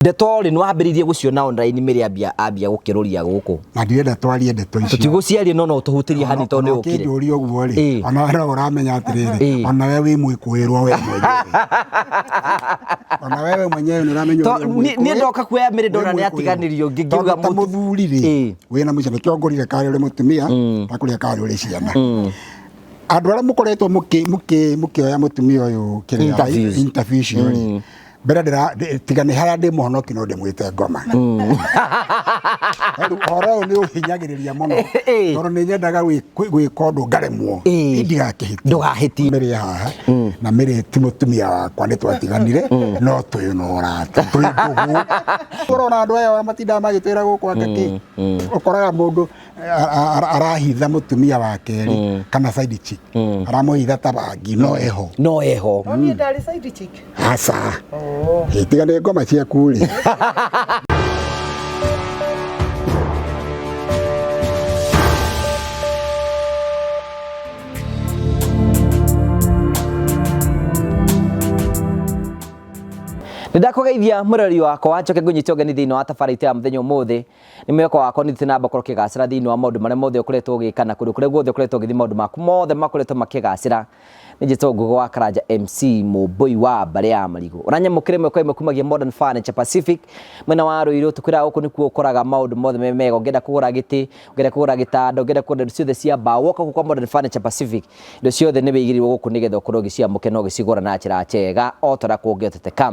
Ndeto rĩ nĩ wambĩrĩirie gũciona online mĩrĩ ambia ambia gũkĩrũria gũkũ. Na ndirenda twarie ndeto icio. Tũtigũciaria no no ũtũhutĩrie hani tondũ nĩ ũkire. Ũkĩnjũria ũguo rĩ, ona we no ũramenya atĩrĩrĩ, ona we wĩ mwĩkũĩrwo we mwenyewe. Ona wewe mwenyewe nĩ ũramenya ũrĩa mwĩkũĩ. Niĩ ndoka kuoya mĩrĩ ndona nĩ atiganĩrio ngĩngiuga ta mũthuri rĩ, wĩna mũciĩ nĩkĩo ngũrire karĩ ũrĩ mũtumia, ndakũrire karĩ ũrĩ ciana. Andũ arĩa mũkoretwo mũkĩoya mũtumia ũyũ kĩrĩa interview icio rĩ, mbere ndĩra tiga nĩ harĩa ndĩ mũhonoki no ndĩmwĩte ngoma. Rĩu ũhoro ũyũ nĩ ũhinyagĩrĩria mũno tondũ nĩ nyendaga gwĩka ũndũ ngaremwo ndigakĩhĩtie. Ndũgahĩtie. Mĩrĩ haha na mĩrĩ ti mũtumia wakwa nĩ twatiganire no twĩ na ũrata twĩ ndũgũ. Ũrona andũ aya matindaga magĩtwĩra gũkũ anga kĩ ũkoraga mũndũ arahitha mũtumia wa kerĩ kana side chick aramũhitha ta bangi no eho. No eho. No niĩ ndarĩ side chick. Aca. Tiga nĩ ngoma ciaku rĩ. Nĩ ndakũgeithia mũrori wakwa njoke ngũnyite ũgeni thĩinĩ wa tabarĩra itũ ya mũthenya ũmũthĩ. Nĩ mwĩhoko wakwa nĩ na ũkorwo ũkĩgacĩra thĩinĩ wa maũndũ marĩa mothe ũkoretwo ũgĩka na kũndũ kũrĩa guothe ũkoretwo ũgĩthiĩ maũndũ maku mothe makoretwo makĩgacĩra. Nĩ njĩtwo Ngũgĩ wa Karanja MC Mũmbũi wa mbarĩ ya Marigũ. Ũranyamũkĩra ĩmwe kwa ĩmwe kumagia Modern Furniture Pacific mwena wa Ruiru. Tũkwĩraga gũkũ nĩkuo ũkoraga maũndũ mothe me mega. Ũngĩenda kũgũra gĩtĩ, ũngĩenda kũgũra gĩtanda, ũngĩenda kũgũra indo ciothe cia mbaũ, woka gũkũ kwa Modern Furniture Pacific indo ciothe nĩ wĩigĩrĩirwo gũkũ nĩgetha ũkorwo ũgĩciamũkĩra na ũgĩcigũra na njĩra njega o ta ũrĩa kũngĩhoteteka.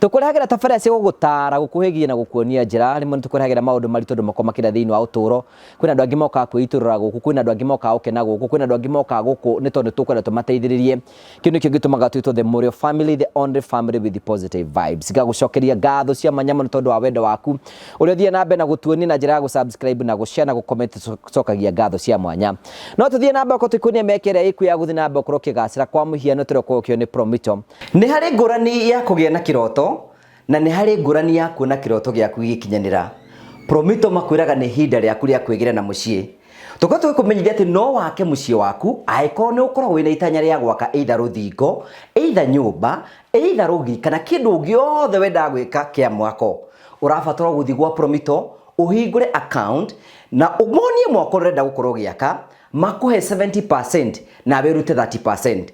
Tũkũrehagĩra tabarĩra cia gũgũtaara, gũkũhĩgia na gũkuonia njĩra. Rĩmwe nĩ tũkũrehagĩra maũndũ maritũ andũ makoragwo makĩra thĩinĩ wa ũtũũro. Kwĩna andũ angĩ mokaga kwĩitũrũra gũkũ, kwĩna andũ angĩ mokaga gũkena gũkũ, kwĩna andũ angĩ mokaga gũkũ nĩ tondũ tũkwenda tũmateithĩrĩrie. Kĩu nĩkĩo gĩtũmaga twĩtwo The Mũrĩo Family, the only family with the positive vibes. Ngagũcokeria ngatho cia mwanya mũno tondũ wa wendo waku ũrĩa ũthiaga na mbere na gũtuonia na njĩra ya gũ-subscribe na gũ-share na gũ-comment, tũcokagia ngatho cia mwanya. No tũthiĩ na mbere gũkorwo tũgĩkuonia mĩeke ĩrĩa ĩkuo ya gũthiĩ na mbere gũkorwo ũkĩgacĩra. Kwa mũhiano tũrĩa ũkoragwo ũkĩoywo nĩ Promito. Nĩ harĩ ngũrani ya kũgĩa na kĩroto na nĩ harĩ ngũrani ya kuona kĩroto gĩaku gĩgĩkinyanĩra. Promito makwĩraga nĩ ihinda rĩaku rĩa kwĩgĩra na mũciĩ. Tũkorwo tũgĩkũmenyithia atĩ no wake mũciĩ waku angĩkorwo nĩ ũkoragwo wĩna itanya rĩa gwaka either rũthingo, either nyũmba, either rũgiri kana kĩndũ gĩothe wendaga gwĩka kĩa mwako. Ũrabatara gũthiĩ gwa Promito ũhingũre account na ũmonie mwako ũrenda gũkorwo ũgĩaka, makũhe 70% nawe ũrute 30%.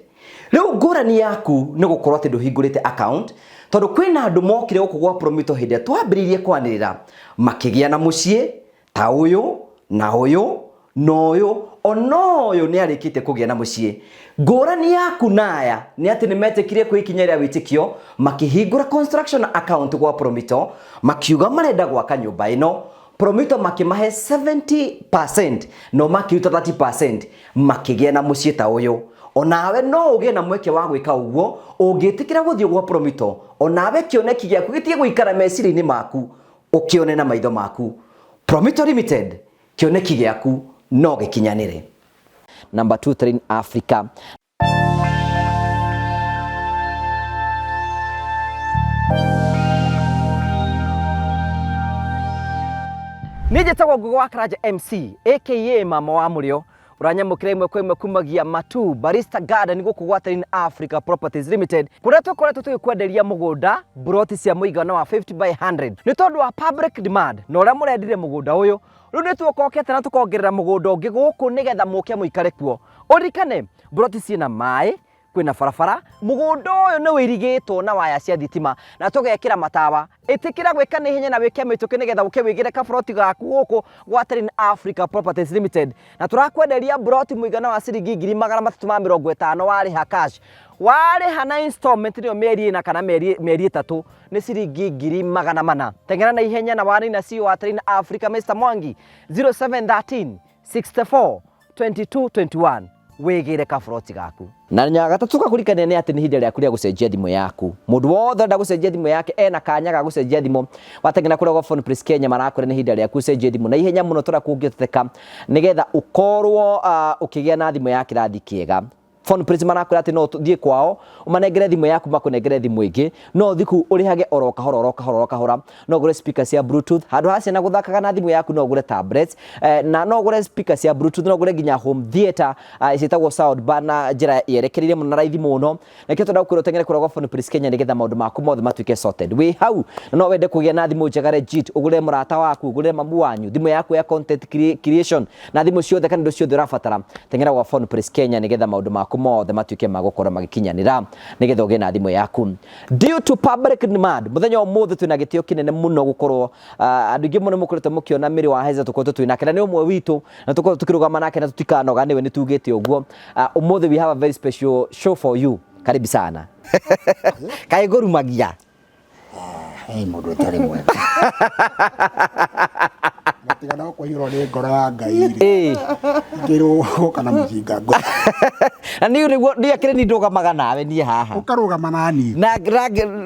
Rĩu ngũrani yaku nĩ gũkorwo atĩ ndũhingũrĩte account tondũ kwĩna andũ mokire gũkũ gwa Promito hĩndĩ ĩrĩa twambĩrĩirie kwanĩrĩra makĩgĩa na mũciĩ ta ũyũ na ũyũ na ũyũ ona ũyũ nĩ arĩkĩtie kũgĩa na mũciĩ. Ngũrani yaku na aya nĩ atĩ nĩ metĩkire kwĩ ikinya rĩa wĩtĩkio makĩhingũra construction account gwa Promito makiuga marenda gwaka nyũmba ĩno. Promito makĩmahe 70% no makĩruta 30% makĩgĩa na mũciĩ ta ũyũ. Onawe no ũgĩe na mweke wa gwĩka ũguo ũngĩtĩkĩra gũthiĩ gwa Promito, onawe kĩoneki gĩaku gĩtige gũikara meciria-inĩ maku, ũkĩone na maitho maku. Promito Limited, kĩoneki gĩaku no gĩkinyanĩre. Number 2 Train Africa. Niĩ njĩtagwo Ngũgĩ wa Karanja MC aka Mama wa Mũrĩo ũranyamũkĩra ĩmwe kwa ĩmwe kumagia Matu Barista Garden gũkũ gwa Terrain Africa Properties Limited kũrĩa tũkoretwo tũgĩkwenderia mũgũnda mburoti cia mũigana wa 50 by 100 nĩ tondũ wa public demand na ũrĩa mũrendire mũgũnda ũyũ. Rĩu nĩ tuokokete na tũkongerera mũgũnda ũngĩ gũkũ nĩgetha mũke mũikare kuo. Ũririkane mburoti ciĩna maĩ, kwĩna barabara, mũgũnda ũyũ nĩ ũirigĩtwo na waya cia thitima na tũgekĩra matawa. Ĩtĩkĩra gwĩka na ihenya na wĩke mĩtũkĩ nĩgetha ũke wĩgĩre kaburoti gaku gũkũ gwa Terrain Africa Properties Limited. Na tũrakwenderia mburoti mũigana wa ciringi 350,000 warĩha cash. Warĩha na installment nĩyo mĩeri ĩna kana mĩeri 3 nĩ ciringi 400,000. Teng'era na ihenya na warie na CEO wa Terrain Africa Mr Mwangi 0713 64 22 21 wĩgĩre kaburoti gaku. Na nya gatatũ gakũrikania nĩ atĩ nĩ ihinda rĩaku rĩa gũcenjia thimũ yaku. Mũndũ wothe ũrenda gũcenjia thimũ yake ena kanya ga gũcenjia thimũ. Wateng'era kũrĩa gwa Phone Place Kenya marakwĩra nĩ ihinda rĩaku ũcenjie thimũ na ihenya mũno tũrĩa kũngĩhoteteka nĩgetha ũkorwo ũkĩgĩa na thimũ ya kĩrathi kĩega. Phone Place marakwĩra atĩ no ũthiĩ kwao ũmanengere thimũ yaku makũnengere thimũ ĩngĩ, no ũthiĩ kũu ũrĩhage oro kahora oro kahora oro kahora. No ũgũre speaker cia bluetooth handũ ha ciana gũthakaga na thimũ yaku, no ũgũre tablets, na no ũgũre speaker cia bluetooth, no ũgũre nginya home theater ciĩtagwo sound bar na njĩra yerekereire mũno na raithi mũno. Nakĩo twenda gũkwĩra ũteng'ere kũrĩa gwa Phone Place Kenya nĩgetha maũndũ maku mothe matuĩke sorted. Wĩ hau na no wende kũgĩa na thimũ njega legit, ũgũrĩre mũrata waku, ũgũrĩre mamu wanyu thimũ yaku ya content creation na thimũ ciothe kana indo ciothe ũrabatara, teng'era gwa Phone Place Kenya nĩgetha maũndũ maku mothe matuĩke ma gũkorwo magĩkinyanĩra nĩgetha ũgĩe na thimũ yaku. Due to public demand, mũthenya wa ũmũthĩ twĩna gĩtĩo kĩnene mũno gũkorwo andũ aingĩ mũno mũkoretwo mũkĩona Mary wa Heza tũkoretwo twĩ nake na nĩ ũmwe witũ na tũkoretwo tũkĩrũgama nake na tũtikanoga nĩwe, nĩ tugĩte ũguo. Ũmũthĩ we have a very special show for you. Karibu sana. Kaĩ ngũrumagia? Hey, mũndũ ũtarĩ mwega. Matiga no kũihũrwo nĩ ngoro ya Ngai rĩ. Ngĩrwo gũka na mũcinga ngoro. Na niĩ nĩguo niĩ akĩrĩ niĩ ndũgamaga nawe niĩ haha. Ũkarũgama na niĩ. Na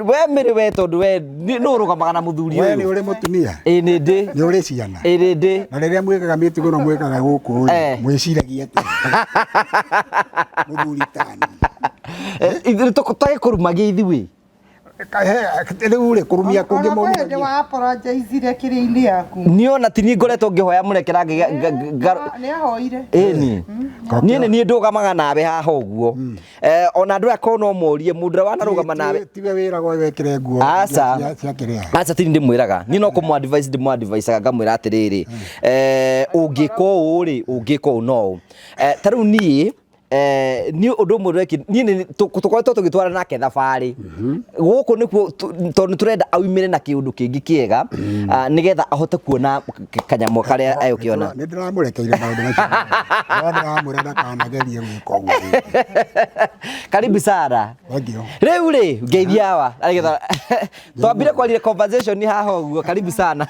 we Mary, we tondũ we nĩ ũrũgamaga na mũthuri We nĩ ũyũ. Ũrĩ mũtumia? Ĩĩ, nĩ ndĩ. Nĩ ũrĩ ciana? Ĩĩ, nĩ ndĩ. Na rĩrĩa mwĩkaga mĩtugo ĩno mwĩkaga gũkũ rĩ, mwĩciragia atĩa? Mũthuri tani. Ithuĩ tũgĩkũrumagia ithuĩ. Rĩu rĩ, kũrumia kũngĩ Ona kwĩ hĩndĩ mũrumagia. wa apologize kĩrĩa-inĩ yaku. Niĩ ona ti niĩ ngoretwo ngĩhoya mũrekera. Nĩ ahoire. Ĩni niĩ nĩ niĩ ndũgamaga nawe haha ũguo. Ona andũ aya korwo no morie mũndũ ũrĩa wanarũgama nawe. Tiwe wĩragwo wekĩre nguo Aca. cia kĩrĩa. Aca, tini ndĩmwĩraga, niĩ no kũmũ advise ndĩmũ advice ngamwĩra atĩrĩrĩ, ũngĩka ũũ rĩ, ũngĩka ũũ no ũũ. Ta rĩu niĩ niĩ ũndũ ũmwe ndeki niĩ tũkoretwo tũgĩtwara nake thabarĩ gũkũ nĩkuo tondũ nĩ tũrenda aumĩre na kĩũndũ kĩngĩ kĩega, nĩgetha ahote kuona kanyamũ karĩa egũkĩona. Nĩ ndĩramũrekeire maũndũ macio. No ndĩramwĩra ndakanagerie gwĩka ũguo rĩngĩ. Karibu sana. Thank you. Rĩu rĩ, ngeithia hawa nĩgetha twambire kwarire conversation haha ũguo. Karibu sana.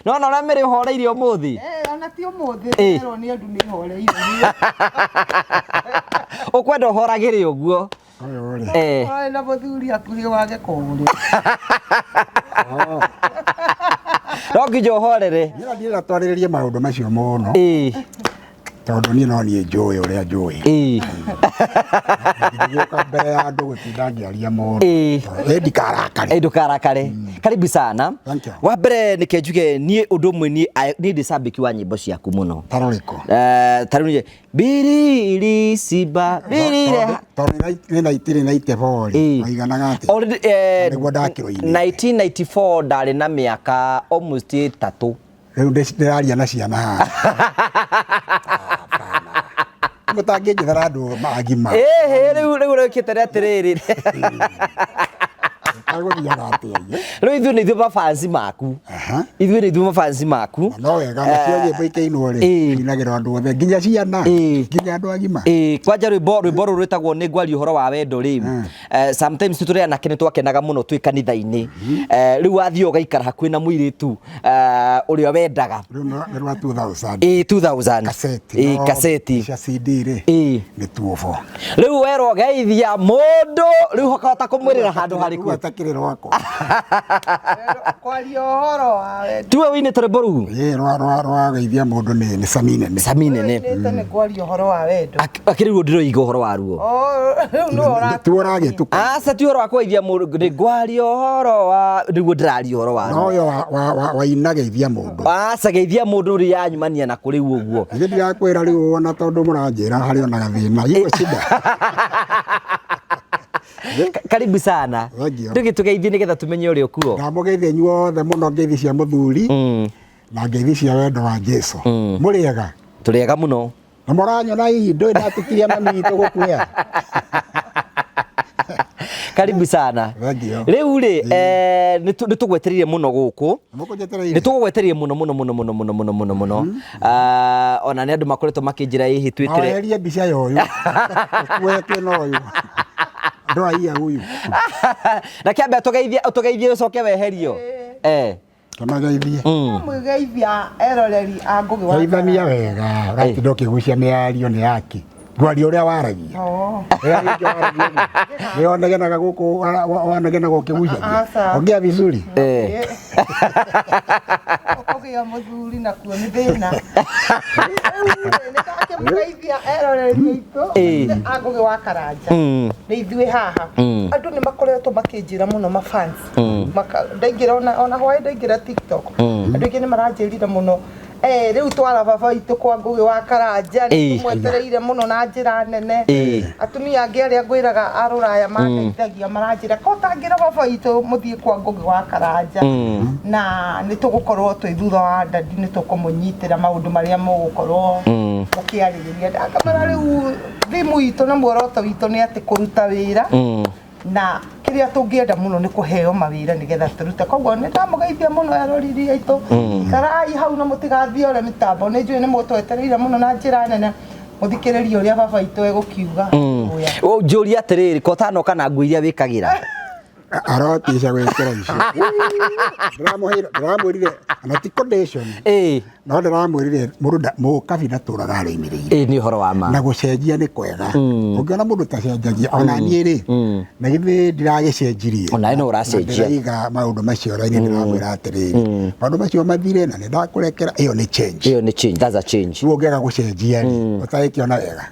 Nona ũrĩa Mary ũhoreire ũmũthĩ. Eh, ona ti ũmũthĩ. Erwo nĩ andũ nĩ horeire. Ũkwenda ũhoragĩre ũguo. Ũyũ rĩ. Ũrarĩ na mũthuri hakuhĩ wage kũũrĩa. No nginya ũhorere. Niĩ ndirenda twarĩrĩrie maũndũ macio mũno tondũ niĩ no niĩ njũĩ ũrĩa njũĩ. Ndigũka mbere ya andũ gũtinda ngĩaria mũno. Ĩ ndikarakare. Ĩ, ndũkarakare. Karibu sana. Thank you. Wa mbere nĩke njuge niĩ ũndũ ũmwe niĩ ndĩ cambĩki wa nyĩmbo ciaku mũno. Tarũrĩkũ? Ta rĩu niĩ biriri simba birire. Tondũ nĩ 1994 rĩ, waiganaga atĩa? Already, Nĩguo ndakĩrwo-inĩ. 1994 ndarĩ na mĩaka almost 3. Rĩu ndĩraria na ciana haha. Mũtangĩnjethera andũ agima. Ĩhĩ, rĩu rĩkĩte rĩ atĩrĩrĩ. Agũthiaga atĩa inyuĩ? Rĩu ithuĩ nĩ ithuĩ mafansi maku. Ithuĩ nĩ ithuĩ mafansi maku. Na no wega nacio nyĩmbo ikĩinwo rĩ, inagĩrwo andũ othe nginya ciana, nginya andũ agima. Ĩĩ, kwanja rwĩmbo rũrũ rwĩtagwo Nĩ Ngwaria Ũhoro wa Wendo rĩ, sometimes tũrĩ anake nĩ twakenaga mũno twĩ kanitha-inĩ. Rĩu wathiĩ ũgaikara hakuhĩ na mũirĩtu ũrĩa wendaga. Rĩu nĩ rwa 2000. Ĩĩ, 2000. Kaseti. Ĩĩ, No kaseti. cia CD rĩ, nĩ 204. Rĩu werwo geithia mũndũ, rĩu ũkahota kũmwĩrĩra handũ harĩkũ? Rĩu atakĩrĩ rwakwa. Kwaria ũhoro wa wendo. Tiwe wĩinĩte rwĩmbo rũu? Ĩĩ, rwa geithia mũndũ nĩ Sami Nene. Sami Nene. Wĩinĩte Nĩ Kwaria Ũhoro wa Wendo. Akĩrĩ ruo ndĩroiga ũhoro wa ruo. Oh, rĩu nĩwe ũra- Tiwe ũragĩtuka. Aca, ti ũhoro wa kũgeithia mũndũ, nĩ ngwaria ũhoro wa nĩguo ndĩraria ũhoro wa No ũyũ waina geithia mũndũ. Aca, geithia mũndũ rĩ yanyumania na kũrĩ ũguo. Ithe ndirakwĩra rĩu ona tondũ mũranjĩra harĩ ona gathĩna. Iko shida. Karibu sana. Thank you. Ndũgĩtũgeithie nĩgetha tũmenye ũrĩa ũkuo. Ndamũgeithia inyuothe mũno, ngeithi cia mũthuri na ngeithi cia wendo wa Jesu. Mũrĩ ega? Tũrĩ ega mũno. Na mũranyona hihi ndũĩ ndatukirie mami witũ gũkuĩa. Karibu sana. Thank you. Rĩu rĩ, nĩ tũgwetereire mũno gũkũ. Mũkũnjetereire? Nĩ tũgũgwetereire mũno mũno mũno mũno mũno mũno mũno mũno. Ona nĩ andũ makoretwo makĩnjĩra hihi twĩtĩre. Weherie mbica ya ũyũ. Ũkuetwe na ũyũ. Andũ aiya ũyũ. Na kĩambe ũtũgeithie, ũtũgeithie ũcoke weherio. Tũmageithie. Mwĩgeithia eroreri a Ngũgĩ wa Geithania wega. Ũratinda ũkĩgucia mĩario nĩ yaki. Ngwaria ũrĩa waragia. Oh. Rĩrĩa rĩngĩ waragia ũguo. Nĩ wonegenaga gũkũ wanegenaga ũkĩgucagia. Aca. Ongea vizuri. Eh. Kũgĩa mũthuri nakuo nĩ thĩna. Rĩu rĩ, nĩ ndakĩmũgeithia eroreri aitũ Ĩĩ. a Ngũgĩ wa Karanja. Nĩ ithuĩ haha. Andũ nĩ makoretwo makĩnjĩra mũno mafans. Ndaingĩra ona hwaĩ ndaingĩra TikTok. Andũ aingĩ nĩ maranjĩrire mũno. Eh, rĩu twara baba witũ kwa Ngũgĩ wa Karanja nĩ Ĩĩ. tũmwetereire mũno na njĩra nene. Ĩĩ. Atumia angĩ arĩa ngwĩraga a rũraya mandeithagia maranjĩra ko tangĩra baba witũ mũthiĩ kwa Ngũgĩ wa Karanja na nĩ tũgũkorwo twĩ thutha wa dadi nĩ tũkũmũnyitĩra maũndũ marĩa mũgũkorwo mũkĩarĩrĩria. Ndakamera rĩu thimu itũ na muoroto witũ nĩ atĩ kũruta wĩra na kĩrĩa tũngĩenda mũno nĩ kũheo mawĩra nĩgetha tũrute. Koguo nĩ ndamũgeithia mũno eroreri aitũ, ikarai hau na mũtigathiore mĩtambo, nĩ njũĩ nĩ mũtwetereire mũno na njĩra nene mũthikĩrĩrie ũrĩa baba witũ egũkiuga. Ũya. Njũria atĩrĩrĩ, ko ũtanoka na nguo iria wĩkagĩra? Arotica gwĩkĩra icio. Ndĩramwĩrire na ti condition. Ĩĩ. No ndĩramwĩrire mũndũ mũkabi ndatũraga arũmĩrĩire. Ĩĩ nĩ ũhoro wa ma. Na gũcenjia nĩ kwega. Ũngĩona mũndũ tacenjagia ona niĩ rĩ, na githĩ ndiragĩcenjirie. Ona we no ũracenjia. Ndĩraiga maũndũ macio raini ndĩramwĩra atĩrĩrĩ, maũndũ macio mathire na nĩ ndakũrekera, ĩyo nĩ change. Ĩyo nĩ change, that's a change. Rĩu ũngĩaga gũcenjia rĩ, ũtagĩkĩona wega.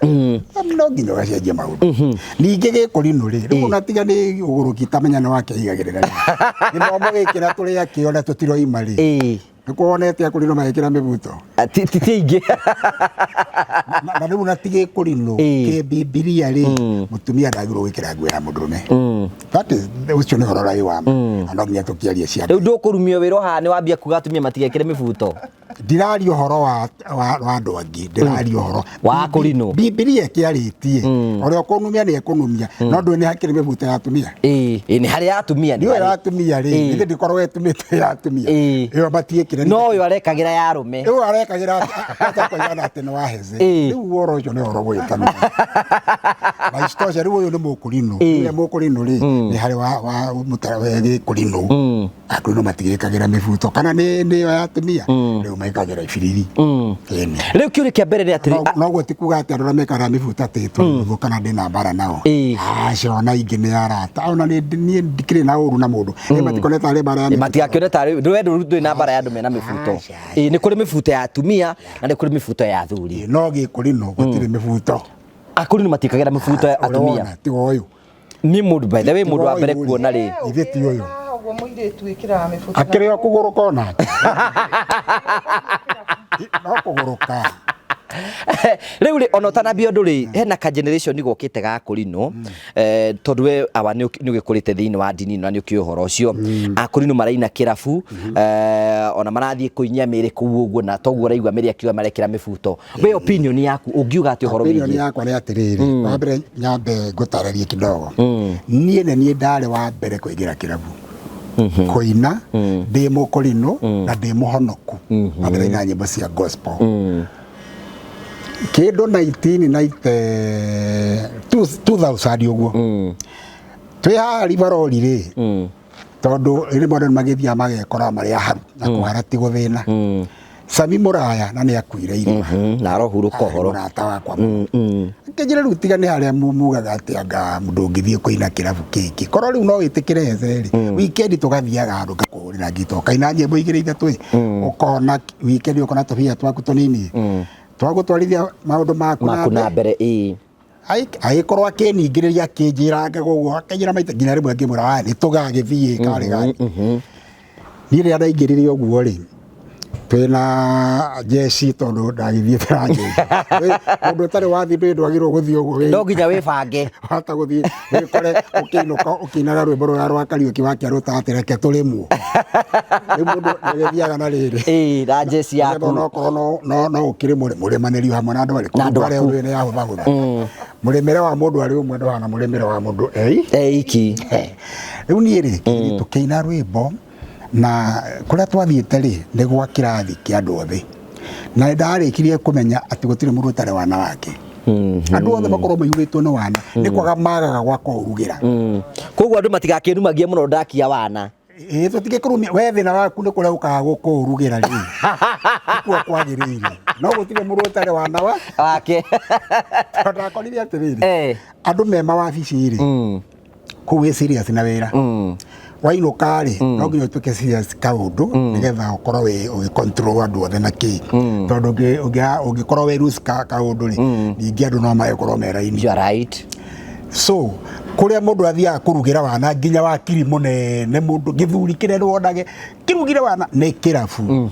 No nginya ũgacenjia maũndũ. Ningĩ gĩkũrinũ rĩ, rĩu ona tiga nĩ ũgũrũki tamenya nĩ wake aigagĩrĩra rĩ. Gĩthomo gĩkĩ na tũrĩ akĩo na tũtiroima rĩ. Ĩĩ. Nĩ kuonete akũrinũ magĩkĩra mĩbuto. Ti aingĩ. Na rĩu na ti gĩkũrinũ Ĩĩ. kĩ Bibilia rĩ, mũtumia ndagĩrĩirwo gwĩkĩra nguo ya mũndũrũme. That is, ũcio nĩ ũhoro ũrĩa wĩ wa ma. Na no nginya tũkĩarie cia Rĩu ndũkũrumio wĩra ũhaha nĩ wambia kuga atumia matigekĩre mĩbuto. Ndiraria ũhoro wa andũ angĩ, ndĩraria ũhoro Wa akũrinũ. Bibilia ĩkĩarĩtie ũrĩa ũkũnumia nĩ ekũnumia, no ndũĩ nĩ hakĩrĩ mĩbuto ya atumia. Ĩĩ, nĩ harĩ ya atumia nĩ Nĩyo ya harĩ. atumia rĩ, Ĩĩ. githĩ ndĩkoragwo ĩtumĩte ya atumia. Ĩĩ. Ĩyo matiĩkĩra. No ũyũ arekagĩra ya arũme. Rĩu arekagĩra ata koigana atĩ nĩ wa heze. Ĩĩ. Rĩu ũhoro ũcio nĩ ũhoro gwĩtanwo. Na isitoshe rĩu ũyũ nĩ mũkũrinũ. Ĩĩ. Ũrĩa mũkũrinũ rĩ, nĩ harĩ wa gĩkũrinũ. Akũrinũ matigĩkagĩra mĩbuto kana nĩ nĩyo ya atumia. Rĩu mekagĩra ibiriri. Ĩni. Rĩu kĩũria kĩa mbere nĩ atĩrĩ, Noguo ti kuga atĩ andũ arĩa mekagĩra mĩbuto atĩ tũrĩ kana ndĩna mbara nao. Ĩĩ. Aca ona ingĩ nĩ arata. Ona niĩ ndikĩrĩ na ũru na mũndũ. Ĩ matikonete tarĩ mbara ya mĩbuto. Matigakĩone tarĩ we ndũrĩ na mbara ya andũ mena mĩbuto. Aca. Ĩĩ nĩ kũrĩ mĩbuto ya atumia na nĩ kũrĩ mĩbuto ya athuri. Ĩĩ, no gĩkũrinũ gũtirĩ mĩbuto. Akũrinũ matiĩkagĩra mĩbuto ya atumia. Ũrona, tiga ũyũ. Niĩ mũndũ by the way mũndũ wa mbere Tiga ũyũ rĩ. kuona rĩ. Ithe ti ũyũ. Ũguo mũirĩtu wĩkĩraga mĩbuto. Akĩrĩ o kũgũrũka onake. No kũgũrũka. Rĩu rĩ ona ũtanambia ũndũ rĩ, hena ka generation gokĩte ga kũrinũ, tondũ we awa nĩ ũgĩkũrĩte thĩinĩ wa ndini na nĩ ũkĩũĩ ũhoro ũcio. Akũrinũ maraina kĩrabu, ona marathiĩ kũinia mĩĩrĩ kũu ũguo na toguo ũraigua mĩrĩ akiuga marekĩra mĩbuto. We opinion yaku ũngiuga atĩ ũhoro Opinion wĩgiĩ? yakwa nĩ atĩrĩrĩ, wa mbere nyambe ngũtarĩrie kidogo. Niĩ nĩ niĩ ndarĩ wa mbere kũingĩra kĩrabu. Kũina ndĩ mũkũrinũ na ndĩ mũhonoku. Na ndĩraina nyĩmbo cia gospel. Kĩndũ 1990 2000 ũguo. Twĩ haha Rivaroli rĩ, tondũ rĩmwe andũ nĩmagĩthiaga magekora marĩ aharu na kũhara ti gũthĩna. Sami Mũraya na nĩ akuire irima. Na arohurũka ũhoro. Mũrata wakwa mũno. Akĩnjĩra rĩu tiga nĩ harĩa mugaga atĩ anga mũndũ ũngĩthiĩ kũina kĩrabu kĩngĩ. Korwo rĩu no wĩtĩkĩre heze rĩ, weekend tũgathiaga handũ ngakũhũrĩra ngita ũkaina nyĩmbo igĩrĩ ithatũ ĩ, ũkona weekend ũkona tũbia twaku tũnini. Twagũtwarithia maũndũ maku Maku na mbere ĩĩ. Agĩkorwo akĩningĩrĩria akĩnjĩranga ũguo akĩnjĩra maita nginya rĩmwe ngĩmwĩra aya nĩ tũgagĩthiĩ karĩ gani. Niĩ rĩrĩa ndaingĩrire ũguo rĩ, twĩna jeci tondũ ndagĩthiĩte na jeci. Mũndũ ũtarĩ wathiĩ ndũĩ ndwagĩrĩirwo gũthiĩ ũguo No nginya wĩbange. Wahota gũthiĩ wĩkore ũkĩinũka ũkĩinaga rwĩmbo rũrĩa rwa Kariũki wa Kĩarũta atĩ reke tũrĩmwo. Rĩu mũndũ nĩagĩthiaga na rĩrĩ. Ĩĩ na jeci Nĩgetha yaku. onokorwo no ũkĩrĩmwo rĩ, mũrĩmanĩrio hamwe na andũ arĩkũ. Na andũ Arĩa aku. ũrĩ nĩ yahũthahũtha. Mũrĩmĩre wa mũndũ arĩ ũmwe ndũhana mũrĩmĩre wa mũndũ Eiki. Rĩu niĩ rĩ, tũkĩina rwĩmbo na kũrĩa twathiĩte rĩ, nĩ gwa kĩrathi kĩa andũ othe. Na nĩ ndarĩkirie kũmenya atĩ gũtirĩ mũndũ ũtarĩ wana wake. Andũ othe makorwo maihũrĩtwo nĩ wana, nĩ kwaga magaga gwa kũũrugĩra. Koguo andũ matigakĩrumagie mũno ndakia wana. Ĩĩ tũtigĩkũrumia, we thĩna waku nĩ kũrĩa ũkaga gũkũũrugĩra rĩ. Nĩkuo kwagĩrĩire. No gũtirĩ mũndũ ũtarĩ wana wa Wake. Tondũ ndakorire atĩrĩrĩ, andũ me mawabici rĩ, kũu wĩ serious na wĩra, wainũka rĩ, no nginya ũtuĩke serious kaũndũ nĩgetha ũkorwo wĩ ũgĩ control andũ othe na kĩ, tondũ ũngĩkorwo wĩ loose kaũndũ rĩ, ningĩ andũ no magĩkorwo me raini. You are right. So kũrĩa mũndũ athiaga kũrugĩra wana nginya wakiri mũnene, mũndũ gĩthuri kĩrĩa wonage kĩrugire wana nĩ kĩrabu,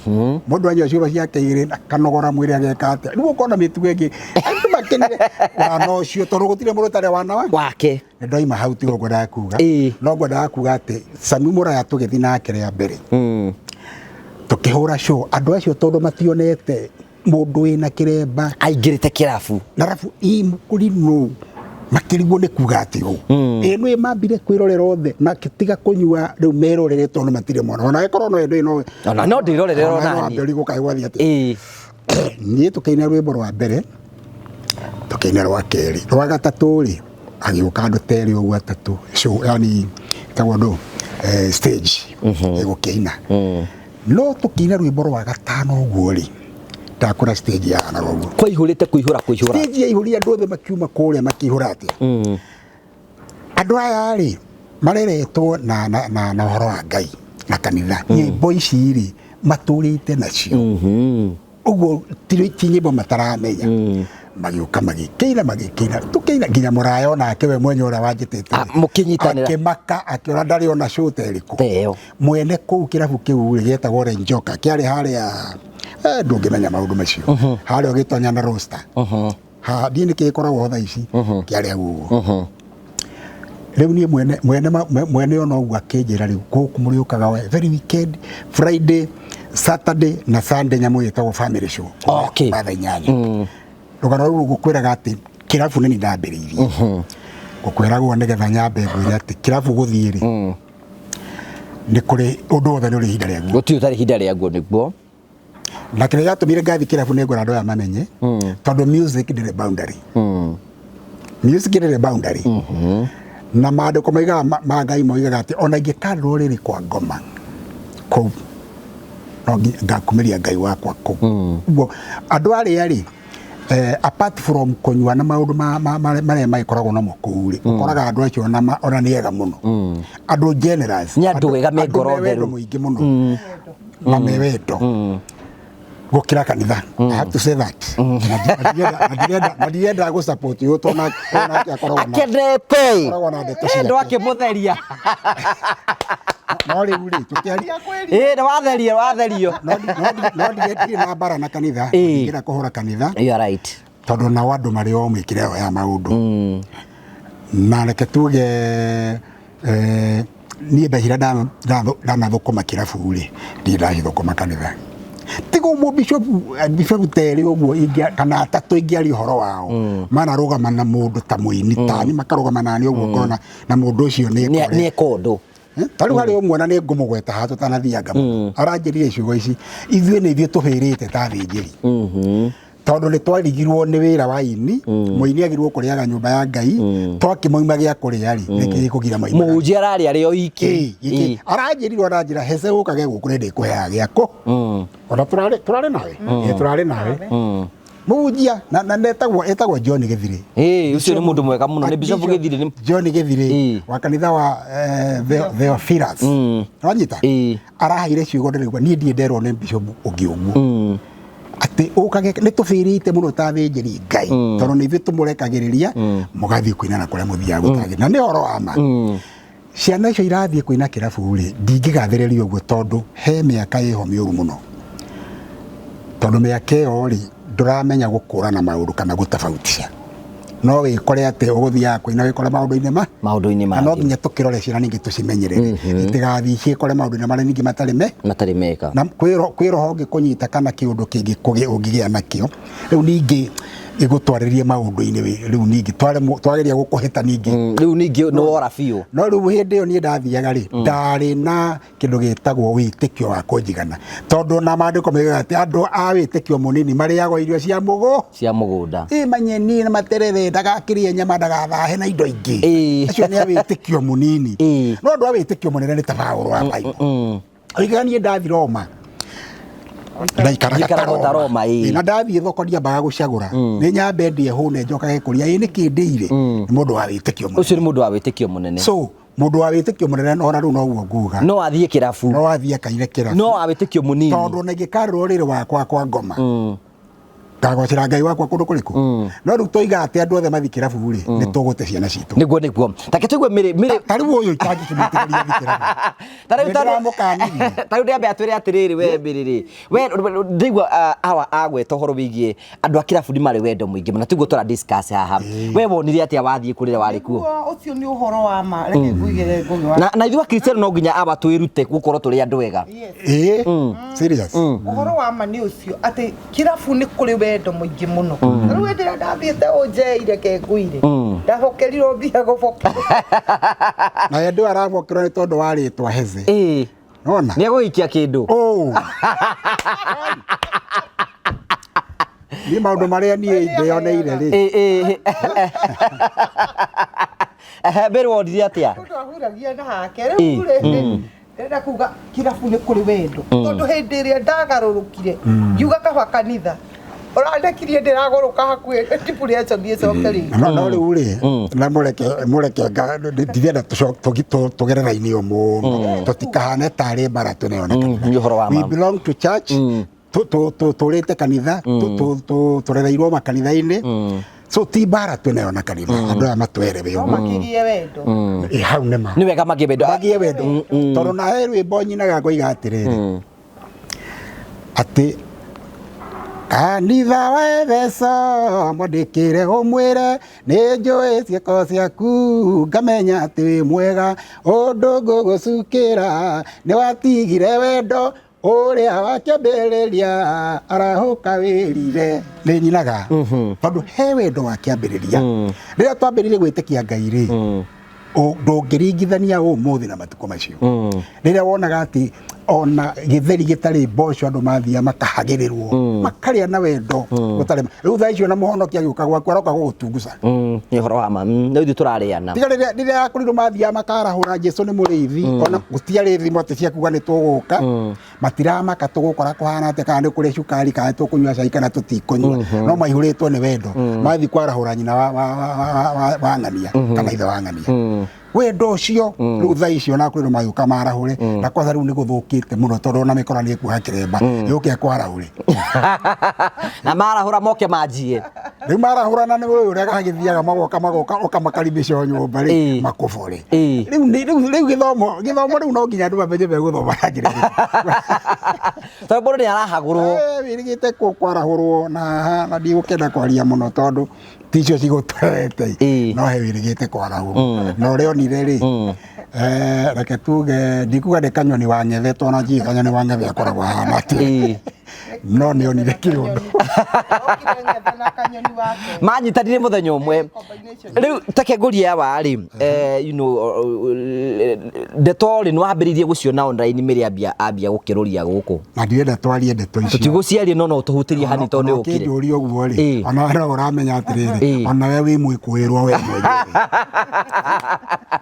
mũndũ anyua ciũba ciake igĩrĩ akanogora mwĩrĩ, ageka atĩa, rĩu ũkona mĩtugo ĩngĩ, andũ makenire wana ũcio tondũ gũtirĩ mũndũ ũtarĩ wana wa Wake. Nĩ ndoima hau, tigo ngwendaga kuga. No ngwendaga kuga atĩ Sami Mũraya tũgĩthiĩ nake rĩa mbere, tũkĩhũra show, andũ acio tondũ mationete mũndũ wĩna kĩremba Aingĩrĩte kĩrabu. Na rabu imũkũrinũ, makĩrigwo nĩ kuga atĩ ũ ĩ nĩ mambire kwĩrorera othe, makĩtiga kũnyua, rĩu merorere tondũ matirĩ mwana, ona ĩkorwo no ĩndũ no Ona no ndĩrorere ona ona no niĩ. ambĩrĩrie gũkaĩ gwathiĩ atĩ niĩ tũkĩina rwĩmbo rwa mbere, tũkĩina rwa kerĩ, rwa gatatũ rĩ, agĩũka andũ terĩ ũguo atatũ, show yani ĩtagwo ndũ, stage ĩgũkĩina. No tũkĩina rwĩmbo rwa gatano ũguo rĩ, ndakora stage yahanaga ũguo. Kwaihũrĩte kũihũra kũihũra. Stage yaihũria, andũ othe makiuma kũrĩa makĩihũra atĩa. Andũ aya rĩ, mareretwo na ũhoro wa Ngai na kanitha, nyĩmbo ici rĩ, matũrĩte nacio ũguo, ti nyĩmbo mataramenya. Magĩũka magĩkĩina, magĩkĩina, tũkĩina nginya mũraya onake we mwenye ũrĩa wanjĩtĩte Ah, mũkĩnyitanĩra. Akĩmaka, akĩona ndarĩ ona show ta ĩrĩkũ. Ta ĩyo. Mwene kũu kĩrabu kĩu rĩ, gĩetagwo Renjoka, kĩarĩ harĩa, ndũngĩmenya maũndũ macio, harĩa ũgĩtonya na roster ha ndiĩ nĩkĩ gĩkoragwo ho thaa ici, kĩarĩ hau ũguo. Rĩu niĩ mwene ona ũguo akĩnjĩra, rĩu gũkũ mũrĩũkaga we very weekend, Friday, Saturday na Sunday, nyamũ ĩtagwo family show wa thaa 8. Rũgano rũu ngũkwĩraga atĩ kĩrabu nĩ ndambĩrĩirie ngũkwĩragwo nĩgetha nyambe ngwĩre atĩ kĩrabu gũthiĩ rĩ, nĩ kũrĩ ũndũ wothe nĩ ũrĩ ihinda rĩaguo. Gũtirĩ ũtarĩ ihinda rĩaguo, nĩguo. Na kĩrĩa gĩatũmire ngathi kĩrabu nĩ ngwĩra andũ aya mamenye, tondũ music ndĩrĩ boundary, music ndĩrĩ boundary, na maandĩko moigaga ma Ngai moigaga atĩ ona ingĩka rũrĩrĩ kwa ngoma kũu, no nginya ngakumĩria Ngai wakwa kũu. Ũguo andũ arĩa rĩ, apart from kũnyua na maũndũ marĩa magĩkoragwo namo kũu rĩ, ũkoraga andũ acio ona nĩ ega mũno, andũ generous. Nĩ andũ ega me Andũ ngoro me wendo theru. mũingĩ mũno na me wendo gũkĩra kanitha. I have to say that. Na ndirenda gũ support ũyũ tondũ nake akoragwo na Akenete. akoragwo na ndeto ciake. Ndå akĩmũtheria. No rĩu rĩ, tũkĩaria Ĩ nĩ watherio, watherio. No ndirĩ na mbara na kanitha. Ndingĩenda kũhũra kanitha You are right. tondũ nao andũ marĩ o mĩkĩre yao ya maũndũ. Na reke tuge, niĩ mbeca iria ndanathũkũma kĩrabu rĩ, ndirĩ ndacithũkũma kanitha. Tiga ũmwe bishopu terĩ ũguo kana atatũ ingĩaria ũhoro wao, manarũgama na mũndũ ta mũini tani, makarũgama nani ũguo, ngona na mũndũ ũcio nĩ Nĩ eka ũndũ. Ta rĩu harĩ ũmwe na nĩ ngũmũgweta haha tũtanathianga mũno, aranjĩrire ciugo ici: "Ithuĩ nĩ ithuĩ tũhĩrĩte ta athĩnjĩri, tondũ nĩ twarigirwo nĩ wĩra wa ini, mũini agĩrĩirwo kũrĩaga nyũmba ya Ngai, twakĩmoima gĩa kũrĩa rĩ, nĩkĩ gĩkũgira moimaga?" Mũhunjia ararĩa arĩ o iki. Ĩ, aranjĩrirwo, aranjĩra hece ũkage gũkũ nĩ ndĩkũheaga gĩakũ, ona tũrarĩ nawe. Ĩ, tũrarĩ nawe mũhunjia na etagwo John Gĩthirĩ. Ĩ, ũcio nĩ mũndũ mwega mũno, nĩ Bishop Gĩthirĩ John Gĩthirĩ wa kanitha wa Theophilus, wanyita? Araheire ciugo ndĩraigua niĩ ndirĩ nderwo nĩ bishop ũngĩ ũguo, atĩ ũkage nĩ tũbĩrĩte mũno ta athĩnjĩri Ngai, tondũ nĩ ithuĩ tũmũrekagĩrĩria mũgathiĩ kũina na kũrĩa mũthiaga gũtagĩrĩra, na nĩ ũhoro wa ma. Ciana icio irathiĩ kũina kĩrabu rĩ, ndingĩgathĩrĩria ũguo, tondũ he mĩaka ĩho mĩũru mũno, tondũ mĩaka ĩyo rĩ, ndũramenya gũkũrana maũndũ kana gũtabautisha, no wĩkore atĩ ũgũthiaga kũina wĩkore maũndũ-inĩ ma Maũndũ-inĩ na no mangĩ. Nginya tũkĩrore ciana ningĩ, tũcimenyerere itigathiĩ ciĩkore maũndũ-inĩ marĩa ningĩ matarĩ me Matarĩ meka. Na kwĩ roho ũngĩkũnyita kana kĩũndũ kĩngĩ ũngĩgĩa nakĩo, rĩu ningĩ ĩgũtwarĩrie maũndũ-inĩ rĩu ningĩ twageria gũkũhĩta ningĩ. Rĩu ningĩ nĩ wora biũ. No rĩu hĩndĩ ĩyo niĩ ndathiaga rĩ, ndarĩ na kĩndũ gĩtagwo wĩtĩkio wa kũnjigana, tondũ na maandĩko moigaga atĩ andũ a wĩtĩkio mũnini marĩagwo irio cia mũgũ Cia mũgũnda. Ĩ, manyeni na materere, ndagakĩrĩe nyama, ndagathahe na indo ingĩ. Acio nĩ a wĩtĩkio mũnini. No andũ a wĩtĩkio mũnene nĩ ta Paũlũ wa Bible, oigaga niĩ ndathi Roma. Ndaikaraga Njikaraga ta Roma, ĩĩ. Ĩĩ, na ndathiĩ thoko ndiambaga gũcagũra, nĩ nyambe ndĩe hũne njokage kũrĩa. Ĩ nĩkĩ ndĩire? Nĩ mũndũ wa wĩtĩkio mũnene. Ũcio nĩ mũndũ wa wĩtĩkio mũnene. So mũndũ wa wĩtĩkio mũnene, ona rĩu noguo nguga, no athiĩ kĩrabu, no athiĩ akaire kĩrabu, no wa wĩtĩkio mũnini. Tondũ ona ingĩkarĩrwo rĩrĩ wakwa kwa ngoma, ngagocera Ngai wakwa kũndũ kũrĩkũ? No rĩu toiga atĩ andũ othe mathiĩ kĩrabu rĩ, nĩ tũgũte ciana citũ. Nĩguo take tũigue mĩrĩ mĩrĩ. Ta rĩu ũyũ itangĩkĩmwĩtĩkĩria athiĩ kĩrabu. Ta rĩu Nĩ ndĩramũkanirie. Ta rĩu ndĩambe atwĩre atĩrĩrĩ, we mĩrĩ rĩ, we ndĩigua awa agweta ũhoro wĩgiĩ andũ a kĩrabu nĩ marĩ wendo mũingĩ mũno, tiguo tũra discuss haha. We wonire atĩa wathiĩ kũrĩra warĩ kuo? Nĩguo, ũcio nĩ ũhoro wa ma. Reke ngũigĩre Ngũgĩ wa Na ithuĩ Akristiano no nginya aba twĩrute gũkorwo tũrĩ andũ ega. Yes. Ĩĩ, serious. Ũhoro wa ma nĩ ũcio atĩ kĩrabu nĩ kũrĩ wendo mũingĩ mũno. Rĩu hĩndĩ ĩrĩa ndathiĩte ũnjei, reke ngũire, ndabokerirwo mbia gũbokerwo. Na hĩndĩ ĩyo arabokerwo nĩ tondũ wa rĩtwa Heze. Nona Nĩ egũgĩikia kĩndũ. Oh. Niĩ maũndũ marĩa niĩ ndĩoneire rĩ, Ĩĩ, ĩĩ. Mbere wonire atĩa? Mũndũ ahuragia na hake. Rĩu rĩ, ndĩrenda kuga kĩrabu nĩ kũrĩ wendo, tondũ hĩndĩ ĩrĩa ndagarũrũkire ngiuga kaba kanitha ũrandekirie ndĩragũrũka hakuhĩ depression ĩcoke rĩngĩ. No rĩu rĩ, na mũreke ndirenda tũgereraine o mũno, tũtikahane tarĩ mbara twĩnayo na kanitha. Nĩ ũhoro wa We ma. belong to church, tũrĩte kanitha, tũrereirwo makanitha-inĩ, so ti mbara twĩnayo na kanitha. Andũ aya matwerewe No ũguo. makĩgie wendo. Ĩ, hau nĩ ma. Nĩ wega magĩe wendo. Magĩe wendo, tondũ na he rwĩmbo nyinaga ngoiga atĩrĩrĩ, atĩ kanitha wa Efeso mwandĩkĩre ũmwĩre nĩ njũĩ ciĩko ciaku, ngamenya atĩ wĩ mwega, ũndũ ngũgũcukĩra nĩ watigire wendo ũrĩa wakĩambĩrĩria, arahũka wĩrire. Nĩ nyinaga tondũ he wendo wa kĩambĩrĩria rĩrĩa twambĩrĩirie gwĩtĩkia Ngai rĩ, ndũngĩringithania ũmũthĩ na matukũ macio, rĩrĩa wonaga atĩ ona gĩtheri gĩtarĩ mboco andũ mathiaga makahagĩrĩrwo makarĩa na wendo ũtarĩ. Rĩu thaa icio na mũhonokia agĩũka gwaku aroka gũgũtunguca. Nĩ ũhoro wa ma. Rĩu ithuĩ tũrarĩana. Tiga rĩrĩa akorirwo mathiaga makarahũra Jesu nĩ mũrĩithi, ona gũtiarĩ thimũ atĩ cia kuga nĩ tũgũka, matiramaka tũgũkora kũhana atĩa, kana nĩ kũrĩ cukari, kana tũkũnyua cai kana tũtikũnyua, no maihũrĩtwo nĩ wendo mathiĩ kwarahũra nyina wa ng'ania kana ithe wa ng'ania. Wendo ũcio rĩu thaa icio na kwĩrwo magĩũka marahũre, na kwanza rĩu nĩ gũthũkĩte mũno, tondũ ona mĩkora nĩ ĩkuoha kĩremba yũke kwarahũre. Na marahũra moke manjie. Rĩu marahũrana nĩ ũyũ ũrĩa agĩthiaga magoka ũkamakaribisha o nyũmba rĩ, makũbore. Rĩu gĩthomo rĩu no nginya andũ mamenye megũthoma na njĩra ĩrĩkũ. Tondũ mũndũ nĩ arahagũrwo. Wĩrĩgĩte kwarahũrwo na haha, na ndigũkĩenda kwaria mũno tondũ ticio cigũtwarete, no he wĩrĩgĩte kwarahũrwo na ũrĩa onire rĩ, reke tuge ndikuga nĩ kanyoni wa ng'ethe, tondũ ona njũĩ kanyoni wa ng'ethe akoragwo ahana atĩa, no nĩ onire kĩũndũ. Okire ng'ethe na kanyoni wake. Manyitanire mũthenya ũmwe. Combination. Rĩu take ngũria yawa rĩ, ndeto rĩ, nĩ wambĩrĩirie gũciona online mĩrĩ ambia gũkĩrũria gũkũ? Na ndirenda twarie ndeto icio. Tũtigũciarie, no tũhutĩrie hani tondũ nĩ ũkire. Ũkĩnjũria ũguo rĩ, ona we no ũramenya atĩrĩrĩ, ona we wĩ mwĩkũĩrwo we mwenyewe,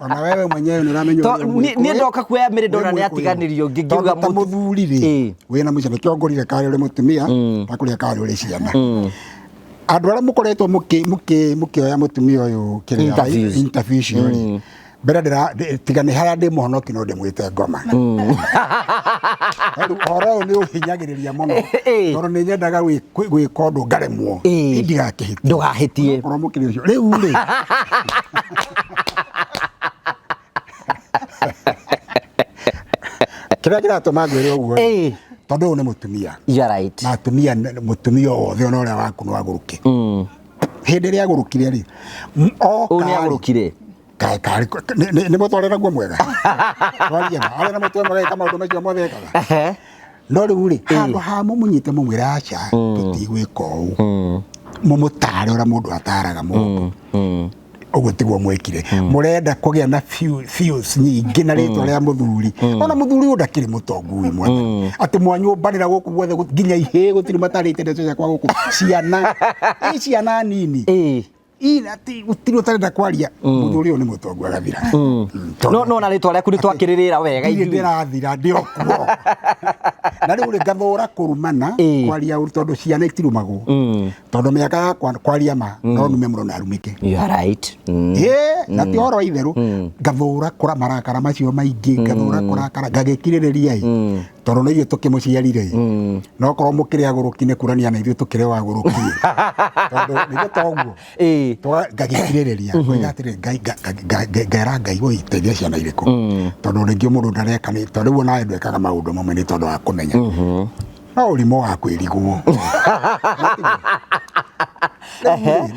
ona wewe mwenyewe nĩ ũramenya ũrĩa Niĩ ndoka kuoya mĩrĩ ndona wĩ nĩ mwĩkũĩrwo. atiganĩrio, ngĩngiuga Tondũ ta mũthuri rĩ, wĩna mũciĩ, nĩkĩo ngũrire karĩ ũrĩ mũtumia ndakũrire karĩ ũrĩ ciana. Andũ arĩa mũkoretwo mũkĩoya mũtumia ũyũ kĩrĩa Interviews. Interview icio rĩ, mbere tiga nĩ harĩa ndĩ mũhonoki no ndĩmwĩte ngoma. Rĩu ũhoro ũyũ nĩ ũhinyagĩrĩria mũno, tondũ nĩ nyendaga gwĩka ũndũ ngaremwo, ndigakĩhĩtie. Ndũgahĩtie. Okorwo mũkĩrĩ ũcio rĩu rĩ, kĩrĩa kĩratũma ngwĩre ũguo rĩ, tondũ ũyũ nĩ mũtumia, You are right. Na atumia, mũtumia o wothe ona ũrĩa waku no agũrũke. Hĩndĩ ĩrĩa agũrũkire rĩ, oka Ũyũ nĩ rĩ, agũrũkire. Nĩ mũtwarĩre guo mwega, twarie ma arĩa na mũtwe mwega eka maũndũ macio mothe ekaga. No rĩu rĩ, handũ ha mũmũnyite mũmwĩre aca, tũtigwĩka ũũ, mũmũtare ũrĩa mũndũ ataraga mũndũ, ũguo tiguo mwekire. Mũrenda kũgĩa na views nyingĩ na rĩtwa rĩa mũthuri, ona mũthuri ũyũ ndakĩrĩ mũtongu wĩ mwathani atĩ mwanyũmbanĩra gũkũ guothe nginya ihĩĩ gũtirĩ matarĩte ndeto ciakwa gũkũ, ciana ĩ ciana nini, ina atĩ gũtirĩ ũtarenda kwaria mũthuri ũyũ nĩ mũtongu agathira. No na rĩtwa rĩaku nĩ twakĩrĩrĩra wega ndirĩ ithuĩ. Ndĩrathira, ndĩ o kuo. Na rĩu rĩ ngathũra kũrumana, kwaria ũru, tondũ ciana itirumagwo, tondũ mĩaka yakwa, kwaria ma, no nume mũno na arumĩke. You are right. Ĩĩ, na ti ũhoro wa itherũ. Ngathũra kũra marakara macio maingĩ, ngathũra kũrakara, ngagĩkirĩrĩria ĩ, tondũ nĩ ithuĩ tũkĩmũciarire ĩ, no korwo mũkĩrĩ agũrũki nĩ kurania na ithuĩ tũkĩrĩ o agũrũki ĩ. Tondũ nĩguo toguo. Ngagĩkirĩrĩria ngoiga atĩrĩ, Ngai, ngera Ngai, woi, teithia ciana irĩkũ, tondũ rĩngĩ mũndũ ndareka nĩ tondũ rĩu onawe ndwekaga maũndũ mamwe nĩ tondũ wa kũmenya, no ũrimũ wa kwĩrigwo.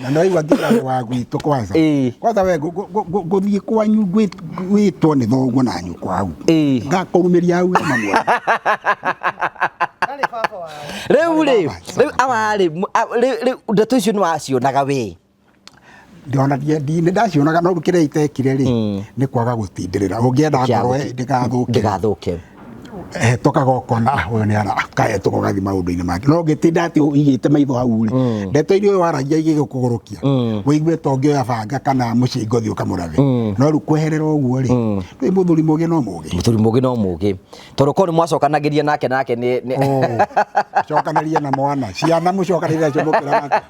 Na no igua nginya wa gwitũ kwanza, kwanza we ngũthiĩ kwanyu gwĩtwo nĩ thoguo na nyũkwa hau, ngakũrumĩria hau we mamwe. Ndarĩ baba wao. Rĩu rĩ, rĩu awa rĩ, rĩu ndeto icio nĩ wacionaga we? Ndona nĩ ndacionaga, no rĩu kĩrĩa itekire rĩ, nĩ kwaga gũtindĩrĩra. Ũngĩenda ngoro ndĩgathũke, ndĩgathũke, hetokaga ũkona, "Ah, ũyũ nĩ arahetũka ũgathiĩ maũndũ-inĩ make." No ũngĩtinda atĩ ũigĩte maitho hau rĩ, ndeto iria ũyũ waragia igĩgũkũgũrũkia, ũigue ta ũngĩoya banga kana mũcinga ũthiĩ ũkamũrathe. No rĩu kweherera ũguo rĩ, rĩ mũthuri mũgĩ no mũgĩ. Mũthuri mũgĩ no mũgĩ, tondũ korwo nĩ mwacokanagĩria nake nake nĩ Oh, cokanĩria na mwana, ciana mũcokanĩria nacio mũkĩra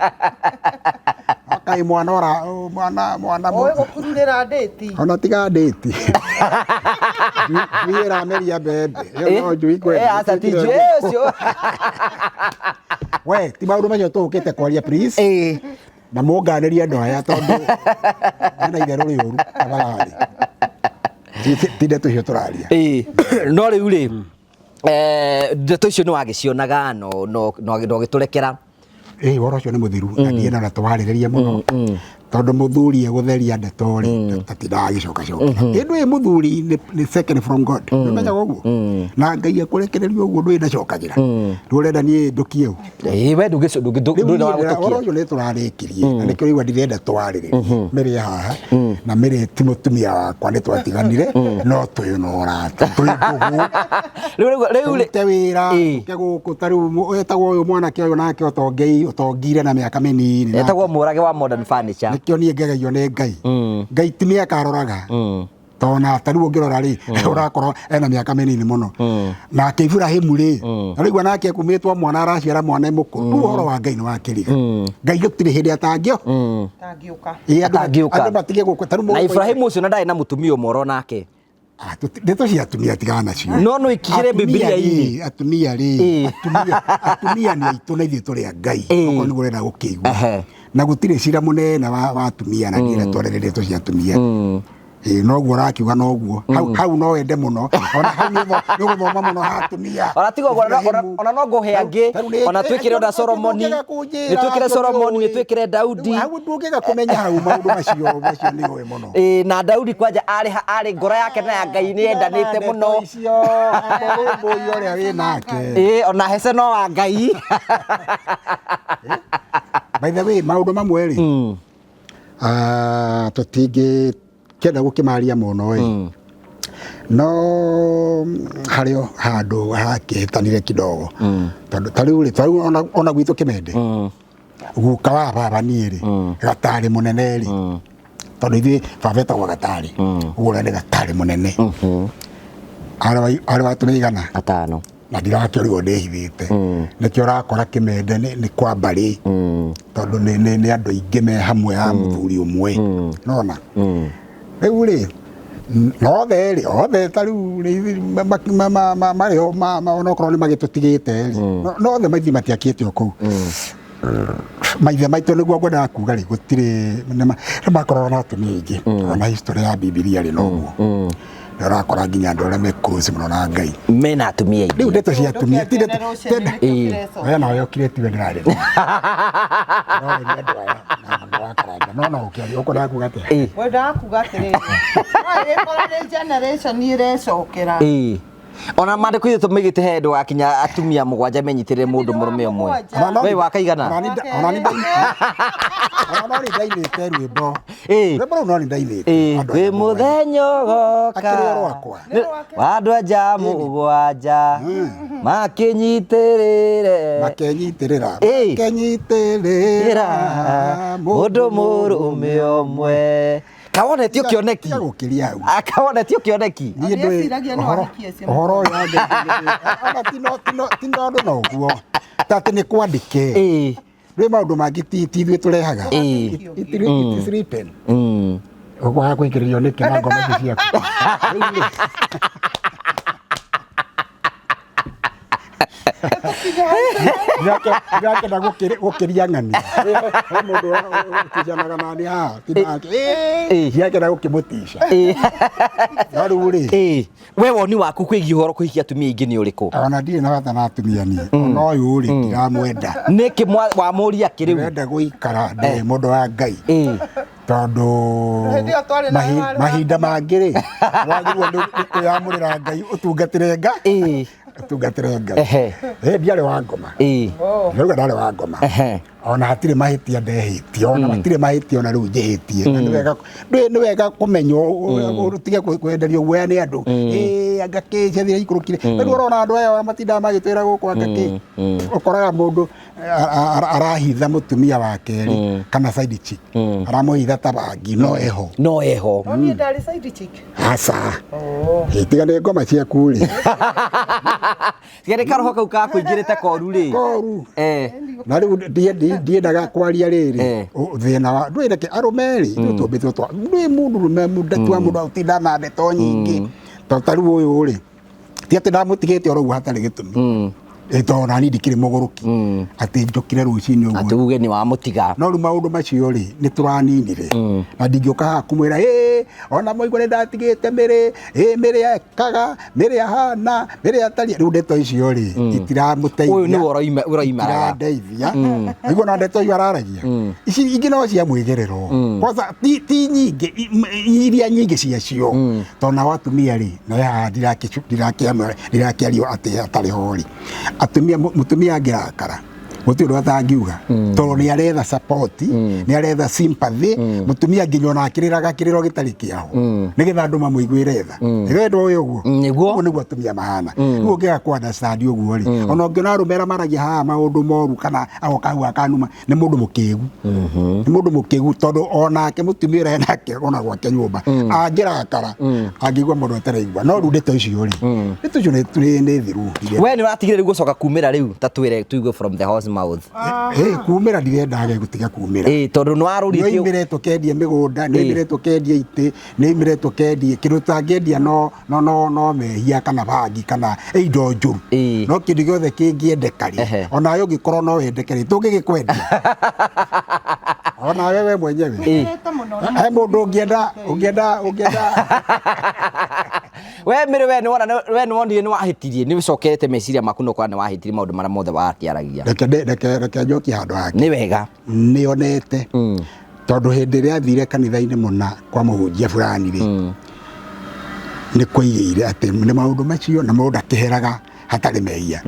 kaĩ mwana ora mwana mwana. Ũĩ gũkururĩra ndĩti. Ona tiga ndĩti, njui ĩrameria mbembe ĩyo no njui kweli. Aca ti njui ũcio. We, ti maũndũ macio tũũkĩte kwaria, please. Na mũnganĩrie andũ aya tondũ mena itherũ rĩũru tafadhali. Ti ndeto icio tũraria. No rĩu rĩ, ndeto icio nĩ wagĩcionaga no ũgĩtũrekera. Ĩ, ũhoro ũcio nĩ mũthiru na ndiĩ na twarĩrĩria mũno, tondũ mũthuri egũtheria ndeto rĩ, tatindaga agĩcoka coka. Ĩndũ ĩ mũthuri nĩ second from God, nĩmenyaga ũguo, na Ngai ekũrekereria ũguo ndũĩ ndacokagĩra. Rĩu ũrenda niĩ ndũkie ũ? Ĩ, we ndũrĩ ndũrĩ na wa ũhoro gũtũkia. Ũcio nĩ tũrarĩkirie, na nĩkĩo rĩu ndirenda twarĩrĩrie mĩrĩ haha na mĩrĩ ti mũtumia wakwa, nĩ twatiganire, no twĩ na ũrata, twĩ ndũgũ. Rĩu rĩ Tũrute wĩra ũke gũkũ ta rĩu etagwo ũyũ mwanake ũyũ nake ũtongei ũtongire na mĩaka mĩnini. Etagwo Mũrage wa Modern Furniture. Nĩkĩo niĩ ngegagio nĩ Ngai. Ngai ti mĩaka aroraga, tona ta rĩu ũngĩrora rĩ, ũrakorwo ena mĩaka mĩnini mũno. Nake Iburahĩmu rĩ, ũraigua nake ekumĩtwo mwana araciara mwana e mũkũrũ. Rĩu ũhoro wa Ngai nĩ wakĩriga. Ngai gũtirĩ hĩndĩ atangĩo Tangĩũka. Ĩ, andũ Atangĩũka. Andũ matige gũkũ ta rĩu Na mũgũkũ- Ibrahimu ũcio na ndarĩ na mũtumia ũmwe oro nake. Ah, ndeto cia atumia tigana nacio. No ikigĩre Atumia Bibilia-inĩ. rĩ, atumia rĩ, atumia nĩ aitũ na ithuĩ tũrĩ a Ngai, okorwo nĩguo ũrenda gũkĩigua. Na gũtirĩ cira mũnene wa atumia na niĩ twarĩrĩria ndeto cia atumia. Ĩ, noguo ũrakiuga noguo hau, hau no wende mũno, ona hau nĩ ũgũthoma mũno ha atumia. Ona tiga ũguo, Ibrahimu. ona no ngũhe angĩ. Tarĩu Ona twĩkĩre ona acio Solomoni, ndũngĩaga kũnjĩra, nĩ twĩkĩre acio Solomoni, nĩ nĩũĩ. twĩkĩre Daudi. Hau ndũngĩaga kũmenya hau maũndũ macio nĩ ũĩ mũno. Ĩ, na Daudi kwanja arĩ ngoro yake na ya Ngai nĩ yendanĩte Ndeto mũno. icio mũrũmbũiya ũrĩa wĩ nake. Ĩ, ona Hese no wa Ngai. By the way, maũndũ mamwe rĩ, tũtingĩkĩenda gũkĩmaria mũno ĩ, no harĩ o handũ hakĩhĩtanire kidogo, tondũ ta rĩu rĩ, ta rĩu ona gwitũ Kĩmende, guka wa baba niĩ rĩ, gatarĩ mũnene rĩ, tondũ ithuĩ baba etagwo Gatarĩ, ũguo ũrĩa nĩ Gatarĩ mũnene, arĩ wa atumia igana 5. Na ndirakĩrigwo ndĩhithĩte nĩkĩo ũrakora Kĩmende nĩ kwa mbarĩ, tondũ nĩ andũ aingĩ me hamwe a mũthuri ũmwe nona. Rĩu rĩ, othe rĩ, othe ta rĩu rĩ, marĩ o onokorwo nĩ magĩtũtigĩte rĩ, no othe maithi matiakĩte o kũu maithe maitũ. Nĩguo ngwendaga kuga rĩ, gũtirĩ nĩ makoragwo na atumia aingĩ. Ona history ya Bibilia rĩ, noguo nĩ ũrakora nginya andũ arĩa me close mũno na Ngai mena atumia rĩu aingĩ. Ndeto cia atumia ti ndeto. Ndeto We nawe ũkire, tiwe ndĩrarĩria. Ndĩrarĩria andũ aya na mũndũ wa Karanja. No ũkĩaria ũkwendaga kuga atĩa? Ngwendaga kuga atĩrĩrĩ, no ĩgĩkorwo nĩ generation ĩrecokera. Ona mandĩko ithu tũmĩgĩte he ndũgakinya atumia 7 menyitĩrĩre mũndũ mũrũme ũmwe. Mũgwanja. We wakaigana? Ona no nĩ ndainĩte rwĩmbo. Rwĩmbo rũu no nĩ ndainĩte. Andũ Wĩ aya mũgwanja. Mũthenya ũgoka Akĩrĩ o rwakwa. wa andũ anja 7 makĩnyitĩrĩre Makenyitĩrĩra. Ĩra Makenyitĩrĩra mũndũ mũrũme ũmwe. Kawonetio kĩoneki. Tiga gũkĩria hau. Akawonetio kĩoneki. Niĩ ndũĩ Ndieciragia no ahikie cio. Ũhoro ũyũ wa Ngai ona ti tondũ no ũguo ta atĩ nĩ kwandĩke. Rĩ maũndũ mangĩ ti ithuĩ tũrehaga. It is written. Ũkwaga kũingĩrĩrio nĩkĩ na ngoma ici ciaku? Ndirakenda gũkĩria ng'ani. He mũndũ ũticanaga nani haha ti nake. Ndirakenda gũkĩmũtica. No rĩu rĩ, We woni waku kwĩgiĩ ũhoro kũhikia atumia aingĩ nĩ ũrĩkũ? Ona ndirĩ na bata na atumia niĩ. Ona ũyũ rĩ, ndiramwenda. Nĩkĩ wamũria kĩ rĩu? Ndĩrenda gũikara ndĩ mũndũ wa Ngai. Tondũ Hĩndĩ ĩyo twarĩ na warĩ wa- mahinda mangĩ rĩ, wagĩrĩirwo nĩ kwĩyamũrĩra Ngai, ũtungatĩre Ngai. Ũtungatĩre Ngai. Ndiarĩ wa ngoma. Ndĩrauga ndarĩ wa ngoma. Ona hatirĩ mahĩtia ndehĩtie, ona hatirĩ mahĩtia ona rĩu njĩhĩtie. Na nĩ wega kũmenya ũtige kwenderio guoya nĩ andũ. Anga kĩ ciathire ikũrũkire. Rĩu ũrona andũ aya matindaga magĩtwĩra gũkũ anga kĩ. Ũkoraga mũndũ arahitha mũtumia wa kerĩ kana side chick. Aramũhitha ta bangi no eho. No eho. No niĩ ndarĩ side chick. Aca. Tiga nĩ ngoma ciaku rĩ. Tiga nĩ karoho kau kakũingĩrĩte koru rĩ. Koru. Na rĩu ndiendaga kwaria rĩrĩ thĩna wa ndũĩ reke arũme rĩ ithuĩ tũmbĩtwo twa ndũĩ mũndũ rũme mũndũ wa mũndũ ũtinda na ndeto nyingĩ. To ta rĩu ũyũ rĩ ti atĩ ndamũtigĩte oro ũguo hatarĩ gĩtũmi. Tondũ nani ndikĩrĩ mũgũrũki atĩ njũkire rũcinĩ ũguo. Atĩ uge nĩ wamũtiga. No rĩu maũndũ macio rĩ nĩ tũraninire. Na ndingĩũka haha kũmwĩra ona mũigua nĩ ndatigĩte mĩrĩ, mĩrĩ ekaga, mĩrĩ ahana, mĩrĩ atariĩ. Rĩu ndeto icio rĩ itiramũteithia. Ũyũ nĩwe ũroimaraga. Itirandeithia. Nĩguo na ndeto icio araragia. Ici ingĩ no cia mwĩgerero. Kwanza ti nyingĩ, iria nyingĩ ciacio. Tondũ nao atumia rĩ, na haha ndirakĩario atĩ atarĩ ho rĩ. Atumia, mũtumia angĩrakara gũtirĩ ũndũ atangiuga tondũ nĩ aretha support, nĩ aretha sympathy. Mũtumia nginya ona akĩrĩraga kĩrĩro gĩtarĩ kĩao nĩgetha andũ mamũiguĩre tha. Nĩwendwo ũyũ ũguo? Nĩguo. Ũguo nĩguo atumia mahana. Rĩu ũngĩaga kũ understand ũguo rĩ, ona ũngĩona arũme arĩa maragia haha maũndũ moru kana agoka hau akanuma, nĩ mũndũ mũkĩgu. Nĩ mũndũ mũkĩgu tondũ onake mũtumia ũrĩa enake ona gwake nyũmba angĩrakara angĩigua mũndũ ataraigua. No rĩu ndeto icio rĩ, ndeto icio nĩ thiru. We nĩ ũratigire rĩu gũcoka kumĩra rĩu ta twĩre tuigue from the horse mouth. Kumĩra ndirenda gũtiga kumĩra. Tondũ nĩ warũrĩtio. Nĩ oimĩre tũkendie mĩgũnda, nĩ oimĩre tũkendie itĩ, nĩ oimĩre tũkendie kĩndũ tũtangĩendia no mehia kana bangi kana indo njũru. No kĩndũ gĩothe kĩngĩendeka rĩ, onawe ũngĩkorwo no wendeke rĩ, tũngĩgĩkwendia. Onawe we mwenyewe. He mũndũ ũngĩenda. We mĩrĩ we nĩwona we nĩwonire nĩwahĩtirie, nĩũcokerete meciria maku no ũkora nĩwahĩtirie maũndũ marĩa mothe wakĩaragia. Reke njokie handũ hake. Nĩ wega. Nĩonete. Tondũ hĩndĩ ĩrĩa athire kanitha-inĩ mũna kwa mũhunjia fulani rĩ, nĩ kwoigĩire atĩ nĩ maũndũ macio na mũndũ akĩheraga hatarĩ mehia.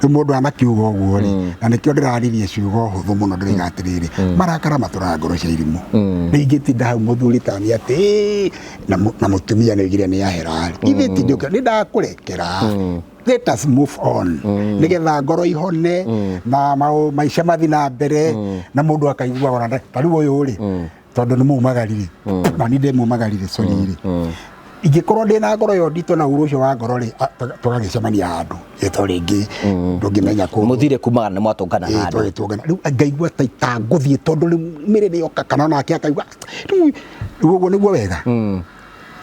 Rĩu mũndũ anakiuga ũguo rĩ, na nĩkĩo ndĩraririe ciugo hũthũ mũno ndĩroiga atĩrĩrĩ, marakara matũraga ngoro cia irimũ. Rĩu ingĩtinda hau mũthuri ta niĩ atĩ, na mũtumia nĩ oigire nĩ ahera rĩ, ithe ti ndĩũke, nĩ ndakũrekera. Let us move on. Nĩgetha ngoro ihone, na maica mathiĩ na mbere, na mũndũ akaigua ona ta rĩu ũyũ rĩ, tondũ nĩ mumagari rĩ, na niĩ ndĩ mumagari rĩ, sorry rĩ. Ingĩkorwo ndĩ na ngoro ĩyo nditũ na ũru ũcio wa ngoro rĩ, tũgagĩcemania handũ. Ĩto rĩngĩ, ndũngĩmenya kũndũ. Mũthire kumaga nĩ mwatũngana handũ. Twagĩtũngana. Rĩu ngaigua ta itangũthiĩ tondũ rĩu mĩrĩ nĩyoka, kana onake akaigua, rĩu ũguo nĩguo wega.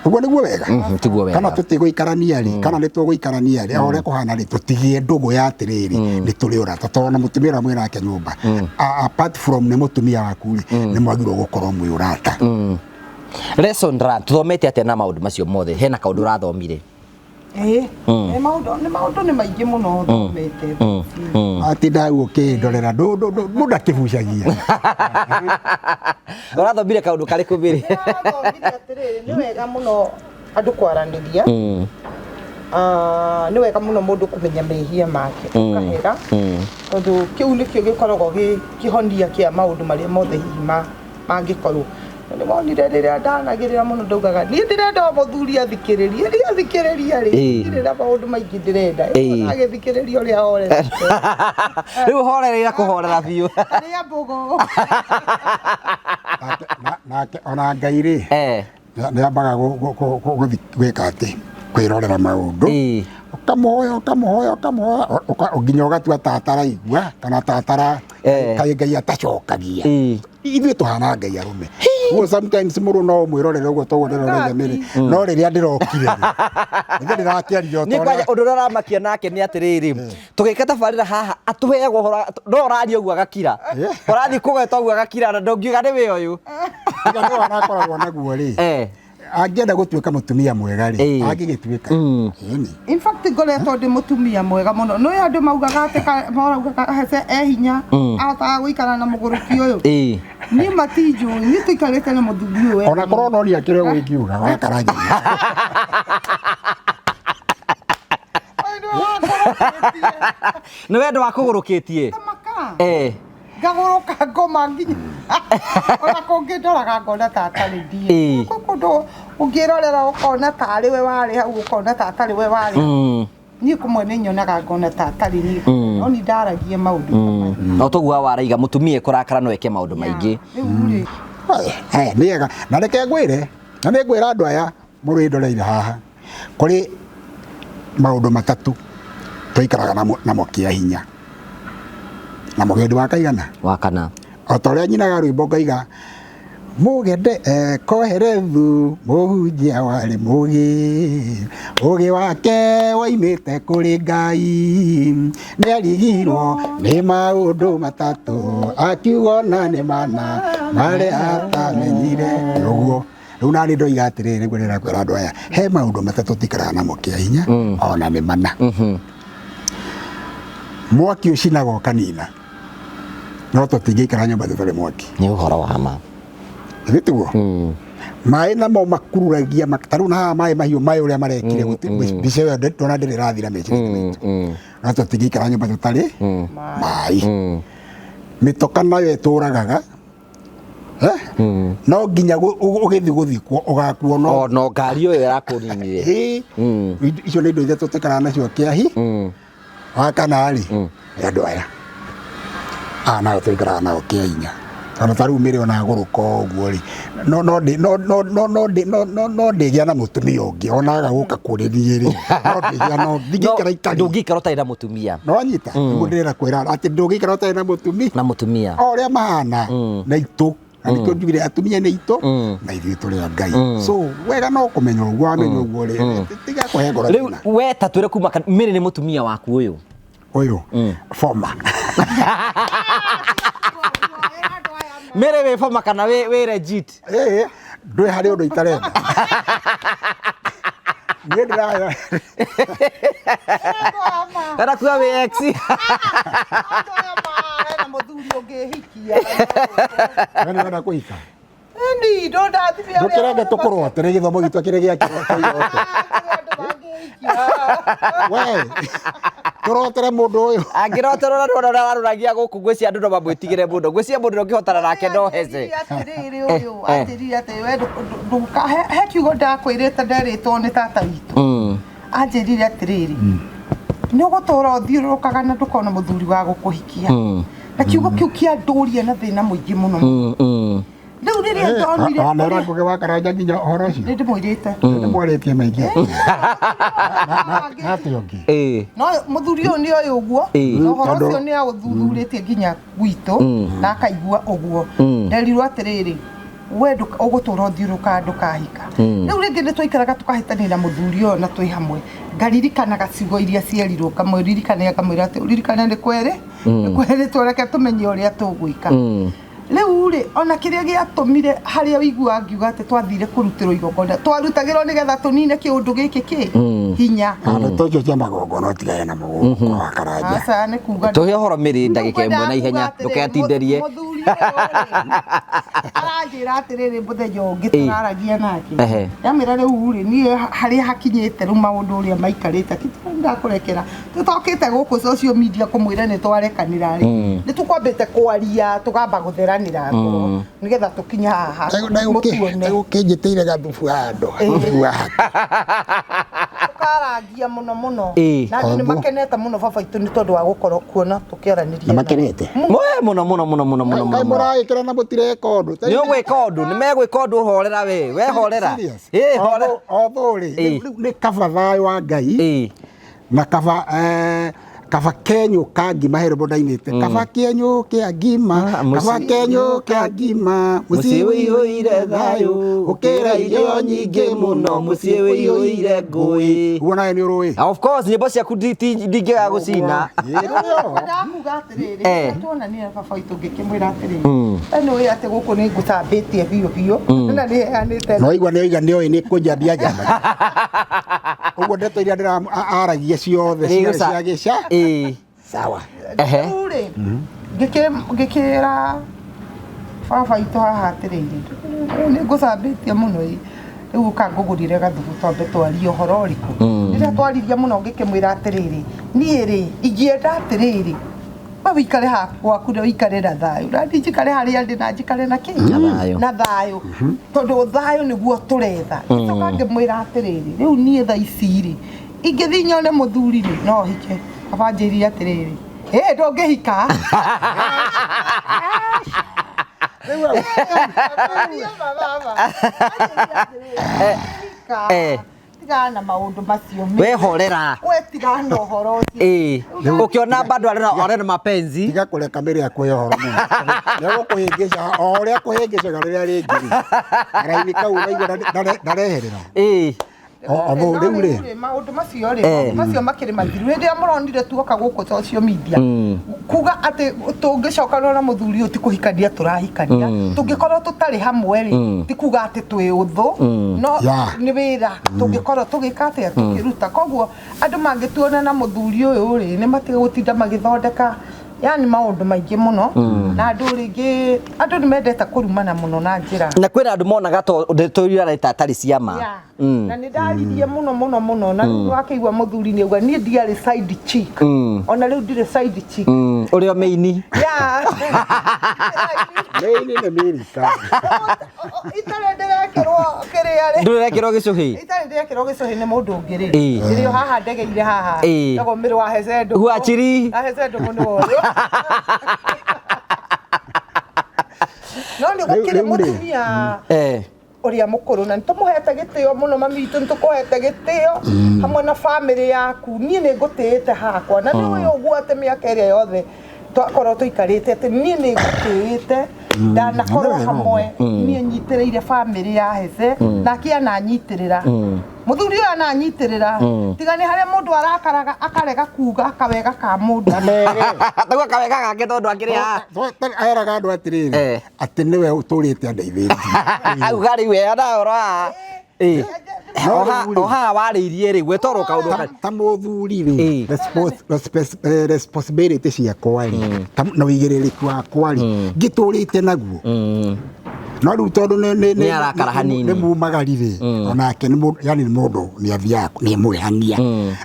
Ũguo nĩguo wega. Tiguo wega. Kana tũtigũikarania rĩ, kana nĩ tũgũikarania rĩ, o ũrĩa kũhana rĩ, tũtigĩe ndũgũ ya atĩrĩrĩ, nĩ tũrĩ ũrata. Tondũ ona mũtumia ũrĩa mwĩ nake nyũmba, apart from nĩ mũtumia waku rĩ, nĩ mwagĩrĩirwo gũkorwo mwĩ ũrata. Lesson learned, tuthomete atĩa na maũndũ macio mothe? Hena kaũndũ ũrathomire? Nĩ maũndũ nĩ maingĩ mũno thomete. Atinda hau ũkĩndorera, mũndũ akĩbucagia. Ũrathomire kaũndũ karĩkũ Mary? Ndĩrathomire atĩrĩrĩ, nĩ wega mũno andũ kwaranĩria. Nĩ wega mũno mũndũ kũmenya mehia make, ũkahera. Tondũ kĩu nĩkĩo gĩkoragwo gĩ kĩhonia kĩa maũndũ marĩa mothe hihi mangĩkorwo. Nĩ wonire rĩrĩa ndanagĩrĩra mũno ndaugaga niĩ ndĩrenda o mũthuri athikĩrĩrie, niĩ athikĩrĩria rĩ, ndirĩ na maũndũ maingĩ ndĩrenda. Agĩthikĩrĩria ũrĩa horerete. Rĩu horereire kũhorera biũ. Arĩa mbũgũ. Nake ona Ngai rĩ, nĩ ambaga gwĩka atĩ kwĩrorera maũndũ, ũkamũhoya ũkamũhoya ũkamũhoya nginya ũgatua tata araigua kana tata kaĩ Ngai atacokagia. Ithuĩ tũhana Ngai arũme. Ũguo sometimes mũndũ no ũmwĩrorere ũguo toguo ndĩrorere mĩrĩ, no rĩrĩa ndĩrokire rĩ, nĩ ndĩrakĩaria o ta Niĩ kwanja ũrĩa ũndũ ũrĩa ũramakia nake nĩ atĩrĩrĩ, tũgĩka tabarĩra haha atũheagwo ũhoro, no ũraria ũguo agakira, ũrathiĩ kũgweta ũguo agakira, na ndũngiuga nĩ we ũyũ. Tiga nĩ wanakoragwo naguo rĩ, angĩenda gũtuĩka mũtumia mwega rĩ, angĩgĩtuĩka. Ĩni. In fact ngoretwo ndĩ mũtumia mwega mũno. Nĩ andũ maugaga atĩ maraugaga Hece e hinya, ahotaga gũikara na mũgũrũki ũyũ. Niĩ matinjũĩ, niĩ tũikarĩte na mũthuri ũyũ wega. Ona korwo no niakĩrĩ ũguo ingiuga, wakaranja. Nĩ wendo wa kũgũrũkĩtie. Ngagũrũka ngoma nginya ona kũngĩndoraga ngona ta atarĩ ndiĩ. Kwĩ kũndũ ũngĩrorera ũkona tarĩ we warĩ hau, ũkona ta atarĩ we warĩ. Niĩ kũmwe nĩ nyonaga ngona ta atarĩ niĩ, no nĩ ndaragia maũndũ ta maya. No toguo waraiga mũtumia kũrakara no eke maũndũ maingĩ. Rĩu rĩ. Nĩ wega. Na reke ngwĩre, na nĩ ngwĩra andũ aya mũrĩndoreire haha, kũrĩ maũndũ matatũ tũikaraga namo kĩa hinya. Na mũgendi wa kaigana? Wa kana. O ta ũrĩa nyinaga rwĩmbo ngaiga, mũgende ekoherethu mũhunjia warĩ mũgĩ, ũgĩ wake woimĩte kũrĩ Ngai, nĩarigirwo nĩ maũndũ matatũ, akiuga ona nĩ mana marĩa atamenyire. Ũguo rĩu nani ndoiga atĩrĩrĩ, nĩguo ndĩrakwĩra andũ aya, he maũndũ matatũ tikaraga namo kĩa hinya, ona nĩ mana. Mwaki ũcinaga ũkanina, no tũtingĩikara nyũmba tũtarĩ mwaki. Nĩ ũhoro wa ma. Githĩ tiguo? Maĩ namo makururagia, ta rĩu na haha maĩ mahiũ, maĩ ũrĩa marekire, mbica ĩyo ndona ndĩrĩ ĩrathira meciria-inĩ maitũ. No tũtingĩikara nyũmba tũtarĩ maĩ. Mĩtoka nayo ĩtũragaga, No nginya ũgĩthiĩ gũthikwo ũgakuo no. No ngari ĩyo ĩrakũninire. Icio nĩ indo iria tũtikaraga nacio kĩahi. Wa kana rĩ, nĩ andũ aya. Aya nao tũikaraga nao kĩa hinya. Tondũ ta rĩu mĩrĩ ona gũrũka ũguo rĩ, no ndĩgĩa na mũtumia ũngĩ, ona aga gũka kũrĩ niĩ rĩ, no ndĩgĩa na ũngĩ. Ndingĩikara itarĩ. Ndũngĩikara ũtarĩ na mũtumia. No wanyita? Nĩguo ndĩrenda kwĩra atĩ ndũngĩikara ũtarĩ na mũtumia. Na mũtumia. O ũrĩa mahana na itũ. Na nĩkĩo njugire atumia nĩ itũ na ithuĩ tũrĩ a Ngai. So wega no kũmenya ũguo, wamenya ũguo rĩ, tiga kũhe ngoro Rĩu thĩna. we ta twĩre kuma Mary nĩ mũtumia waku ũyũ. Ũyũ former. Mary wĩ former kana wĩ legit? Ndwĩ harĩ ũndũ itarenda. Niĩ ndĩraya. Kana kuga wĩ ex. Andũ aya marena mũthuri ũngĩhikia. We nĩ ũrenda kũhika? Ĩni, ndũndathime arĩa Ndũkĩrenge tũkũrwo atĩrĩ gĩthomo gitũ kĩrĩ gĩa kĩroto iroto. We, tũrotere mũndũ ũyũ. Angĩroterwo na ndona ũrĩa warũragia gũkũ, ngwĩciria andũ no mamwĩtigĩre mũno. Ngwĩciria mũndũ ũrĩa ũngĩhotana nake no Hece. Atĩrĩrĩ ũyũ, atĩrĩrĩ atĩ we ndũka, he kiugo ndakwĩrĩte nderĩtwo nĩ tata witũ. Anjĩrire atĩrĩrĩ, nĩ ũgũtũra ũthiũrũrũkaga na ndũkona mũthuri wa gũkũhikia. Na kiugo kĩu kĩandũria na thĩna mũingĩ mũno. Rĩu rĩrĩa ndonire Ona ũrĩa Ngũgĩ wa Karanja nginya ũhoro ũcio. Nĩ ndĩmwĩrĩte. Nĩ ndĩmwarĩtie maingĩ. Na atĩ ũngĩ. No mũthuri ũyũ nĩ oĩ ũguo, na ũhoro ũcio nĩ aũthuthurĩtie nginya gwitũ, na akaigua ũguo. Nderirwo atĩrĩrĩ, we ũgũtũra ũthiũrũrũkaga ndũkahika. Rĩu rĩngĩ nĩ twaikaraga tũkahĩtania na mũthuri ũyũ na twĩ hamwe. Ngaririkanaga ciugo iria cierirwo, ngamũririkania ngamwĩra atĩ ũririkane nĩ kwerĩ, nĩ kwerĩ tũreke tũmenye ũrĩa tũgwĩka. Rĩu rĩ, ona kĩrĩa gĩatũmire harĩa ũiguaga ngiuga atĩ twathire kũrutĩrwo igongona, twarutagĩrwo nĩgetha tũnine kĩũndũ gĩkĩ kĩ hinya. Na ndeto icio cia magongona ũtigane na mũgũkũ wa Karanja. Aca, nĩ kuga Tũhe ũhoro Mary ndagĩka ĩmwe na Nĩngwendaga ihenya, kuga atĩrĩ, ndũketinderie. Mũthuri Mũthuri ũyũ rĩ, aranjĩra atĩrĩrĩ, mũthenya ũngĩ tũraragia nake, ndamwĩra rĩu rĩ, niĩ harĩa hakinyĩte rĩu, maũndũ ũrĩa maikarĩte, ndakũrekera tũtokĩte gũkũ social media kũmwĩra nĩ twarekanĩra rĩ, nĩ tũkwambĩte kwaria, tũkamba gũtheranĩra ngoro nĩgetha tũkinye haha mũtuone. Ndagũkĩnjĩtĩire gathubu handũ thubu haha. Tũkarangia mũno mũno na andũ nĩ makenete mũno, baba itũ, nĩ tondũ wa gũkorwo kuona tũkĩaranĩria. Na makenete. Mwe mũno mũno mũno mũno mũno Kaĩ mũno. Mũragĩkĩra na mũtireka ũndũ. Nĩ ũgwĩka ũndũ, nĩ megwĩka ũndũ, horera we, we horera. Serious. Horera. Although rĩ, rĩu nĩ kaba thayũ wa Ngai na kaba kaba kenyũ ka ngima, he rwĩmbo ndainĩte, kaba kenyũ kĩa ngima, Ah, mũciĩ- kaba kenyũ kĩa ngima, mũciĩ ũiyũire thayũ ũkĩra irio nyingĩ mũno, mũciĩ ũiyũire ngũĩ. Ũguo nawe nĩ ũrũĩ. Of course, nyĩmbo ciaku ndingĩaga gũcina. Ndakuga atĩrĩrĩ, tuonania baba witũ, ngĩkĩmwĩra atĩrĩrĩ, we nĩ ũĩ atĩ gũkũ nĩ ngũcambĩtie biũ biũ na nĩ heanĩte. No igua nĩ oiga nĩ oĩ nĩ kũnjambia njamba, ũguo ndeto iria ndĩra aragia ciothe ciarĩ cia gĩca. Sawa. Rĩu rĩ, ngĩkĩra baba witũ haha atĩrĩrĩ, rĩu nĩ ngũcambĩtie mũno ĩ, rĩu ũka ngũgũrĩre gathubu twambe twarie ũhoro ũrĩkũ. Rĩrĩa twaririe mũno, ngĩkĩmwĩra atĩrĩrĩ, niĩ rĩ, ingĩenda atĩrĩrĩ, we wĩikare haku gwaku na wĩikare na thayũ, na niĩ njikare harĩa ndĩ na njikare na kĩ? Na thayũ. Na thayũ, tondũ thayũ nĩguo tũretha. Ngĩcoka ngĩmwĩra atĩrĩrĩ, rĩu niĩ thaa ici rĩ, ingĩthiĩ nyone mũthuri rĩ, no hike? Baba anjĩrire atĩrĩrĩ, ĩ ndũngĩhika. Rĩu Baba anjĩrire atĩrĩrĩ, tigana na maũndũ macio. We horera. We tigana na ũhoro ũcio. Ũkĩona bado arena mapenzi. Tiga kũreka mĩrĩ yaku ĩyo ũhoro mũno, nĩ gũkũhĩngĩca o ũrĩa kũhĩngĩcaga rĩrĩa rĩngĩ rĩ, karaini kau ũraigua ndareherera. Although No rĩu rĩ, rĩ, maũndũ macio rĩ, maũndũ macio makĩrĩ mathiru. Hĩndĩ ĩrĩa mũronire tuoka gũkũ social media kuga atĩ tũngĩcokanwo na mũthuri ũyũ ti kũhikania tũrahikania, tũngĩkorwo tũtarĩ hamwe rĩ, ti kuga atĩ twĩ ũthũ, no nĩ wĩra tũngĩkorwo tũgĩka atĩa, tũkĩruta. Koguo andũ mangĩtuona na mũthuri ũyũ rĩ, nĩ matige gũtinda magĩthondeka yani maũndũ maingĩ mũno, na andũ rĩngĩ, andũ nĩ mendete kũrumana mũno na njĩra Na kwĩna andũ monaga to ndeto iria areta atarĩ cia ma. Na nĩ ndaririe mũno mũno mũno, na rĩu wakĩigua mũthuri nĩ auga niĩ ndiarĩ side chick, ona rĩu ndirĩ side chick. Ũrĩa mĩini. Yeah. Mĩini nĩ mĩrika. Itarĩ ndĩrekĩrwo kĩrĩa rĩ, Ndũrekĩrwo gĩcũhĩ. Itarĩ ndĩrekĩrwo gĩcũhĩ nĩ mũndũ ũngĩ rĩ, ndĩrĩ o haha ndegeire haha. Tagwo mĩrĩ wa Hece Ndũng'ũ. Huachiri. Na Hece Ndũng'ũ nĩ ũyũ, no nĩ gũkĩrĩ Rĩu rĩ. Mũtumia ũrĩa mũkũrũ, na nĩ tũmũhete gĩtĩo mũno, mami witũ, nĩ tũkũhete gĩtĩo hamwe na bamĩrĩ yaku. Niĩ nĩ ngũtĩĩte hakwa, na nĩ ũyũ ũguo atĩ mĩaka ĩrĩa yothe twakorwo tũikarĩte, atĩ niĩ nĩ ngũtĩĩte, ndanakorwo Na nĩ wega. Hamwe niĩ nyitĩrĩire bamĩrĩ ya Hece, nake ananyitĩrĩra, mũthuri ũyũ ananyitĩrĩra, tiga nĩ harĩa mũndũ arakaraga akarega kuga akawega ka mũndũ. Taguo kawega gake tondũ akĩrĩ haha. Eraga andũ atĩrĩrĩ, atĩ nĩwe ũtũrĩte andeithĩtie. Auga rĩu we ona ũhoro haha. No O rĩu rĩ, o haha warĩirie rĩ, gwetoro kaũndũ ta mũthuri rĩ, responsibility ciakwa rĩ, na ũigĩrĩrĩki wakwa rĩ, ngĩtũrĩte naguo, no rĩu tondũ Nĩ arakara hanini. Nĩ mumagari rĩ, onake nĩ mũndũ, yani nĩ mũndũ nĩ athiaga nĩ mwĩhania,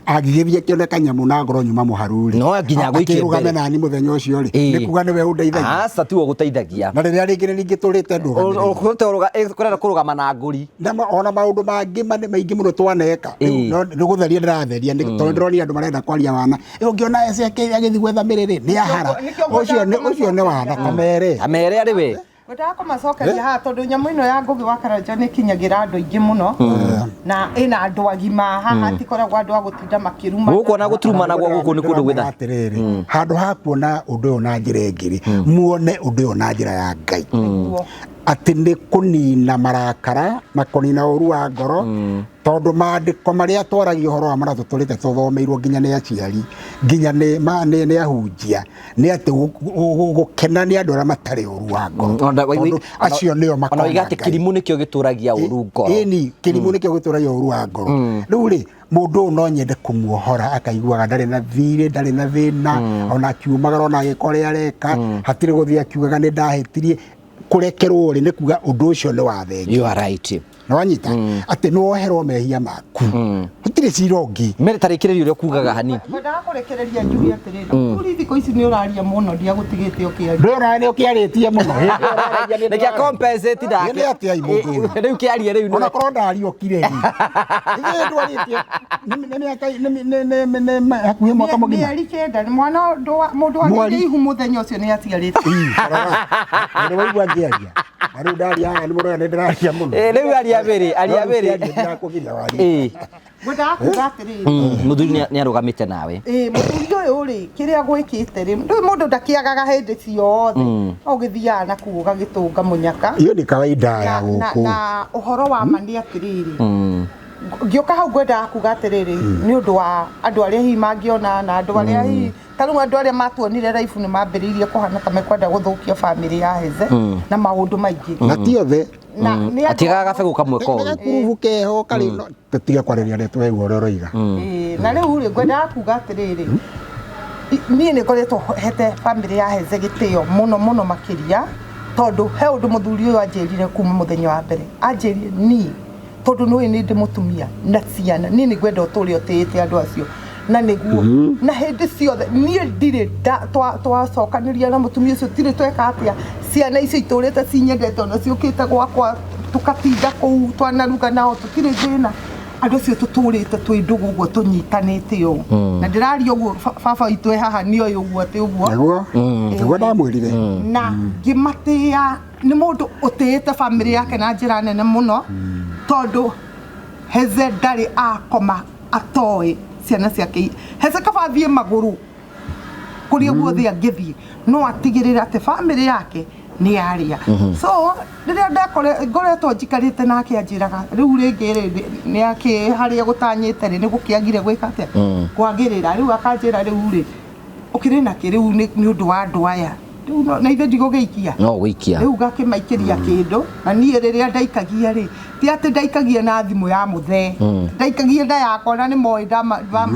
angĩgĩthiĩ akĩone kanyamũ na ngoro nyuma mũharu rĩ, No nginya agũikie akĩrũgame mbere. nani mũthenya ũcio rĩ, nĩ kuga nĩwe ũndeithagia. Aca, tiwe ũgũteithagia. Na rĩrĩa rĩngĩ nĩ ningĩtũrĩte ndũgamĩrĩire. Kũrenda kũrũgama na ngũri. Na ona maũndũ mangĩ maingĩ mũno twaneka. Rĩu no nĩ gũtheria ndĩratheria, tondũ ndĩronire andũ marenda kwaria wana. Ũngĩona ece agĩthiĩ gwetha mĩrĩrĩ nĩ ahara. Nĩkĩo Ũcio nĩ wana kamere. Amere arĩ we. Ngwendaga kũmacokeria haha tondũ nyamũ ĩno ya Ngũgĩ wa Karanja nĩ ĩkinyagĩra andũ aingĩ mũno, na ĩna andũ agima haha, tikoragwo andũ a gũtinda makĩruma. Gũkũ ona gũturuma naguo gũkũ nĩ kũndũ gwĩtha. Atĩrĩrĩ, handũ ha kuona ũndũ ũyũ na njĩra ĩngĩ rĩ, muone ũndũ ũyũ na njĩra ya Ngai, Nĩguo. Atĩ nĩ kũnina marakara na kũnina ũru wa ngoro. Tondũ maandĩko marĩa twaragia ũhoro wa marĩa tũtũrĩte tũthomeirwo nginya nĩ aciari, nginya nĩ ma- nĩ nĩ ahunjia, nĩ atĩ gũkena nĩ andũ arĩa matarĩ ũru wa ngoro. Tondũ acio nĩo Ona makona oiga atĩ Ngai. kĩrimũ nĩkĩo gĩtũragia ũru ngoro. Ĩni, kĩrimũ nĩkĩo gĩtũragia ũru wa ngoro. Rĩu rĩ, mũndũ ũyũ no nyende kũmuohora akaiguaga ndarĩ na thirĩ, ndarĩ na thĩna, ona akiumagara ona agĩka ũrĩa areka, hatirĩ gũthiĩ akiugaga nĩ ndahĩtirie. Kũrekerwo rĩ, nĩ kuga ũndũ ũcio nĩ wathengia. You are right. Nĩwanyita atĩ nĩwoherwo mehia maku, gũtirĩ cira ũngĩ. Mere tarĩkĩrĩria ũrĩa ũkugaga hanini. Ngwendaga kũrekereria njuge atĩrĩrĩ, mũthuri thikũ ici nĩ ũraria mũno, ndiagũtigĩte ũkĩaria. Ndũrona nĩ ũkĩarĩtie mũno. Hĩndĩ ĩyo ũraragia nĩ Nĩkĩo ndĩraragia. compensate ndake. Nĩ atĩa ĩ mũndũ ũyũ? Rĩu kĩarie rĩu. Ona korwo ndariũkire rĩ, ithuĩ ndwarĩtie nĩ mĩaka nĩ hakuhĩ mwaka mũgima. Mĩeri 9 nĩ mwana mũndũ Mweri. wagĩire ihu mũthenya ũcio nĩ atigarĩte. Ii, rora. Na nĩ waigua ngĩaria na rĩu ndaria haha nĩ mũroya nĩ ndĩraria mũno. Eh, rĩu aria mbere, aria No, rĩu mbere. kĩaria ndirakũgiria warie. Eh, Ngwendaga kuga atĩrĩrĩ, mũthuri nĩ arũgamĩte nawe. Ĩĩ, mũthuri ũyũ rĩ, kĩrĩa gwĩkĩte rĩ, ndũĩ mũndũ ndakĩagaga hĩndĩ ciothe, no ũgĩthiaga na kuo ũgagĩtũnga mũnyaka. Hiyo ni kawaida ya Na gũkũ. na ũhoro wa ma nĩ atĩrĩrĩ, ngĩũka hau ngwendaga kuga atĩrĩrĩ, nĩ ũndũ wa andũ arĩa hihi mangĩona na andũ arĩa hihi ta rĩu andũ arĩa matuonire raibu nĩ mambĩrĩirie kũhana ta mekwenda gũthũkia bamĩrĩ ya Heze na maũndũ maingĩ. Na ti othe. Na nĩ andũ- Atigaga gabegũ kamwe Nĩ koru. gakurubu keho karĩ no tũtige kwarĩria rĩtwa waigua ũrĩa ũroiga. Ĩĩ, na rĩu rĩ, ngwendaga kuga atĩrĩrĩ, niĩ nĩ ngoretwo hete bamĩrĩ ya Heze gĩtĩo mũno mũno makĩria, tondũ he ũndũ mũthuri ũyũ anjĩrire kuma mũthenya wa mbere. Anjĩrire niĩ tondũ nĩũĩ nĩ ndĩ mũtumia na ciana, niĩ nĩ ngwenda ũtũre ũtĩĩte andũ acio na nĩguo na hĩndĩ ciothe niĩ ndirĩ twacokanĩria na mũtumia ũcio, tirĩ tweka atĩa, ciana icio itũrĩte cinyendete ona ciũkĩte gwakwa tũkatinda kũu twanaruga nao, tũtirĩ thĩna. Andũ acio tũtũrĩte twĩ ndũgũ ũguo tũnyitanĩte ũũ, na ndĩraria ũguo baba witũ e haha nĩoĩ ũguo atĩ ũguo. Nĩguo nĩguo ndamwĩrire. Na ngĩmatĩĩa, nĩ mũndũ ũtĩĩte bamĩrĩ yake na njĩra nene mũno, tondũ Heze ndarĩ akoma atoĩ ciana ciake. Heze kaba athiĩ magũrũ kũrĩa guothe angĩthiĩ, no atigĩrĩre atĩ bamĩrĩ yake nĩ yarĩa. So rĩrĩa ngoretwo njikarĩte nake anjĩraga rĩu rĩngĩ rĩ, nĩ akĩ harĩa gũtanyĩte rĩ, nĩ gũkĩagire gwĩka atĩa, kwagĩrĩra. Rĩu akanjĩra rĩu rĩ, ũkĩrĩ nakĩ rĩu nĩ ũndũ wa andũ aya rĩu na ithe ndigũgĩikia. No gũikia. Rĩu ngakĩmaikĩria kĩndũ, na niĩ rĩrĩa ndaikagia rĩ, ti atĩ ndaikagia na thimũ ya mũthee, ndaikagia na yakwa, na nĩ moĩ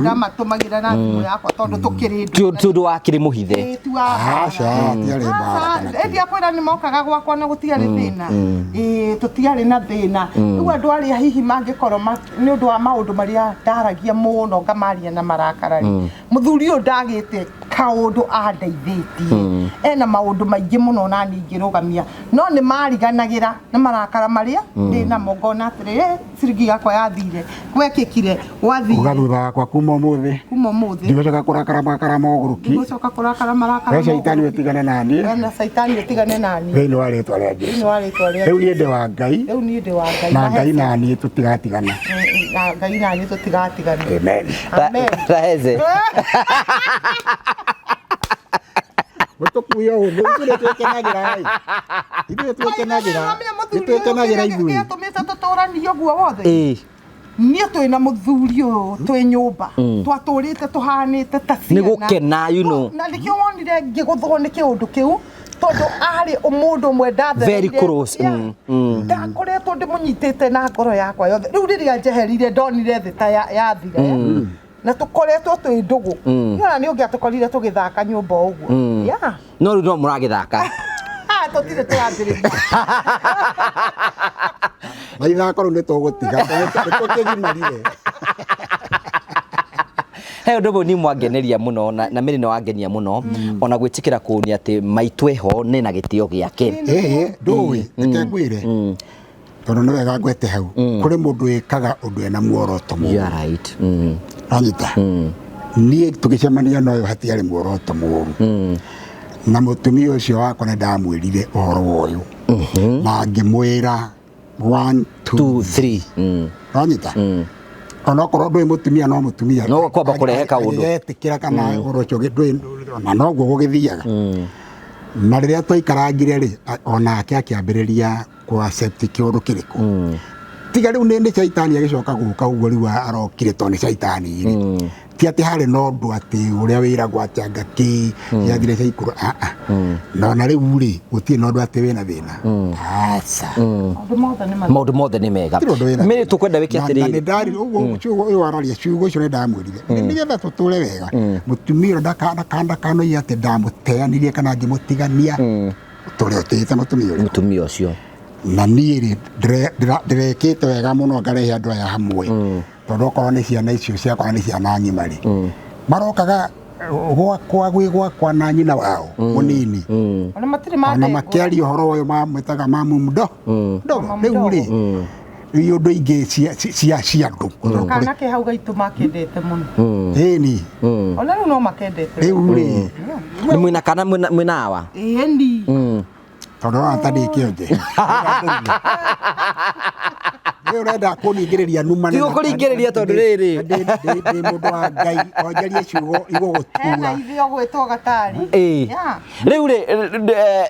ndamatũmagĩra na thimũ yakwa tondũ tũkĩrĩ Ti ũndũ wa kĩrĩ mũhithe. Ĩĩ, ti wa Aca, tiarĩ mbara kana kĩ. Ĩndĩ akwĩra nĩ mokaga gwakwa na gũtiarĩ thĩna. Ĩĩ, tũtiarĩ na thĩna. Rĩu andũ arĩa hihi mangĩkorwo nĩ ũndũ wa maũndũ marĩa ndaragia mũno ngamaria na marakara rĩ, mũthuri ũyũ ndagĩte kaũndũ andeithĩtie, ena maũndũ maingĩ mũno na niĩ ingĩrũgamia, no nĩ mariganagĩra na marakara marĩa ndĩ namo, ngona atĩrĩ, ciringi yakwa yathire, gwekĩkire, gwathire. Uga thutha wakwa kuma ũmũthĩ kuma ũmũthĩ ndigũcoka kũrakara makara mogũrũki. Ndigũcoka kũrakara marakara We caitani mogũrũki. ũtigane naniĩ. We na caitani ũtigane naniĩ. Thĩinĩ wa rĩtwa rĩa Thĩinĩ Jesũ. wa rĩtwa rĩa Rĩu niĩ ndĩ wa Ngai. Rĩu niĩ ndĩ wa Ngai. Na Ngai na niĩ tũtigatigana. Na Ngai na niĩ tũtigatigana. Amen. Amen. Raheze. Mũtũkuie ũũ, ithuĩ nĩ twĩkenagĩra ĩ. Ithuĩ twĩkenagĩra. Nĩ twĩkenagĩra ithuĩ. Gĩatũmĩte tũtũranie ũguo wothe. Ĩĩ. Niĩ twĩ na mũthuri ũyũ twĩ nyũmba twatũrĩte tũhanĩte ta ciana. Nĩ gũkena, you know. Na nĩkĩo wonire ngĩgũthwo nĩ kĩũndũ kĩu, tondũ arĩ mũndũ ũmwe ndathereire. Very close. Yeah. Ndakoretwo ndĩmũnyitĩte na ngoro yakwa yothe. Rĩu rĩrĩa njeherire ndonire thĩ ta yathira. Na tũkoretwo twĩ ndũgũ. Nĩwona nĩ ũngĩatũkorire tũgĩthaka nyũmba ũguo. Yeah. No rĩu no mũragĩthaka. Tũtirĩ tũrambĩrĩria. Na ithako rĩu nĩ tũgũtiga, nĩ tũkĩgimarire. He ũndũ ũmwe niĩ mwangeneria mũno na Mary nĩ wangenia mũno, ona gwĩtĩkĩra kũnia atĩ maitũ eho nĩ na gĩtĩo gĩake. Ĩĩ, ndũĩ, reke ngwĩre. Tondũ nĩ wega ngwete hau. Kũrĩ mũndũ wĩkaga ũndũ ena muoroto mũũru. You are right. Wanyita? Niĩ tũgĩcemania na ũyũ hatiarĩ muoroto mũũru. Na mũtumia ũcio wakwa nĩ ndamwĩrire ũhoro wa ũyũ. Na ngĩmwĩra 1, 2, 2, 3. Wanyita? Onokorwo ndũĩ mũtumia no mũtumia. No kwamba kũrehe kaũndũ. Agĩgetĩkĩra kana ũhoro ũcio ndũĩ, na noguo gũgĩthiaga. Na rĩrĩa twaikarangire rĩ, onake akĩambĩrĩria kũ accept kĩũndũ kĩrĩkũ. Tiga rĩu nĩ caitani agĩcoka gũka ũguo rĩu arokire tondũ nĩ caitani rĩ. Ti atĩ harĩ na ũndũ atĩ ũrĩa wĩragwo atĩ anga kĩ ciathire ciaikũrũ aa. No na rĩu rĩ gũtirĩ na ũndũ atĩ wĩna thĩna. Aca. Maũndũ mothe nĩ matheri. Maũndũ mothe nĩ mega. Gũtirĩ ũndũ wĩna Mary thĩna. tũkwenda wĩke Na nĩ atĩrĩrĩ. ndari ũguo ciugo ũyũ araria ciugo icio nĩ ndamwĩrire. Nĩgetha tũtũre wega. Mũtumia ũyũ ndakanoige atĩ ndamũteanirie kana ngĩmũtigania. Tũrĩ ũtĩĩte mũtumia ũrĩkũ. Mũtumia ũcio. Na niĩ rĩ ndĩrekĩte wega mũno ngarehe andũ aya hamwe. Tondũ okorwo nĩ ciana icio ciakwa nĩ ciana ng'ima rĩ. Marokaga gwakwa gwĩ gwakwa na nyina wao mũnini. Ona matirĩ Ona mandengũra. makĩaria ũhoro ũyũ mamwĩtaga mamu mdo. Ndogo Mama rĩu mdogo. rĩ rĩu ũndũ ingĩ cia cia andũ. Kana ke hau gaitũ makendete mũno. Ĩni Ona rĩu no makendete. rĩu rĩ Nĩ mwĩna kana mwĩna awa. Ĩni. Tondũ ũrona ta ndĩ kĩonje. Rĩu ũrenda kũningĩrĩria numa. Ti gũkũringĩrĩria tondũ rĩrĩ. Ndĩ mũndũ wa Ngai onjarie ciugo Hena igũgũtura. ithe ũgwĩtwo Gatari. Ĩĩ. Yeah. Rĩu rĩ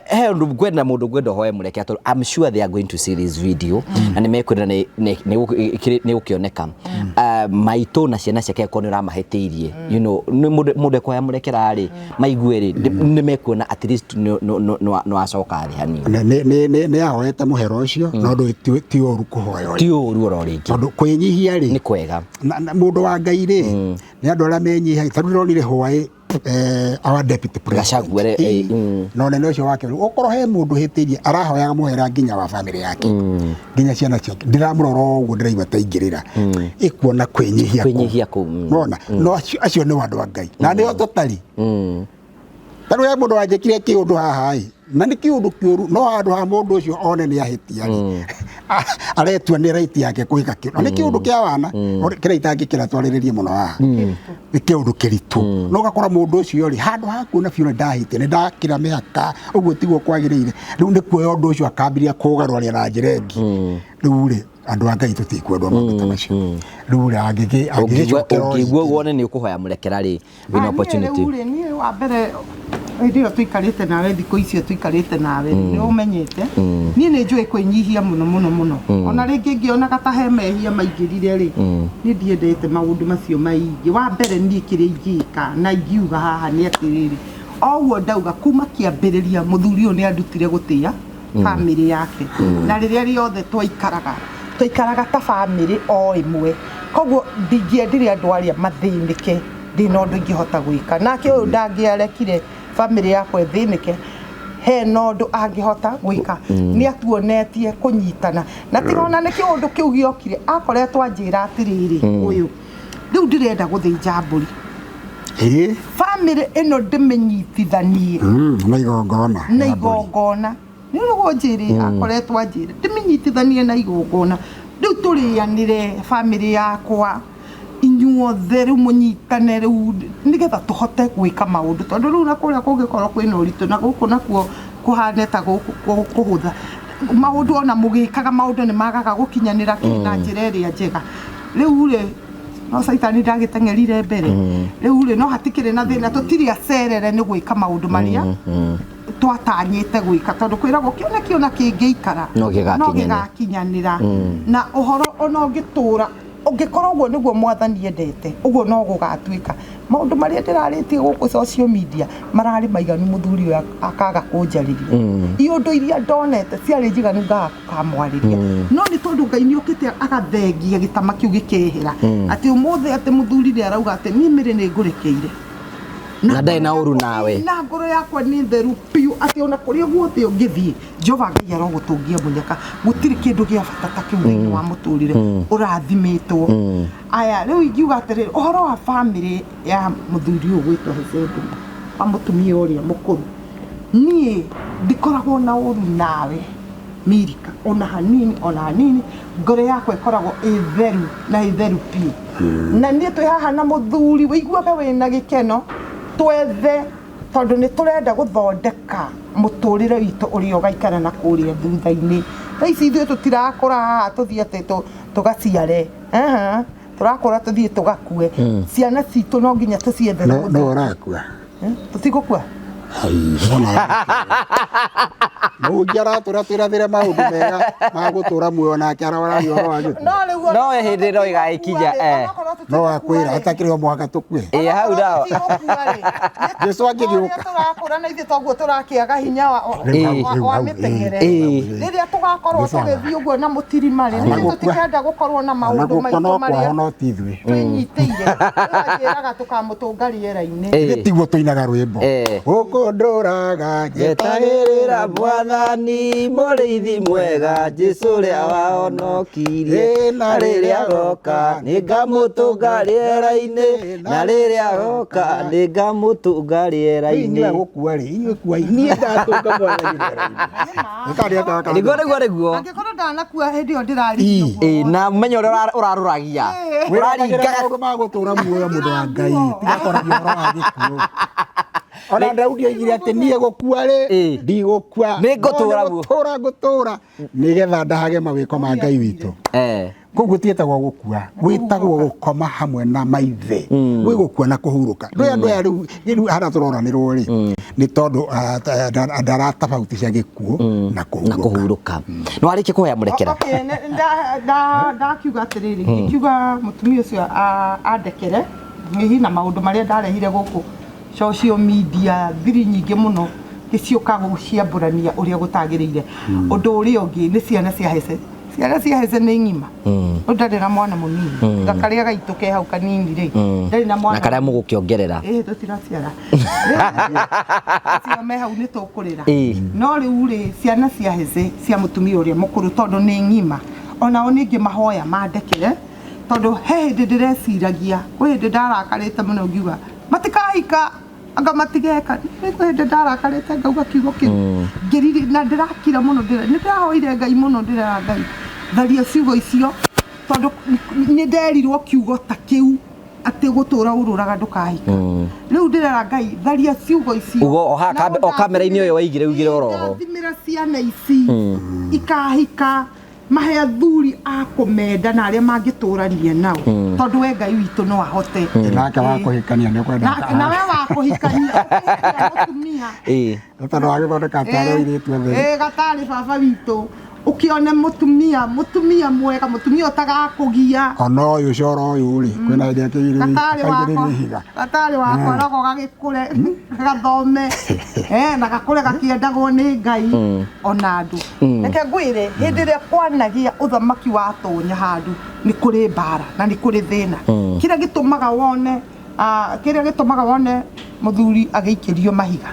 he ũndũ ngwenda mũndũ ngwenda ũhoe mũreke tondũ I'm sure they are going to see this video na nĩ mekwenda nĩ gũkĩoneka maitũ na ciana ciake akorwo nĩ ũramahĩtĩirie you know nĩ mũndũ ekũhoya mũrekera rĩ maigue rĩ nĩ mekuona at least nĩ wacoka thĩ hanini. Nĩ ahoete mũhero ũcio no ndũĩ ti ũru kũhoya Ti ũru oro rĩngĩ. Tondũ kwĩnyihia rĩ Nĩ kwega. Na mũndũ wa Ngai rĩ nĩ andũ arĩa menyihagia tondũ ndĩronire hwaĩ our deputy president. Gachagua rĩ, Na ũnene ũcio wake okorwo he mũndũ hĩtĩirie arahoyaga mũhera nginya wa bamĩrĩ yake nginya ciana ciake ndiramũrora ũguo ndĩraigua ta ingĩrĩra ĩkuona kwĩnyihia kũu. Kwĩnyihia kũu, Nĩwona? No acio nĩ andũ a Ngai na nĩo tũtari. Ta rĩu he mũndũ wanjĩkire kĩũndũ haha ĩ na nĩ kĩũndũ kĩũru no handũ ha mũndũ ũcio one nĩ ahĩtia rĩ aretua nĩ right yake gwĩka kĩũndũ na nĩ kĩũndũ kĩa wana kĩrĩa itangĩkĩra twarĩrĩrie mũno haha nĩ kĩũndũ kĩritũ no ũgakora mũndũ ũcio rĩ handũ ha kuona biũ nĩ ndahĩtia nĩ ndakĩra mĩhaka ũguo tiguo kwagĩrĩire rĩu nĩ kuoya ũndũ ũcio akambĩrĩria kũũgarũrania na njĩra ĩngĩ rĩu rĩ andũ a Ngai tũtikwendwo maũndũ ta macio rĩu rĩ angĩgĩcokera o Ũngĩigua rĩngĩ. wone nĩ ũkũhoya mũrekera rĩ wĩna opportunity. Niĩ rĩu rĩ niĩ wa mbere hĩndĩ ĩyo tũikarĩte nawe thikũ icio tũikarĩte nawe nĩ ũmenyete niĩ nĩ njũĩ kwĩnyihia mũno mũno mũno ona rĩngĩ ngĩonaga ta he mehia maingĩrire rĩ niĩ ndiendete maũndũ macio maingĩ wa mbere niĩ kĩrĩa ingĩka na ingiuga haha nĩ atĩrĩrĩ o ũguo ndauga kuma kĩambĩrĩria mũthuri ũyũ nĩ andutire gũtĩa bamĩrĩ yake na rĩrĩa rĩothe twaikaraga ta bamĩrĩ o ĩmwe koguo ndingĩendire andũ arĩa mathĩnĩke ndĩna ũndũ ingĩhota gwĩka nake ũyũ ndangĩarekire bamĩrĩ yakwa ĩthĩnĩke hena ũndũ angĩhota gwĩka nĩ atuonetie kũnyitana na tiga ona nĩ kĩũndũ kĩu gĩokire akoretwo anjĩra atĩrĩrĩ ũyũ rĩu ndĩrenda gũthĩnja mbũri Ĩĩ. bamĩrĩ ĩno ndĩmĩnyitithanie Na igongona na igongona nĩ ũrĩa njĩrĩ akoretwo anjĩra ndĩmĩnyitithanie na igongona rĩu tũrĩanĩre bamĩrĩ yakwa inyuothe rĩu mũnyitane rĩu nĩgetha tũhote gwĩka maũndũ tondũ rĩu na kũrĩa kũngĩkorwo kwĩna ũritũ na gũkũ nakuo kũhane ta kũhũtha maũndũ ona mũgĩkaga maũndũ nĩ magaga gũkinyanĩra kĩ na njĩra ĩrĩa njega rĩu rĩ no caitani ndagĩteng'erire mbere rĩu rĩ no hatikĩrĩ na thĩna tũtirĩ acerere nĩ gwĩka maũndũ marĩa twatanyĩte gwĩka tondũ kwĩragwo kĩoneki ona kĩngĩikara No gĩgakinyanĩra. no gĩgakinyanĩra na ũhoro ona ũngĩtũra ũngĩkorwo ũguo nĩguo mwathani endete ũguo no gũgatuĩka maũndũ marĩa ndĩrarĩtie gũkũ social media mararĩ maiganu mũthuri ũyũ akaga kũnjarĩria iũndũ iria ndonete ciarĩ njiganu ngaga gũkamwarĩria no nĩ tondũ Ngai nĩ okĩte agathengia gĩtama kĩu gĩkehera atĩ ũmũthĩ atĩ mũthuri nĩ arauga atĩ niĩ mĩrĩ nĩ ngũrekeire Na ndarĩ na ũru nawe. Na ngoro yakwa nĩ theru biũ atĩ ona kũrĩa guothe ũngĩthiĩ Jehova Ngai arogũtũngia mũnyaka gũtirĩ kĩndũ gĩa bata ta kĩu thĩinĩ wa mũtũrĩre ũrathimĩtwo aya rĩu ingiuga atĩrĩrĩ ũhoro wa bamĩrĩ ya mũthuri ũyũ gwĩtwo Hezeduma wa mũtumia ũrĩa mũkũrũ niĩ ndikoragwo na ũru nawe Mirika ona hanini ona hanini ngoro yakwa ĩkoragwo ĩ theru na ĩ theru biũ na niĩ twĩ haha na mũthuri wĩiguaga wĩna gĩkeno twethe tondũ nĩ tũrenda gũthondeka mũtũrĩre witũ ũrĩa ũgaikara na kũrĩa thutha-inĩ thaa ici ithuĩ tũtirakũra haha tũthiĩ atĩ tũgaciare tũrakũra tũthiĩ tũgakue ciana citũ no nginya tũciethere No ũrakua tũtigũkua Mũhunjia aratũra twĩrathĩre maũndũ mega ma gũtũra muoyo nake araoragia ũhoro wa gĩkuũ. No rĩu No hĩndĩ no ĩgagĩkinya, eh. No akwĩra atakĩrĩ o mũhaka tũkue. Ĩ hau nao. Jesũ angĩgĩũka. Tũrakũra na ithuĩ toguo tũrakĩaga hinya Rĩu hau, rĩu wa hau, mĩteng'ere. Ĩ. Rĩrĩa tũgakorwo Nĩ sawa. tũgĩthiĩ ũguo na mũtirima rĩ, Ona nĩ gũkua- tũtikenda gũkorwo na Ona maũndũ gũkua maitũ no marĩa kwahona ti ithuĩ. twĩnyitĩire. Rĩu tũkamũtũnga rĩera-inĩ. Ĩ. Tiguo tũinaga rwĩmbo. Eh. Gũkũ ndũraga Njetagĩrĩra mwathani mũrĩithi mwega Jesũ ũrĩa wahonokirie na rĩrĩa agoka nĩngamũtũnga rĩera-inĩ na rĩrĩa agoka nĩngamũtũnga Rĩu inyuĩ rĩera-inĩ. gũkua rĩ, inyuĩ kuai. Niĩ ndatũnga mwathani rĩera-inĩ. Nĩkarĩa gaka. Nĩguo nĩguo nĩguo. Angĩkorwo ndanakua hĩndĩ ĩyo ndĩrarĩrio ũguo. Ĩ na ũmenye ũrĩa ũrarũragia. Wĩragĩra Ũraringaga maũndũ ma gũtũra muoyo mũndũ wa Ngai tiga kwaragia ũhoro wa gĩkuũ. Ona Daudi oigire atĩ niĩ gũkua rĩ Ĩ. ndigũkua Nĩ ngũtũũra No nĩ muoyo. gũtũũra ngũtũũra nĩgetha ndahage mawĩko ma Ngai witũ. Eh. Koguo tiĩtagwo gũkua, gwĩtagwo gũkoma hamwe na maithe. Gwĩ gũkua na kũhurũka. Ndũĩ andũ aya rĩu rĩu harĩa tũroranĩrwo rĩ nĩ tondũ ndaratabautisha gĩkuũ na Na kũhurũka. kũhurũka. Nĩ warĩkia kũhoya mũrekera. Okay, ndakiuga atĩrĩrĩ, ngikiuga mũtumia ũcio andekere hihi na maũndũ marĩa ndarehire gũkũ social media thiri nyingĩ mũno gĩciũka gũciambũrania ũrĩa gũtagĩrĩire. Ũndũ ũrĩa ũngĩ nĩ ciana cia Hese. Ciana cia Hese nĩ ng'ima. Rĩu ndarĩ na mwana mũnini. Tiga karĩa gaitũ ke hau kanini rĩ, ndarĩ na mwana Na karĩa mũgũkĩongerera. ĩĩ tũtiraciara. Rĩu acio me hau nĩ tũkũrĩra. Ĩĩ. No rĩu rĩ ciana cia Heze cia mũtumia ũrĩa mũkũrũ tondũ nĩ ng'ima onao ningĩ mahoya mandekere tondũ he hĩndĩ ndĩreciragia kwĩ hĩndĩ ndarakarĩte mũno ngiuga matikahika anga matigeka nĩ kwĩ hĩndĩ ndarakarĩte ngauga kiugo kĩu ngĩriri na ndĩrakira mũno nĩ ndĩrahoire Ngai mũno ndĩrera Ngai tharia ciugo icio tondũ nĩ nderirwo kiugo ta kĩu atĩ gũtũra ũrũraga ndũkahika rĩu ndĩrera Ngai tharia ciugo icio Ugo, o haha Na o kamera-inĩ ũyũ waigire ugire oro ho. Ndathimĩra ciana ici ikahika mahe athuri a kũmenda na arĩa mangĩtũrania nao tondũ we Ngai witũ no ahote. Nake wa kũhikania nĩ ũkwenda Na we wa kũhikania ũkĩhikia mũtumia. Ĩ. Tondũ wagĩthondeka tarĩ airĩtu othe. Ĩ gatarĩ baba witũ ũkĩone mũtumia mwega mũtumia ũtagakũgia. Ona ũyũ coro ũyũ rĩ kwĩna hĩndĩ gatarĩ akĩigĩrĩire wakwa ihiga. gatarĩ wakwa nako gagĩkũre gathome na gakũre gakĩendagwo nĩ Ngai ona andũ. Reke ngwĩre hĩndĩ ĩrĩa kwanagia ũthamaki watonya handũ nĩ kũrĩ mbara na nĩ kũrĩ thĩna. Kĩrĩa gĩtũmaga wone kĩrĩa gĩtũmaga wone mũthuri agĩikĩrio mahiga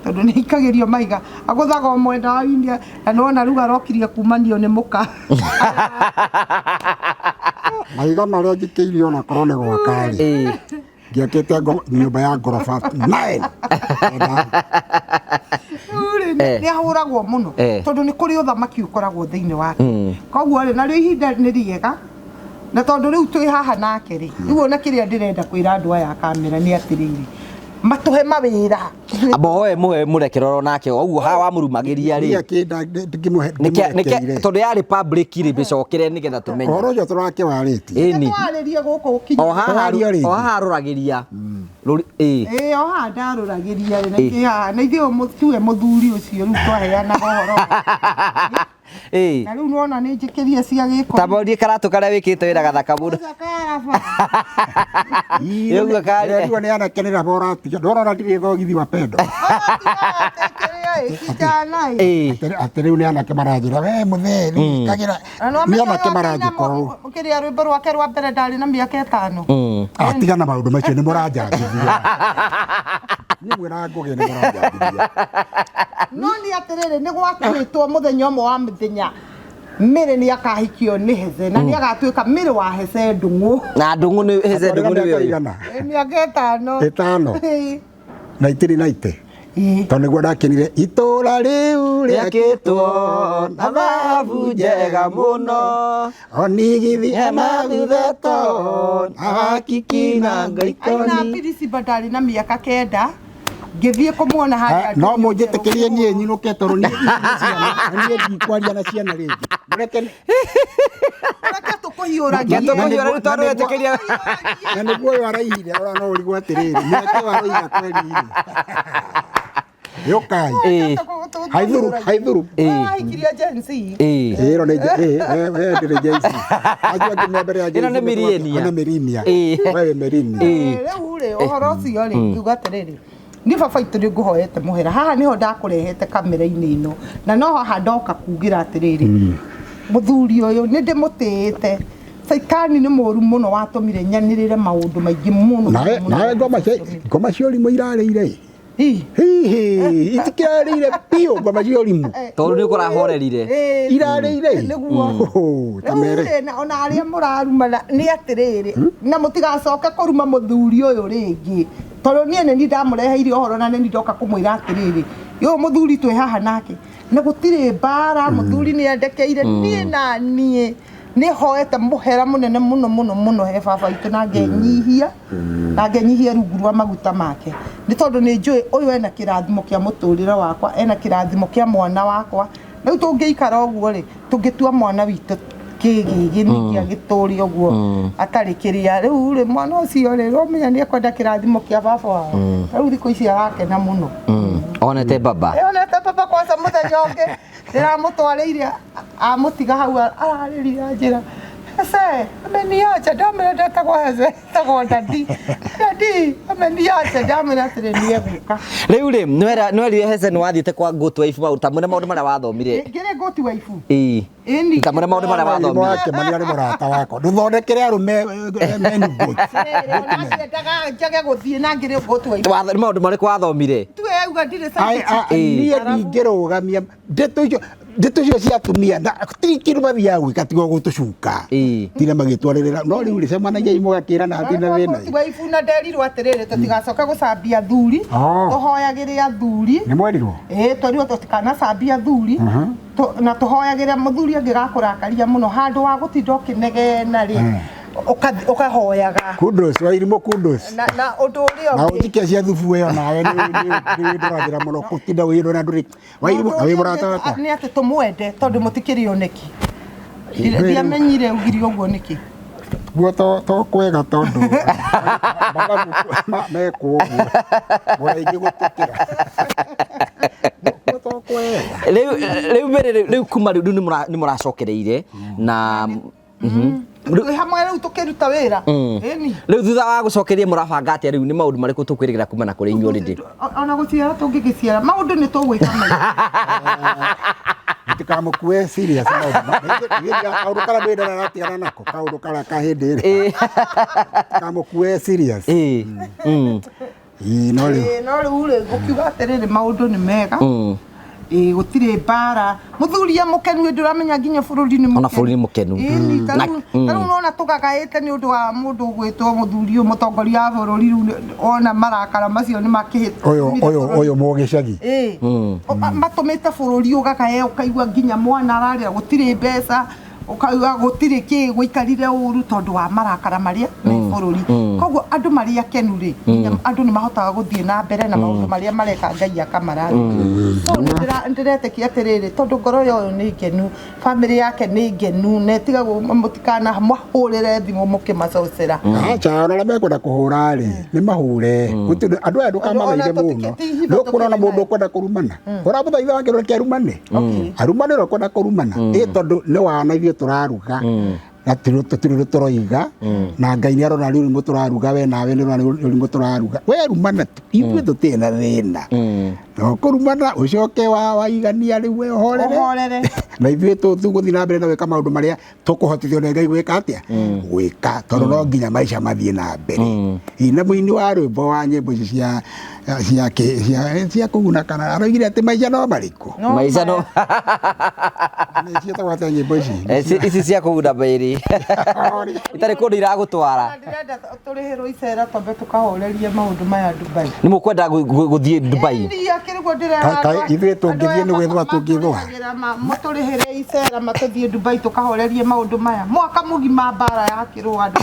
tondũ nĩ aikagĩrio mahiga agũthaga o mwena wa India na nĩwona rĩu arokirie kumanio nĩ mũka. Mahiga marĩa njikĩirio ona korwo nĩ gwaka rĩ Ĩ. ngĩakĩte nyũmba ya ngoroba 9. Rĩu rĩ, nĩ ahũragwo mũno tondũ nĩ kũrĩ ũthamaki ũkoragwo thĩinĩ wake. Koguo rĩ narĩo ihinda nĩ rĩega na tondũ rĩu twĩ haha nake rĩ rĩu ona kĩrĩa ndĩrenda kwĩra andũ aya a kamera nĩ atĩrĩrĩ matũhe mawĩra. Amba hoe mũhe mũrekera oro nake ũguo haha wamũrumagĩria rĩ. Ndĩkĩmũrekeire. Tondũ yarĩ public rĩ mĩcokere nĩgetha tũmenye. Ũhoro ũcio tũrakĩwarĩtie. Ĩni. Twarĩrie gũkũ ũkinya. O haha Tũraria rĩngĩ. o haha arũragĩria. Ĩ. Ĩ o haha ndarũragĩria rĩ na ithuĩ haha na ithuĩ tiwe mũthuri ũcio rĩu twaheanaga ũhoro. Ĩ. Na rĩu nĩwona nĩ njĩkĩrie cia gĩko. Ta morie karatũ karĩa wĩkĩte wĩra gathaka mũno. Ũguo karĩ. Rĩu nĩ anakenera boratiga. Ndorora ndirĩ thogithi wa pendo. Ĩ. Atĩ rĩu nĩ anake maranjĩra we mũthee rĩu kagĩra. Nĩ anake maranjĩka ũũ. Kĩrĩa rwĩmbo rwake rwa mbere ndarĩ na mĩaka 5. Atiga na maũndũ macio nĩ mũranjambithia. Niĩ mwĩra Ngũgĩ nĩ mũranjambithia. No nĩ atĩrĩrĩ nĩ gwatuĩtwo mũthenya ũmwe wa mĩthenya Mĩrĩ nĩ akahikio nĩ Heze na nĩ agatuĩka Mĩrĩ wa Heze Ndung'u. Na Ndung'u nĩ Heze Ndung'u nĩ Mĩaka ũyũ. igana? Mĩaka 5. 5. Ĩ. 1990. Ĩ. Tondũ nĩguo ndakenire itũra rĩu Rĩakĩtwo na thahabu njega mũno. Onigithi Hemagutheto na hakiki na Aina ngaikoni. Pirisiba ndarĩ na mĩaka 9. Ngĩthiĩ kũmuona harĩa No ndũnyũ mũnjĩtĩkĩrie njerũ. Niĩ nyinũke tondũ niĩ niĩ ndikwaria na ciana rĩngĩ. Mũreke Reke tũkũhiũragie. Reke tũkũhiũragie rĩu tondũ wetĩkĩria. Na nĩguo ũyũ araihire ora no ũrigwo atĩrĩrĩ, mĩaka ĩyo aroiga kweri rĩ. Yũkai. Haithuru, haithuru. Wahikirie Gen Z. Ĩno nĩ we ndĩrĩ Gen Z. Acio angĩ me mbere ya Gen Z. Ĩno nĩ millennia. Ĩno millennia. We wĩ millennia. Rĩu rĩ, ũhoro ũcio rĩ, ngiuga atĩrĩrĩ, niĩ baba itũ nĩ ngũhoete mũhera, haha nĩho ndakũrehete kamera-inĩ ĩno, na no haha ndoka kugĩra atĩrĩrĩ, mũthuri ũyũ nĩ ndĩmũtĩĩte. Caitani nĩ mũru mũno, watũmire nyanĩrĩre maũndũ maingĩ mũno. Nawe mũno. Nawe ngoma cia ũrimũ irarĩire. Ĩ. Hihi itikĩrarĩire biũ ngoma cia ũrimũ. Tondũ nĩ ũkũrahorerire. Irarĩire. Nĩguo. Hoho, ta Rĩu mere. rĩ, na ona arĩa mũrarumana nĩ atĩrĩrĩ, na mũtigacoke kũruma mũthuri ũyũ rĩngĩ, tondũ niĩ nĩ niĩ ndamũreheire ũhoro, na nĩ niĩ ndoka kũmwĩra atĩrĩrĩ, ũyũ mũthuri twĩ haha nake na gũtirĩ mbara. Mũthuri nĩ endekeire niĩ, na niĩ nĩ hoete mũhera mũnene mũno mũno mũno he baba itũ, na ngenyihia, na ngenyihia rungu rwa maguta make, nĩ tondũ nĩ njũĩ ũyũ ena kĩrathimo kĩa mũtũrĩre wakwa, ena kĩrathimo kĩa mwana wakwa. Rĩu tũngĩikara ũguo rĩ, tũngĩtua mwana witũ kĩgĩgĩ nĩkĩ agĩtũre ũguo atarĩ kĩrĩa? Rĩu rĩ, mwana ũcio rĩ, ũmenya nĩ ekwenda kĩrathimo kĩa baba wao. Rĩu thikũ ici arakena mũno. Onete baba. Onete baba. Kwanza mũthenya ũngĩ ndĩramũtwarĩire, amũtiga hau ararĩrira njĩra, "Hese ameniacha." Ndamĩra ndetagwo Hese, etagwo daddy. "Daddy ameniacha." Ndamĩra atĩrĩ, nĩ egũka. Rĩu rĩ, nĩwerire Hese nĩ wathiĩte kwa good wife, maũndũ ta mwĩre maũndũ marĩa wathomire. Ngĩrĩ good wife. Ĩĩ. Ĩni. Ta mwĩre maũndũ marĩa Warimũ wathomire. wake mani arĩ mũrata wakwa. Ndũthondekere arũme menu good. Onandiendaga njage gũthiĩ na ngĩrĩ good wife. Nĩ maũndũ marĩkũ wathomire? Tu auga ndirĩ Ai, side. Niĩ ndingĩrũgamia ndeto icio, ndeto icio cia atumia na gũtirĩ kĩndũ mathiaga gwĩka tiga gũtũcuka. Tina magĩtwarĩrĩra, no rĩu rĩ, cemanagiai mũgakĩrana, hatirĩ na thĩna. Wife, na nderirwo atĩrĩrĩ, tũtigacoke gũcambia athuri, tũhoyagĩre athuri. Nĩ mwerirwo? Ĩĩ, twerirwo tũtikanacambie athuri, na tũhoyagĩre mũthuri. Angĩgakũrakaria mũno, handũ wa gũtinda ũkĩnegena rĩ, ũkahoyaga. Kudos, Wairimũ, kudos. Na ũndũ ũrĩa Na ũngĩ ũnjikia cia thubu ĩyo nawe nĩ ndũrathĩra mũno gũtinda wĩrwo na ndũrĩ Wairimũ Ũndũ na wĩ ũrĩa mũrata ũngĩ wakwa. Nĩ atĩ tũmwende tondũ mũtikĩrĩ oneki. Ndiamenyire ugiri ũguo nĩkĩ. Guo to kwega tondũ mathabu mekwo ũguo mũraingĩ gũtũkĩra. Guo to kwega. Rĩu mbere rĩu kuma rĩu nĩ mũracokereire na Twĩ hamwe rĩu tũkĩruta wĩra, ĩni. Rĩu thutha wa gũcokeria mũrabanga atĩa? Rĩu nĩ maũndũ marĩkũ tũkwĩrĩgĩra kuma na kũrĩ inyuĩ already? Ona gũciara tũngĩgĩciara, maũndũ nĩ tũgwĩka maingĩ. Mũtikamũkue serious maũndũ kaũndũ karĩa ndwĩndana aratigana nako, kaũndũ karĩa ka hĩndĩ ĩrĩa mũtikamũkue serious. Ĩĩ, no rĩu Ĩĩ, no rĩu rĩ, ngũkiuga atĩrĩrĩ, maũndũ nĩ mega. Ĩĩ, gũtirĩ mbara, mũthuri e mũkenu, ĩ ndũramenya nginya bũrũri nĩ Ona bũrũri nĩ mũkenu. Ĩni, ta rĩu nona tũgagaĩte nĩ ũndũ wa mũndũ ũgwĩtwo mũthuri ũyũ mũtongoria wa bũrũri. Rĩu ona marakara macio nĩ makĩhĩtũmire Ũyũ bũrũri. Ũyũ mũgĩcagi. Ĩĩ. Matũmĩte bũrũri ũgagae, ũkaigua nginya mwana ararĩra gũtirĩ mbeca, ũkaigua gũtirĩ kĩ, gũikarire ũru tondũ wa marakara marĩa me bũrũri. Koguo andũ marĩ akenu rĩ, nginya andũ nĩ mahotaga gũthiĩ na mbere na maũndũ marĩa mareka, Ngai akamarathima. So nĩ ndĩretĩkia atĩrĩrĩ, tondũ ngoro ya ũyũ nĩ ngenu, bamĩrĩ yake nĩ ngenu, na ĩtigagwo mũtikana mahũrĩre thimũ mũkĩmacocera. Aca, ona arĩa mekwenda kũhũra rĩ, nĩ mahũre. Gũtirĩ andũ aya ndũkamathaithe Ona mũno. ti hitho Nĩ ũkuona ona tũkĩrĩ mũndũ nayo. ũkwenda kũrumana ũramũthaitha wake, reke arumane, arumane ũrĩa ũkwenda kũrumana. Ĩ tondũ nĩ wana ithuĩ tũraruga na tũtirĩ tũroiga, na Ngai nĩ arona rĩu tũraruga, we nawe nĩ ũrona rĩu tũraruga. We rumana tu, ithuĩ tũtirĩ na thĩna. No kũrumana ũcoke wa waigania rĩu we ũhorere. Ũhorere. Na ithuĩ tũgũthiĩ na mbere na gwĩka maũndũ marĩa tũkũhotithio nĩ Ngai gwĩka atĩa, gwĩka, tondũ no nginya maica mathiĩ na mbere. Ĩ, na mũini wa rwĩmbo wa nyĩmbo ici cia kũguna kana aroigire atĩ maica no marĩkũ. No Maica no Nĩ ciĩtagwo atĩa nyĩmbo ici? Ici cia kũguna mwĩrĩ. Ĩĩ. Itarĩ kũndũ iragũtwara. Na ndĩrenda tũrĩhĩrwo icera twambe tũkahorerie maũndũ maya Dubai. Nĩ mũkwenda gũthiĩ Dubai? Iria kĩrĩguo ndĩrera Ka- ithuĩ tũngĩthiĩ nĩ gwĩthũa tũngĩthũa. Matũrĩhĩre icera matũthiĩ Dubai tũkahorerie maũndũ maya mwaka mũgima mbara ya kĩrũa andũ.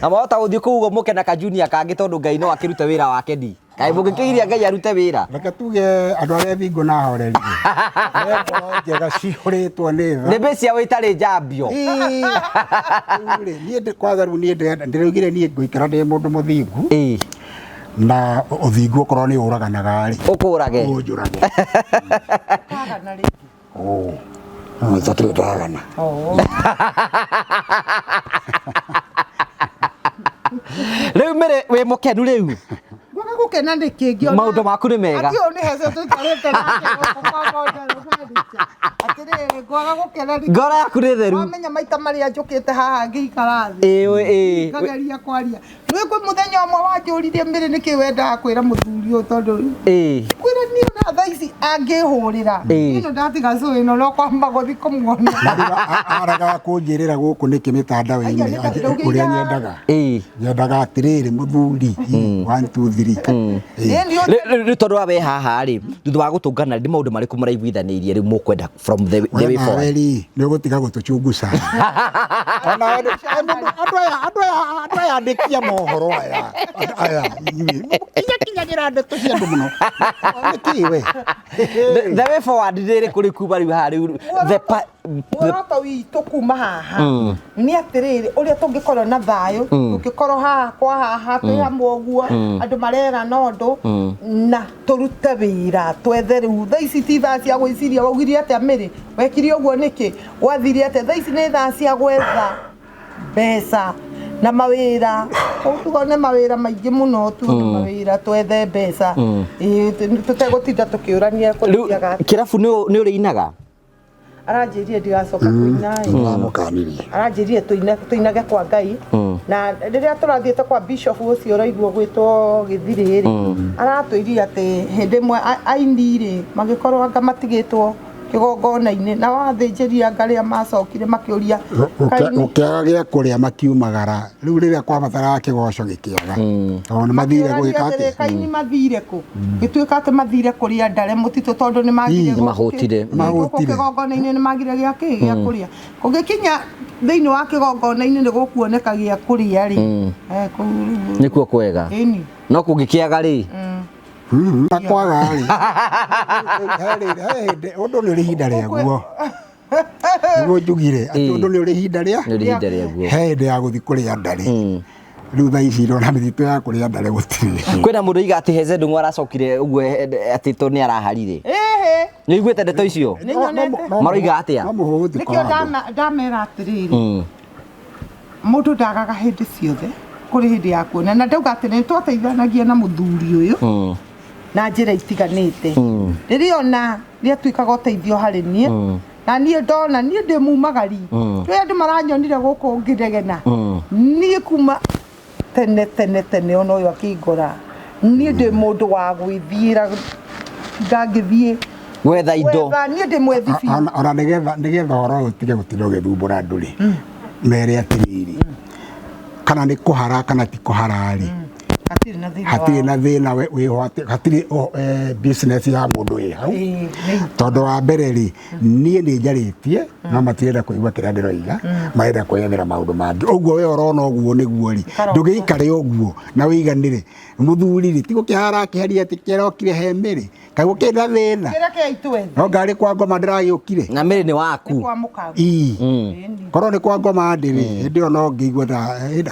Na mwahota gũthiĩ kũu ũguo mũke na ka junior kangĩ tondũ Ngai no akĩrute wĩra wake ndi. Kaĩ mũngĩkĩgiria Ngai arute wĩra? Reke tuge andũ arĩa thingo na ahoreri me ngoro njega cihũrĩtwo nĩ tha. Nĩ mbĩ ciao itarĩ njambio. Ĩĩ. Rĩu rĩ, niĩ kwanza rĩu niĩ ndĩraugire niĩ ngũikara ndĩ mũndũ mũthingu. Ĩĩ. Na ũthingu okorwo nĩ ũraganaga rĩ, Ũkũrage. ũnjũrage. Ũkagana rĩngĩ. Oh. No tũtirĩ ndagana. Oh. Rĩu Mary wĩ mũkenu rĩu? Ngwaga gũkena nĩkĩ ngĩona Maũndũ maku nĩ mega. Atĩ ũyũ nĩ hece tũikarĩte nake gũkũ kwa Ngondoro furniture. Atĩrĩrĩ, ngwaga gũkena nĩkĩ? Ngoro yaku nĩ theru. Wamenya maita marĩa njũkĩte haha ngĩikara thĩ. Ĩĩ ĩĩ. Ngageria kwaria. Nĩ kwĩ mũthenya ũmwe wanjũririe Mary nĩkĩ wendaga kwĩra mũthuri ũyũ tondũ Ĩĩ. kwĩra niĩ ona thaa ici angĩhũrĩra. Ĩĩ. Niĩ ndatiga cũĩ ĩno no kwamba gũthiĩ kũmuona. Na rĩu aregaga kũnjĩrĩra gũkũ nĩkĩ mĩtandao-inĩ Aya, nĩ- ũrĩa nyendaga. Ĩĩ. Nyendaga atĩrĩrĩ mũthuri, 1 2 3. Ĩĩ. Ĩĩ, nĩ Rĩu rĩu tondũ wa we haha rĩ, thutha wa gũtũngana nĩ maũndũ marĩkũ mũraiguithanĩirie rĩu mũkwenda from the We way nawe forward? rĩ, nĩ ũgũtiga gũtũchunguca. Ona andũ andũ aya andĩki a mohoro aya andũ aya inyuĩ kinya kinyagĩra ndeto cia andũ mũno. Nĩkĩ we? The way forward nĩ rĩkũ rĩu kuma rĩu haha rĩu the Muoroto witũ kuma haha nĩ atĩrĩrĩ ũrĩa tũngĩkorwo na thayũ, tũngĩkorwo haha kwa haha twĩ hamwe ũguo andũ marerana ũndũ na tũrute wĩra twethe. Rĩu thaa ici ti thaa cia gwĩciria waugire atĩa Mary, wekire ũguo nĩkĩ, gwathire atĩa. Thaa ici nĩ thaa cia gwetha mbeca na mawĩra. Tuone mawĩra maingĩ mũno, tuone mawĩra, twethe mbeca. Ĩĩ, tũtegũtinda tũkĩũrania Rĩu kũthiaga atĩa. kĩrabu nĩ ũrĩinaga? Aranjĩrire ndigacoka kũina ĩ. Nĩndamũkanirie. Aranjĩrire tũinage kwa Ngai, na rĩrĩa tũrathiĩte kwa bishop ũcio ũraigua gwĩtwo Gĩthirĩ rĩ, aratwĩrire atĩ hĩndĩ ĩmwe aini rĩ magĩkorwo anga matigĩtwo kĩgongona-inĩ na wathĩnjĩri anga arĩa macokire makĩũria Gũkĩaga gĩa kũrĩa makiumagara. Rĩu rĩrĩa kwabataraga kĩgoco gĩkĩaga tondũ nĩ mathire gwĩka atĩrĩ atĩa? Kaini mathire kũ? Gĩtuĩka atĩ mathire kũrĩa ndare mũtitũ tondũ nĩ magire Ii, nĩmahũtire. gũkũ Nĩmahũtire. kĩgongona-inĩ, nĩ magire gĩa kĩ gĩa kũrĩa. Kũngĩkinya thĩinĩ wa kĩgongona-inĩ nĩ gũkuoneka gĩa kũrĩa rĩ, kũu rĩu Nĩkuo kwega. Ĩni. No kũngĩkĩaga rĩ? Na kwaga rĩ, he hĩndĩ ũndũ nĩ ũrĩ ihinda rĩaguo, nĩguo njugire atĩ ũndũ nĩ ũrĩ ihinda rĩa Nĩ ũrĩ ihinda rĩaguo. He hĩndĩ ya gũthiĩ kũrĩa ndarĩ. Rĩu thaa ici ndona mĩtitũ ya kũrĩa ndarĩ gũtirĩ. Kwĩna mũndũ oiga atĩ Heze Ndung'u aracokire ũguo atĩ tondũ nĩ araharire. Ĩhĩ. Nĩ ũiguĩte ndeto icio? Nĩ nyonete. Maroiga atĩa? No mũhũthĩ Nĩkĩo ndamera atĩrĩrĩ, mũndũ ndagaga hĩndĩ ciothe, kũrĩ hĩndĩ ya kuona. Na ndauga atĩ nĩ twateithanagia na mũthuri ũyũ na njĩra itiganĩte. Rĩrĩa ona rĩatuĩkaga ũteithio harĩ niĩ, na niĩ ndona niĩ ndĩ mumagari, twĩ andũ maranyonire gũkũ ngĩregena niĩ kuma tene tene tene, ona ũyũ akĩngora niĩ ndĩ mũndũ wa gwĩthiĩra, ndangĩthiĩ Gwetha indo. Gwetha, niĩ ndĩ mwethi biũ. Ona nĩgetha ũhoro ũyũ ũtige gũtinda ũgĩthumbũra andũ rĩ, mere atĩrĩrĩ, kana nĩ kũhara kana ti kũhara rĩ, Hatirĩ na thĩna. Hatirĩ na thĩna wĩho atĩ hatirĩ business ya mũndũ ĩ hau. Ĩĩ, nĩ Tondũ wa mbere rĩ, niĩ nĩ njarĩtie no matirenda kũigua kĩrĩa ndĩroiga, marenda kwĩyethera maũndũ mangĩ. Ũguo we ũrona ũguo nĩguo rĩ, ndũgĩikare ũguo na wĩiganĩre. Mũthuri rĩ, ti gũkĩhara akĩharia atĩ kĩrokire he Mary, kaĩ gũkĩrĩ na thĩna? Kĩrĩa itwethe. No ngarĩ kwa ngoma ndĩragĩũkire. Na Mary nĩ waku. Kwa mũkago. Ii. Korwo nĩ kwa ngoma ndĩrĩ hĩndĩ ĩyo no ngĩigua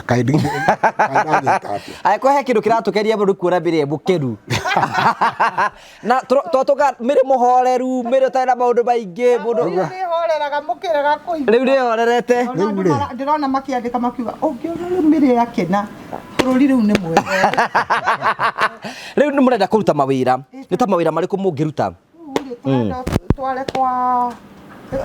kaĩ ndagĩka atĩa. Angĩkorwo he kĩndũ kĩratũkeria mũno nĩ kuona Mary e mũkenu. Na twatũka Mary mũhoreru, Mary ũtarĩ na maũndũ maingĩ, mũndũ Rĩu nĩhoreraga mũkĩrega kũigua. Rĩu nĩhorerete. Ona andũ ndĩrona makĩandĩka makiuga ũngĩona rĩu Mary akena bũrũri rĩu nĩ mwega. Rĩu nĩ mũrenda kũruta mawĩra. Nĩ ta mawĩra marĩkũ mũngĩruta? Rĩu rĩ, tũrenda tware kwa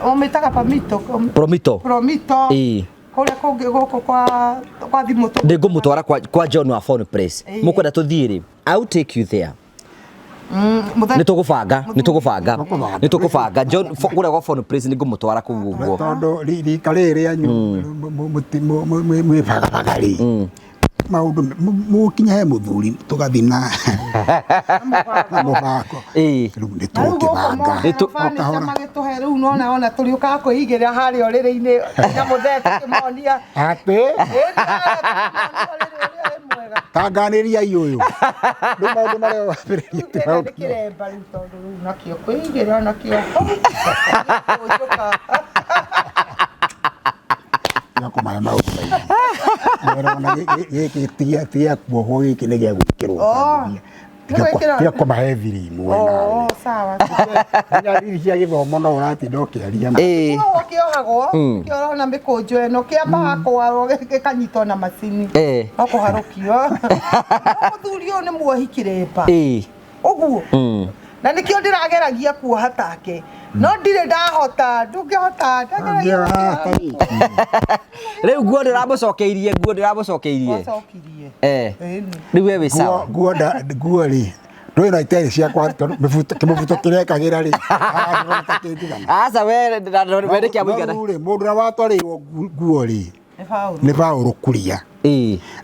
ũmĩtaga pamito. Promito. Promito. Ĩĩ. Kũrĩa kũngĩ gũkũ kwa thimũ Nĩ ngũmũtwara kwa John wa Phone Place. Ĩĩ. Mũkwenda tũthiĩ rĩ? I will take you there. Nĩ tũgũbanga, nĩ tũgũbanga, nĩ tũgũbanga. John kũrĩa gwa Phone Place nĩ ngũmũtwara kũu ũguo. Tondũ rika rĩrĩ rĩanyu mwĩbagabaga rĩ, maũndũ mũkinya he mũthuri tũgathiĩ na mũbango. Rĩu nĩ tũgũkĩbanga. Nĩ O kahora. Magĩtũhe rĩu nona ona tũrĩũkaga kwĩigĩrĩra harĩa ũrĩrĩ-inĩ na mũthee tũkĩmonia. Atĩ Ĩĩ, harĩa tũkĩmonia ũrĩrĩ ũrĩa wĩ mwega. Tanganĩriai ũyũ rĩu maũndũ marĩa wambĩrĩria ti Rĩu maũndũ. nĩ kĩremba rĩu tondũ rĩu nakĩo kwĩigĩrĩra nakĩo gũkũnjũka. Tiga kũmahe maũndũ maingĩ. Nĩũrona gĩkĩ ti gĩa kuohwo, gĩkĩ nĩ gĩa gwĩkĩrwo. Oh, Tiga nĩ gwĩkĩrwo. Tiga kũmahe thiri imwe Oh, nawe. sawa. Nginya thiri cia gĩthomo no ũratinda ũkĩaria. Koguo kĩohagwo kĩorona mĩkũnjo ĩno kĩambaga kwarwo gĩkanyitwo na macini, no kũharũkio. No mũthuri ũyũ nĩ muohi kĩremba ũguo, na nĩkĩo ndĩrageragia kuoha take no ndirĩ ndahota, ndũngĩhota, ndageragia kuoha. Rĩu nguo ndĩramũcokeirie, nguo ndĩramũcokeirie. Wacokirie? Ĩni. Rĩu we wĩ sawa. Nguo nguo rĩ, ndũĩ no itarĩ ciakwa tondũ kĩmũbuto kĩrĩa ĩkagĩra rĩ, haha ndĩrona ta kĩnjigana. Aca, we we nĩ kĩa mũigana. No rĩu rĩ, mũndũ ũrĩa watwarĩirwo nguo rĩ, Nĩ Paũlũ. Nĩ Paũlũ Kuria.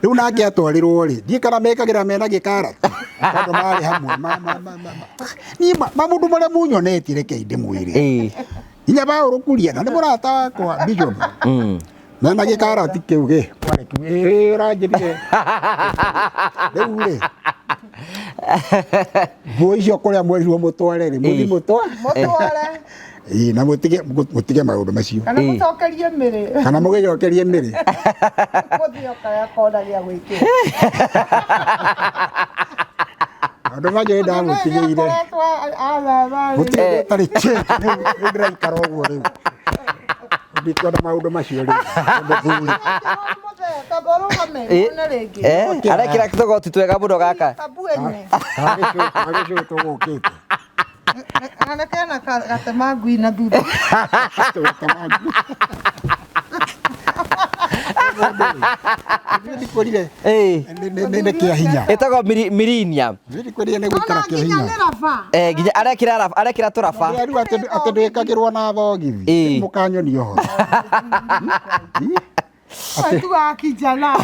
Rĩu nake atwarĩrwo rĩ, ndiĩ kana mekagĩra mena gĩkarati tondũ marĩ hamwe. Niĩ maũndũ marĩa munyonetie rekei ndĩmwĩre. Nginya Paũlũ Kuria na nĩ mũrata wakwa bishop mena gĩkarati kĩu gĩ ĩ ũranjĩrire rĩu rĩ, nguo icio kũrĩa mwerirwo mũtware rĩ, mũthi mũtware. Mũtware. Ĩĩ, na mũtige mũtige maũndũ macio. Kana mũcokerie mĩrĩ. Kana mũgĩcokerie mĩrĩ. Mũthiĩ okarĩa kona gĩa gwĩkĩra. Maũndũ macio nĩ ndamũtigĩire. Mũtige ũtarĩ change rĩu, rĩu ndĩraikara ũguo rĩu, ndikwenda maũndũ macio rĩu mũthuri. Arekĩra tũgoti twega mũno gaka. Kagĩcũ tũgũkĩte. Na kena gatema ngui na thutha. Ndikwĩrire nĩ kĩa hinya. Ĩtagwo Mirinia. Ndikwĩrire nĩ gũikara kĩa nginya hinya. nĩ raba. Nginya arekĩra arekĩra tũraba. Rĩu atĩ ndwĩkagĩrwo na thogithi, mũkanyonia ũhoro. Tugaga kijana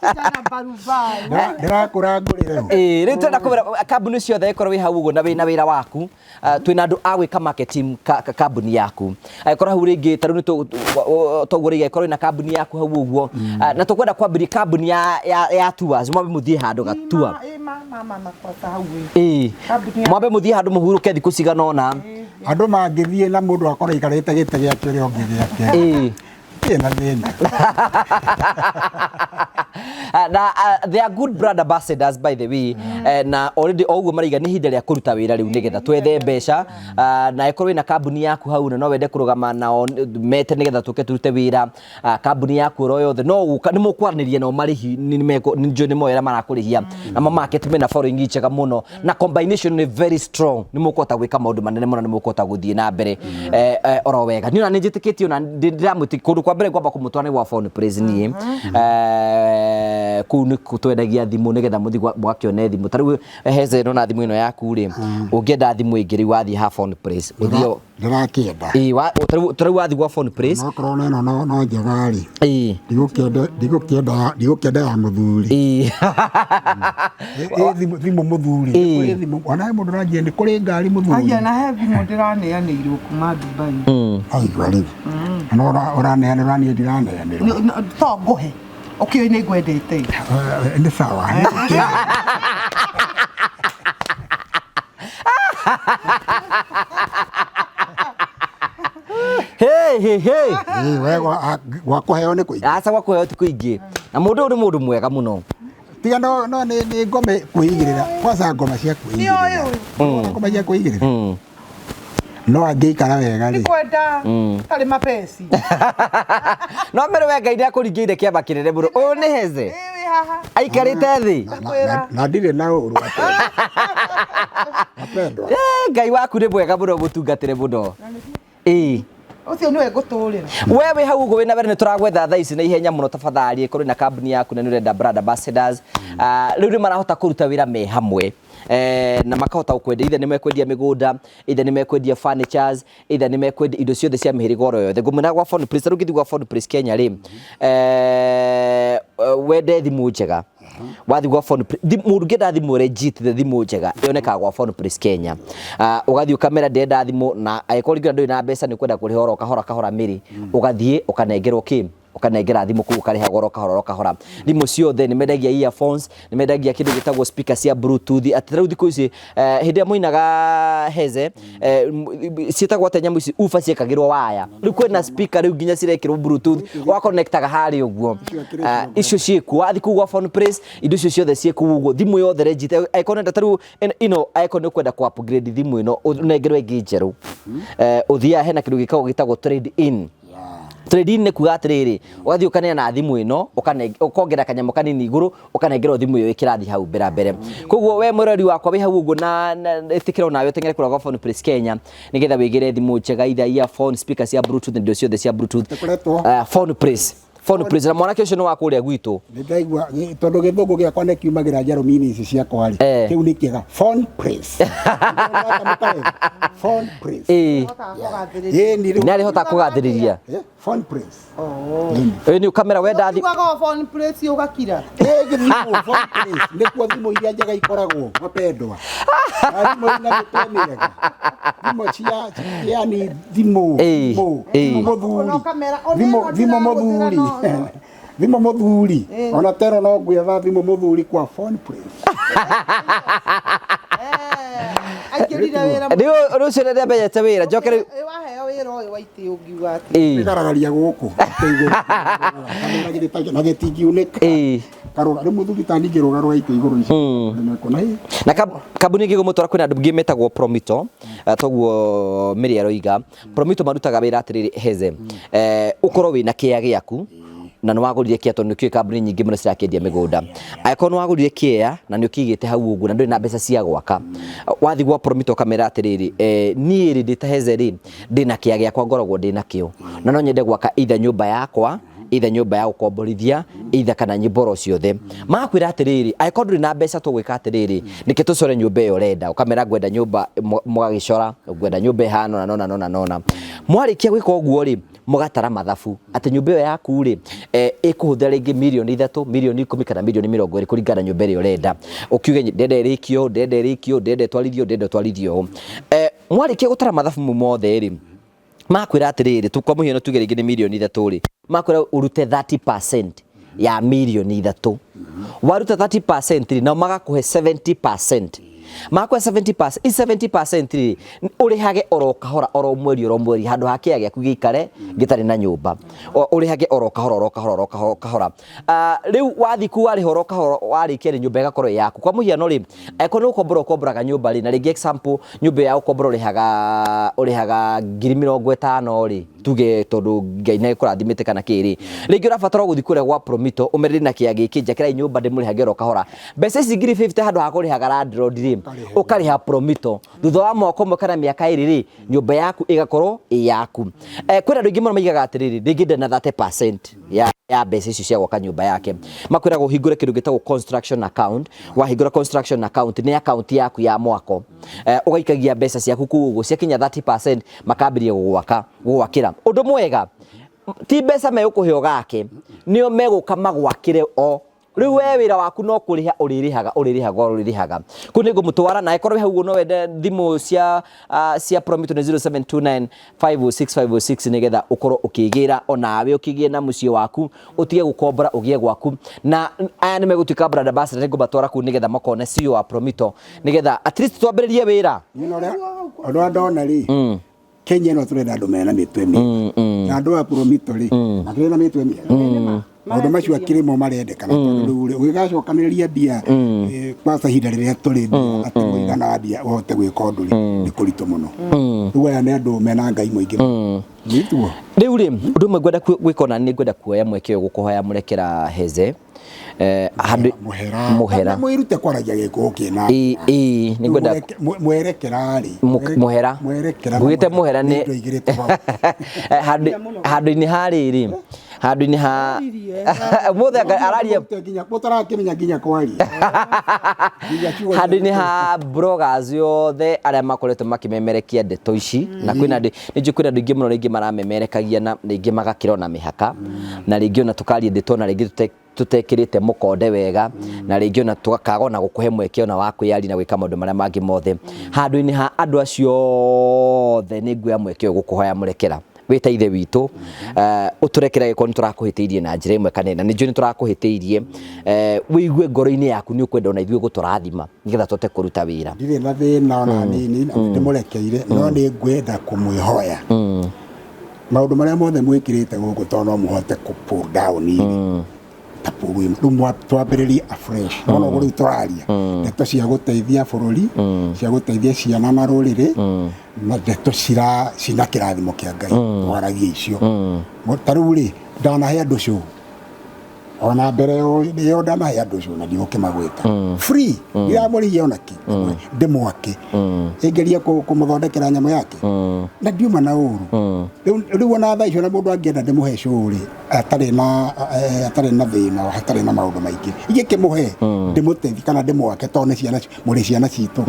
kijana barubaru. Ndĩrakũra ngũrĩre rĩu. Rĩu twenda kũmera kambuni ciothe ĩkorwo wĩ hau ũguo na wĩna wĩra waku, twĩna andũ a gwĩka marketing kambuni yaku, angĩkorwo hau rĩngĩ ta rĩu nĩ toguo rĩngĩ angĩkorwo wĩna kambuni yaku hau ũguo, na tũkwenda kwambĩrĩria kambuni ya tours, mwambe mũthiĩ handũ gatua. Ĩ mama makwata hau ĩ. Kambuni Mwambe mũthiĩ handũ mũhurũke thikũ cigana ũna. Andũ mangĩthiĩ na mũndũ akorwo aikarĩte gĩtĩ gĩake ũrĩa ũngĩ gĩake, ĩna thĩna. Na they are good brand ambassadors, by the way. Na already o ũguo maraiga nĩ ihinda rĩa kũruta wĩra rĩu nĩgetha twethe mbeca. Na ĩkorwo wĩna kambuni yaku hau na no wende kũrũgama nao mete nĩgetha tũke tũrute wĩra, kambuni yaku oro yothe no gũka nĩ mũkwaranĩria nao marĩhi nĩ njũĩ nĩ moĩ arĩa marakũrĩhia na ma market mena following njega mũno na combination nĩ very strong, nĩ mũkũhota gwĩka maũndũ manene mũno, nĩ mũkũhota gũthiĩ na mbere oro wega. Niĩ ona nĩ njĩtĩkĩtie ona ndĩramwĩtĩ kũndũ kwa mbere ngwamba kũmũtwara nĩ gwa Phone Place. Niĩ kũu nĩ twendagia thimũ nĩgetha mũthiĩ mũgakĩone thimũ. Ta rĩu heze ĩno na thimũ ĩno yaku rĩ, ũngĩenda thimũ ĩngĩ rĩu wathiĩ ha Phone Place ũthiĩ. Ndĩrakĩenda. Ĩĩ, ta rĩu wathiĩ gwa Phone Place. No korwo na ĩno no njega rĩ, ndigũkĩenda ya mũthuri. Ĩ thimũ mũthuri. Kũrĩ thimũ ona he mũndũ ũranjia nĩ kũrĩ ngari mũthuri. Aya na he thimũ ndĩraneanĩirwo kuma Dubai. Aigua rĩu no ũraneanĩrwo, niĩ ndiraneanĩrwo. To ngũhe ũkĩũĩ nĩ ngwendete. Nĩ sawa. Hey, hey, hey. Ĩ, we gwa kũheo nĩ kũingĩ. Aca, gwa kũheo ti kũingĩ na mũndũ ũyũ nĩ mũndũ mwega mũno. Tiga no nĩ ngome kwĩigĩrĩra kwanza, ngoma cia kwĩigĩrĩra, ngoma cia kwĩigĩrĩra no angĩikara wega rĩ. Kwenda tarĩ mapeci. No mbere we Ngai nĩ akũringĩire kĩama kĩnene mũno. Ũyũ nĩ heze Ĩ wĩ haha. aikarĩte thĩ. Na ndirĩ na ũru apendwa. Ngai waku nĩ mwega mũno, mũtungatĩre mũno, ĩĩ. Ũcio nĩwe ngũtũrĩra. We wĩ hau ũguo wĩna wĩra, nĩ tũragwetha thaa ici na ihenya mũno. Tafadhali ĩkorwo na kambuni yaku na nĩ ũrenda brand ambassadors. Ah, rĩu nĩ marahota kũruta wĩra me hamwe. Na makahota gũkwendia, either nĩ mekwendia mĩgũnda, either nĩ mekwendia furnitures, either nĩ mekwendia indo ciothe cia mĩhĩrĩga oro yothe. Ngũmwĩra gwa Phone Place, rĩu ngĩthiĩ gwa Phone Place Kenya rĩ, wende thimũ njega, wathiĩ gwa Phone Place, mũndũ ũngĩenda thimũ legit, thimũ njega yonekaga gwa Phone Place Kenya. Ũgathiĩ ũkamera ndĩrenda thimũ, na angĩkorwo rĩngĩ ndũrĩ na mbeca, nĩ ũkwenda kũrĩha oro kahora kahora mĩrĩ, ũgathiĩ ũkanengerwo kĩ, ũkanengera thimũ kũu, ũkarĩha oro kahora oro kahora. Thimũ ciothe nĩ mendagia, earphones nĩ mendagia, kĩndũ gĩtagwo speaker cia Bluetooth, atĩ rĩu thikũ ici, hĩndĩ ĩrĩa mũinaga heze, ciĩtagwo atĩa nyamũ ici, uba ciĩkagĩrwo waya, rĩu kwĩna speaker rĩu nginya cirekĩrwo Bluetooth, ũgakonektaga harĩa ũguo. Icio ciĩkuo. Wathiĩ kũu gwa Phone Place, indo icio ciothe ciĩkũu ũguo, thimũ yothe legit. Angĩkorwo nenda ta rĩu ĩno, angĩkorwo nĩ ũkwenda kũ upgrade thimũ ĩno, ũnengerwo ĩngĩ njerũ, ũthiaga hena kĩndũ gĩkoragwo gĩtagwo trade in. Trade in nĩ kuga atĩrĩrĩ, ũgathiĩ ũkaneana thimũ ĩno, ũkongerera kanyamũ kanini igũrũ, ũkanengerwo thimũ ĩyo ĩkĩrathiĩ hau mbere mbere. Koguo we mwĩrori wakwa wĩ hau ũguo, na ĩtĩkĩra onawe ũteng'ere kũrĩa gwa Phone Place Kenya, nĩgetha wĩgĩre thimũ njega, either earphone, speaker cia Bluetooth na indo ciothe cia Bluetooth. Ĩkoretwo Phone Place, Phone Place, na mwanake ũcio nĩ wa kũrĩa gwitũ. Nĩ ndaigua tondũ gĩthũngũ gĩakwa nĩ kiumagĩra njarũmi-inĩ ici ciakwa rĩ, kĩu nĩ kĩega, Phone Place. Ũratamũka wega? Phone Place. Ĩĩ. Ĩĩ, nĩ rĩu. Nĩ arĩhota kũgathĩrĩria. Phone Place. Ĩĩ, nĩ ũkamera wenda Ugaga Phone Place ũgakira. Ĩĩ, gĩthimũ Phone Place nĩkuo thimũ iria njega ikoragwo, mapendwa, na thimũ ina mĩtwe mĩega, thimũ cia yani thimũ thimũ thimũ mũthuri. Ona ũkamera, ona thimũ ĩno thimũ ndĩrahũthĩra. Mũthuri, thimũ mũthuri, ona tero no ngwetha thimũ mũthuri kwa Phone Place. Aingĩrire wĩra. Rĩu rũciũ rĩrĩa mbenyete wĩra njoke rĩu. Ĩ, waheo wĩra ũyũ wa itĩ ũngiuga atĩ Nĩgaragaria gũkũ itĩ igũrũ. Kamera githĩ na gĩtingiunĩka. Karũga rĩu mũthuri ta ningĩrũga rũga itĩ igũrũ ici nĩmekuona ĩ. Na kambuni ĩngĩ gũmũtwara, kwĩna andũ angĩ metagwo Promito. Toguo Mĩrĩ aroiga Promito marutaga wĩra atĩrĩrĩ, heze, ũkorwo wĩna kĩea gĩaku na nĩ wagũrire kĩea, tondũ nĩkĩũĩ kambuni nyingĩ mũno cirakĩendia mĩgũnda. Angĩkorwo nĩ wagũrire kĩea na nĩ ũkĩigĩte hau ũguo na ndũrĩ na mbeca cia gwaka, wathiĩ gwa Promito ũkamera atĩrĩrĩ, niĩ rĩ, ndĩ ta heze rĩ, ndĩna kĩea gĩakwa ngoragwo ndĩna kĩo na no nyende gwaka either nyũmba yakwa, either nyũmba ya gũkomborithia, either kana nyũmba oro ciothe. Magakwĩra atĩrĩrĩ, angĩkorwo ndũrĩ na mbeca, tũgwĩka atĩrĩrĩ, nĩkĩ tũcore nyũmba ĩyo ũrenda. Ũkamera ngwenda nyũmba, mũgagĩcora ngwenda nyũmba ĩhana ũna nona nona nona. Mwarĩkia gwĩka ũguo rĩ, mũgatara mathabu atĩ nyũmba ĩyo yaku rĩ, ĩkũhũthĩra rĩngĩ mirioni 3, mirioni 10 kana mirioni 20, kũringana na nyũmba ĩrĩa ũrenda. Ũkiuge ndĩrenda ĩrĩkio, ndĩrenda ĩrĩkio, ndĩrenda ĩtwarithio, ndĩrenda ĩtwarithio ũũ. Mwarĩkia gũtara mathabu mau mothe rĩ, makwĩra atĩrĩrĩ, kwa mũhiano tuge rĩngĩ nĩ mirioni 3 rĩ, makwĩra ũrute 30% ya mirioni 3. Waruta 30% rĩ, nao magakũhe 70%. Magakũhe 70%. I 70% rĩ, ũrĩhage oro kahora oro mweri oro mweri, handũ ha kĩea gĩaku gĩikare gĩtarĩ na nyũmba. Ũrĩhage oro kahora oro kahora oro kahora kahora. Rĩu wathiĩ kuu warĩha oro kahora, warĩkia rĩ, nyũmba ĩgakorwo ĩ yaku. Kwa mũhiano rĩ, angĩkorwo nĩ gũkombora ũkomboraga nyũmba rĩ, na rĩngĩ example nyũmba ĩyo ya gũkombora ũrĩhaga 50,000 rĩ, tuge tondũ Ngai nĩ kũrathimĩte kana kĩ rĩ, rĩngĩ ũrabatara gũthiĩ kũrĩa gwa Promito ũmerĩre na kĩea gĩkĩ, njakĩrai nyũmba ndĩmũrĩhage oro kahora mbeca ici 50,000. Handũ ha kũrĩhaga landlord rĩ, ũkarĩha Promito. Thutha wa mwaka ũmwe kana mĩaka 2 rĩ, nyũmba yaku ĩgakorwo ĩ yaku. Kwĩna andũ aingĩ mũno maigaga atĩrĩrĩ, rĩngĩ ndena 30% ya mbeca icio cia gwaka nyũmba yake. Makwĩraga ũhingũre kĩndũ gĩtagwo construction account. Wahingũra construction account, nĩ account yaku ya mwako, ũgaikagia mbeca ciaku kũu ũguo. Ciakinya 30% makambĩrĩria gũgwaka, gũgwakĩra. Ũndũ mwega ti mbeca megũkũhe ũgake, nĩo megũka magwakĩre. O rĩu we wĩra waku no kũrĩha ũrĩrĩhaga, ũrĩrĩhaga, ũrĩrĩhaga. Kũu nĩ ngũmũtwara, na angĩkorwo wĩ hau ũguo no wende thimũ cia Promito, nĩ 0729 506 506, nĩgetha ũkorwo ũkĩgĩra onawe, ũkĩgĩe na mũciĩ waku, ũtige gũkombora, ũgĩe gwaku. Na aya nĩ megũtuĩka brand ambassador. Nĩ ngũmatwara kũu nĩgetha makone CEO wa Promito, nĩgetha at least twambĩrĩrie wĩra. Niĩ na ũrĩa ũrĩa ndona rĩ, Kenya ĩno tũrenda andũ mena mĩtwe mĩega, na andũ a Promito rĩ, makĩrĩ na mĩtwe mĩega. Maũndũ macio akĩrĩ mo marendekana, tondũ rĩu rĩ, ũgĩgacokanĩrĩria mbia, kwanza ihinda rĩrĩa tũrĩ mbia, atĩ mũigana wa mbia ũhote gwĩka ũndũ rĩ, nĩ kũritũ mũno. Rĩu aya nĩ andũ mena Ngai mũingĩ nĩtuo. Rĩu rĩ, ũndũ ũmwe ngwenda gwĩka ona nĩ ngwenda kuoya mweke ũyũ gũkũhoya mũrekera, heze. Handũ Mũhera. Mũhera. Na mwĩrute kwaragia Gĩkũyũ kĩna. Ĩ, nĩ ngwenda Mwerekera rĩ. Mũhera. Mwerekera. Ngugĩte mũhera nĩ indo igĩrĩ tofauti. Handũ-inĩ ha rĩrĩ, handũ-inĩ ha Aririe. Ũmũthĩ anga araria. Nginya mũtarakĩmenya nginya kwaria. Nginya ciugo cia Handũ-inĩ ha bloggers othe arĩa makoretwo makĩmemerekia ndeto ici, na kwĩna andũ, nĩ njũĩ kwĩna andũ aingĩ mũno rĩngĩ maramemerekagia na rĩngĩ magakĩra ona mĩhaka, na rĩngĩ ona tũkaria ndeto na rĩngĩ tũtekĩrĩte mũkonde wega, na rĩngĩ ona tũkaga ona gũkũhe mweke ona wa kwĩyaria na gwĩka maũndũ marĩa mangĩ mothe. Handũ-inĩ ha andũ acio othe, nĩ nguoya mweke ũyũ gũkũhoya mũrekera wĩ ta ithe witũ, ũtũrekere angĩkorwo nĩ tũrakũhĩtĩirie na njĩra ĩmwe kana ĩna. Nĩ njũĩ nĩ tũrakũhĩtĩirie, wĩigue ngoro-inĩ yaku nĩ ũkwenda ona ithuĩ gũtũrathima nĩgetha tũhote kũruta wĩra. Ndirĩ na thĩna ona hanini, na ndĩmũrekeire, no nĩ ngwenda kũmwĩhoya maũndũ marĩa mothe mwĩkĩrĩte gũkũ, tondũ no mũhote kũ pull down rĩ, ta pull ĩmwe. Rĩu twambĩrĩrie afresh, no ũguo rĩu tũraria ndeto cia gũteithia bũrũri, cia gũteithia ciana na rũrĩrĩ, na ndeto cina kĩrathimo kĩa Ngai, twaragie icio. Ta rĩu rĩ, ndanahe andũ show ona mbere ĩyo, ndanahe andũ show na ndigũkĩmagwĩta, free, ndiramũrĩhia ona kĩ, ndĩmwake ĩngerie kũmũthondekera nyamũ yake na ndiuma na ũru. Rĩu ona thaa icio na mũndũ angĩenda ndĩmũhe show rĩ, atarĩ na thĩna, hatarĩ na maũndũ maingĩ, ingĩkĩmũhe ndĩmũteithie kana ndĩmwake, tondũ nĩ ciana mũrĩ ciana citũ.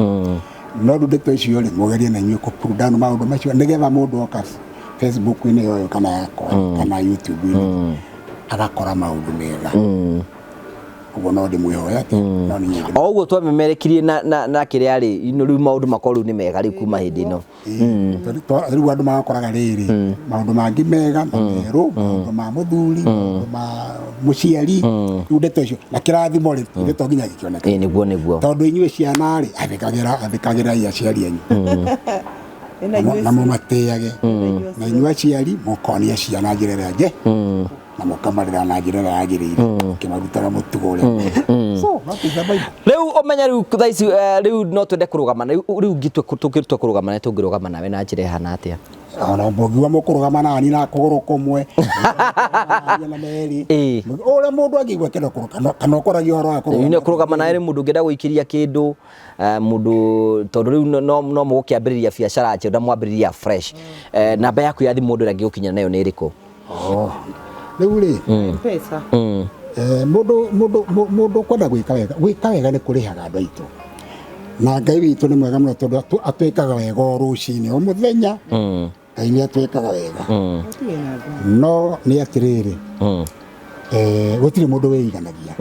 No rĩu ndeto icio rĩ, mũgerie na inyuĩ kũ pull down maũndũ macio, nĩgetha mũndũ oka Facebook-inĩ yoyo kana yakwa kana YouTube-inĩ agakora maũndũ mega. Ũguo no ndĩmwĩhoya atĩ no niĩ O ũguo twamemerekirie na kĩrĩa rĩ, rĩu maũndũ makorwo rĩu nĩ mega rĩu kuma hĩndĩ ĩno. Rĩu andũ magakoraga rĩrĩ maũndũ mangĩ mega na merũ, maũndũ ma mũthuri, maũndũ ma mũciari, rĩu ndeto icio na kĩrathimo rĩ, ithe to nginya gĩkĩoneka. Ĩ, nĩguo. Tondũ inyuĩ ciana rĩ, athĩkagĩrai aciari anyu Ĩna inyuĩ na mũmatĩage, na inyuĩ aciari mũkonia ciana njĩra ĩrĩa nje na mũkamarera na njĩra ĩrĩa yagĩrĩire, mũkĩmarutaga mũtugo ũrĩa. So that is the Bible. Rĩu ũmenye rĩu thaa ici, rĩu no twende kũrũgama rĩu tũngĩtua kũrũgama nawe, tũngĩrũgama nawe na njĩra ĩhana atĩa? Ona mũngiuga mũkũrũgama nani na kũgũrũ kũmwe, mũkũrũgama na merĩ, ũrĩa mũndũ angĩigua kĩndũ kũrũgama, kana ũkoragia ũhoro wa kũrũgama. Nĩ kũrũgama nawe nĩ mũndũ ũngĩenda gũikĩria kĩndũ, mũndũ, tondũ rĩu no mũgũkĩambĩrĩria biacara njerũ na mwambĩrĩria fresh. Namba yaku ya thimũ mũndũ ũrĩa angĩgũkinyĩra nayo nĩ ĩrĩkũ? Oh. Rĩu rĩ, Mpesa. Mũndũ ũkwenda gwĩka wega, gwĩka wega nĩ kũrĩhaga, andũ aitũ, na Ngai witũ nĩ mwega mũno, tondũ atwĩkaga wega o rũcinĩ, o mũthenya. Ngai nĩ atwĩkaga wega. Gũtirĩ na andũ. No nĩ atĩrĩrĩ, gũtirĩ mũndũ wĩiganagia,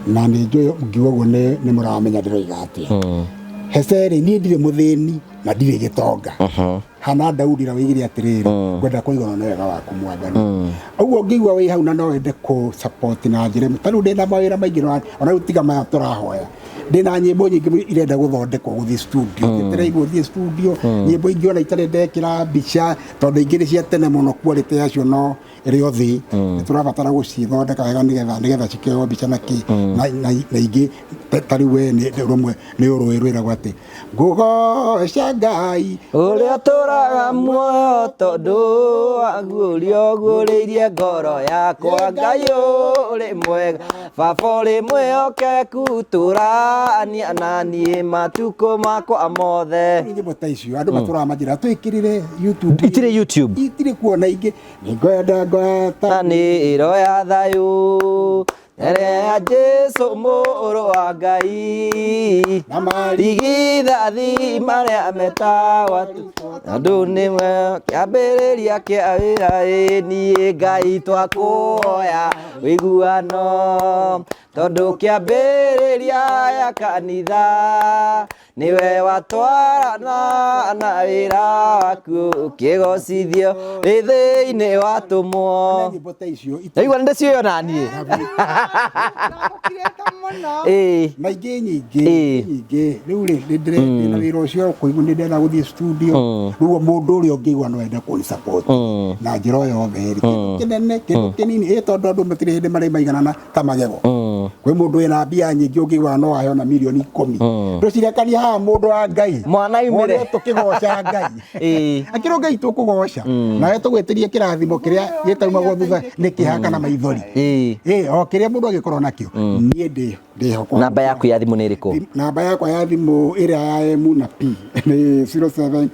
na nĩ njũĩ ngiuga ũguo nĩ mũramenya ndĩroiga atĩa. Heceri, niĩ ndirĩ mũthĩni na ndirĩ gĩtonga. Hana Daudi na wĩigire atĩrĩrĩ, ngwenda kũiganwo nĩ wega waku, Mwathani. Ũguo ũngĩigua wĩ hau na no wende kũ support na njĩra ĩmwe, ta rĩu ndĩna mawĩra maingĩ ona rĩu tiga maya tũrahoya, ndĩna nyĩmbo nyingĩ irenda gũthondekwo, gũthiĩ studio, njetereire gũthiĩ studio. Nyĩmbo ingĩ ona itarĩ ndekĩra mbica, tondũ ingĩ nĩ cia tene mũno, quality yacio no ĩrĩ o thĩ. Nĩ tũrabatara gũcithondeka wega nĩgetha cikĩoywo mbica na kĩ na ingĩ ta rĩu we nĩ rũmwe nĩ ũrũĩ rwĩragwo atĩ ngũgoca Ngai ũrĩa tũraga muoyo, tondũ waguũrio guũrĩirie ngoro yakwa. Ngai ũrĩ mwega, baba ũrĩ mwĩhokeku, tũrania na niĩ matukũ makwa mothe. Nyĩmbo ta icio andũ matũraga manjĩra twĩkĩrĩre YouTube. Itirĩ YouTube. Itirĩ kuona ingĩ nĩ ngwenda ngwata nĩ ĩro ya thayũ mbere ya Jesu mũrũ wa Ngai na mari rigithathi marĩa metagwo tondũ nĩwe kĩambĩrĩria kĩa wĩra. Ĩ niĩ Ngai twakũhoya ũiguano, tondũ kĩambĩrĩria ya kanitha nĩwe watwarana na wĩra waku ũkĩgocithio wĩ thĩinĩ wa tũmwo. Nyĩmbo ta icio Ndaigua nĩ ndĩciũĩ ona niĩ. Ndagũkirĩte mũno. Na ingĩ nyingĩ nyingĩ. Rĩu rĩ, nĩ ndĩna wĩra ũcio kũigua nĩ ndĩrenda gũthiĩ studio. Rĩu mũndũ ũrĩa ũngĩigua no ende kũni support na njĩra o yothe rĩ, kĩndũ kĩnene, kĩndũ kĩnini, ĩ tondũ andũ matirĩ hĩndĩ marĩ maiganana ta magego. Kwĩ mũndũ wĩna mbia nyingĩ ũngĩigua no aheo na milioni 10. Tũcirekania haha mũndũ wa Ngai. Mwana aumĩre. Wone tũkĩgoca Ngai. Akĩrwo Ngai tũkũgoca. Nawe tũgwĩtĩrie kĩrathimo kĩrĩa gĩtaumagwo thutha nĩ kĩeha kana maithori. Ĩĩ, o kĩrĩa mũndũ angĩkorwo nakĩo. Niĩ ndĩ ndĩhokwa. Namba yaku ya thimũ nĩ ĩrĩkũ? Namba yakwa ya thimũ ĩrĩa ya M na P nĩ 0700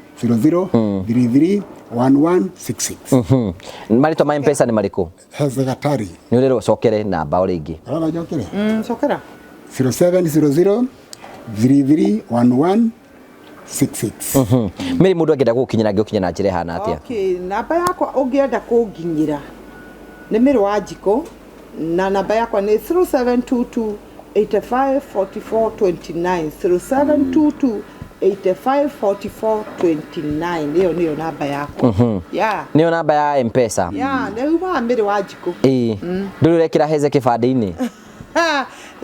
33 1166. Marĩtwa ma Mpesa nĩ marĩkũ? Hezegatari. Nĩ ũrerwo ũcokere namba o rĩngĩ. Arona njokere? Cokera. 0700 33 1166. Mĩrĩ mũndũ angĩenda gũgũkinyĩra angĩgũkinyĩra na njĩra ĩhana atĩa? Okay, namba yakwa ũngĩenda kũnginyĩra nĩ Mĩrũ wa Njikũ na namba yakwa nĩ 0722 85 44 29, 0722 85 44 29. Ĩyo nĩyo namba yakwa. Yeah. Nĩyo namba ya Mpesa? Yeah, nĩ umaga Mĩrĩ wa Njikũ. Ĩĩ. Ndũrĩ ũrekĩra Heze kĩbandĩ-inĩ?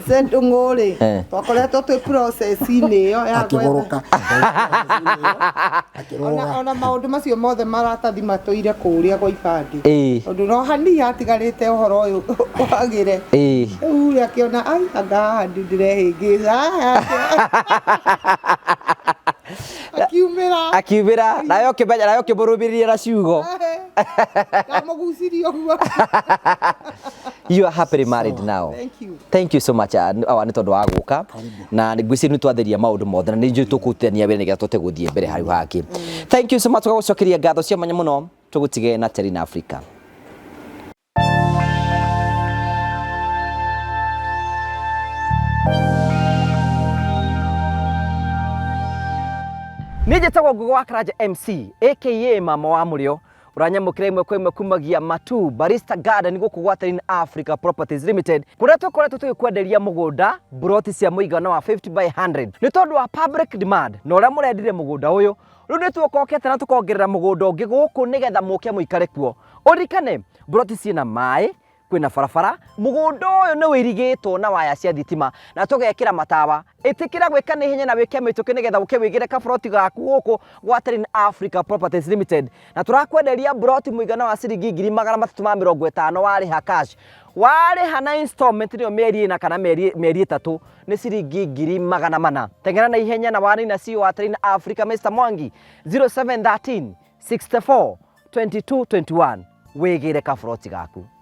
Sendũng'ũ rĩ, twakoretwo twĩ process-inĩ ĩyo ya gwetha. Akĩgũrũka. Ona, ona maũndũ macio mothe maratathi matũire kũrĩa gwa ibandĩ. Tondũ no hanini hatigarĩte ũhoro ũyũ wagĩre. Rĩu rĩ akĩona ai anga haha ndĩrehĩngĩca. Akiumĩra. Akiumĩra nawe ũkĩmenya nawe ũkĩmũrũmĩrĩria na ciugo. Ndamũgucirie ũguo. You are happily married now. Thank you. Thank you so much awa nĩ tondũ wa gũka na ngwĩciria nĩ twatheria maũndũ mothe na nĩ njũĩ tũkũrutithania wĩra nĩgetha tũhote gũthiĩ mbere harĩ hangĩ. Thank you so much, tũgagũcokeria ngatho cia mwanya mũno, tũgũtige na Terina Africa. Niĩ njĩtagwo Ngũgĩ wa Karanja MC aka Mama wa Mũrĩo, ũranyamũkĩra ĩmwe kwa ĩmwe kumagia Matu Barista Garden gũkũ gwa Terina Africa Properties Limited, kũrĩa tũkoretwo tũgĩkwenderia mũgũnda mburoti cia mũigana wa 50 by 100 nĩ tondũ wa public demand na ũrĩa mũrendire mũgũnda ũyũ. Rĩu nĩ tuokokete na tũkongerera mũgũnda ũngĩ gũkũ nĩgetha mũke mũikare kuo. Ũririkane mburoti ciĩna maĩ, kwĩna barabara, mũgũnda ũyũ nĩ wĩirigĩtwo na waya cia thitima na tũgekĩra matawa. Ĩtĩkĩra gwĩka na ihenya na wĩke mĩtũkĩ nĩgetha ũke wĩgĩre kaburoti gaku gũkũ gwa Terina Africa Properties Limited. Na tũrakwenderia mburoti mũigana wa ciringi 350,000 warĩha cash. Warĩha na installment nĩyo mĩeri 4 kana mĩeri 3 nĩ ciringi 400,000. Teng'era na ihenya na warĩ na CEO wa Terina Africa Mr Mwangi 0713 64 22 21 wĩgĩre kaburoti gaku.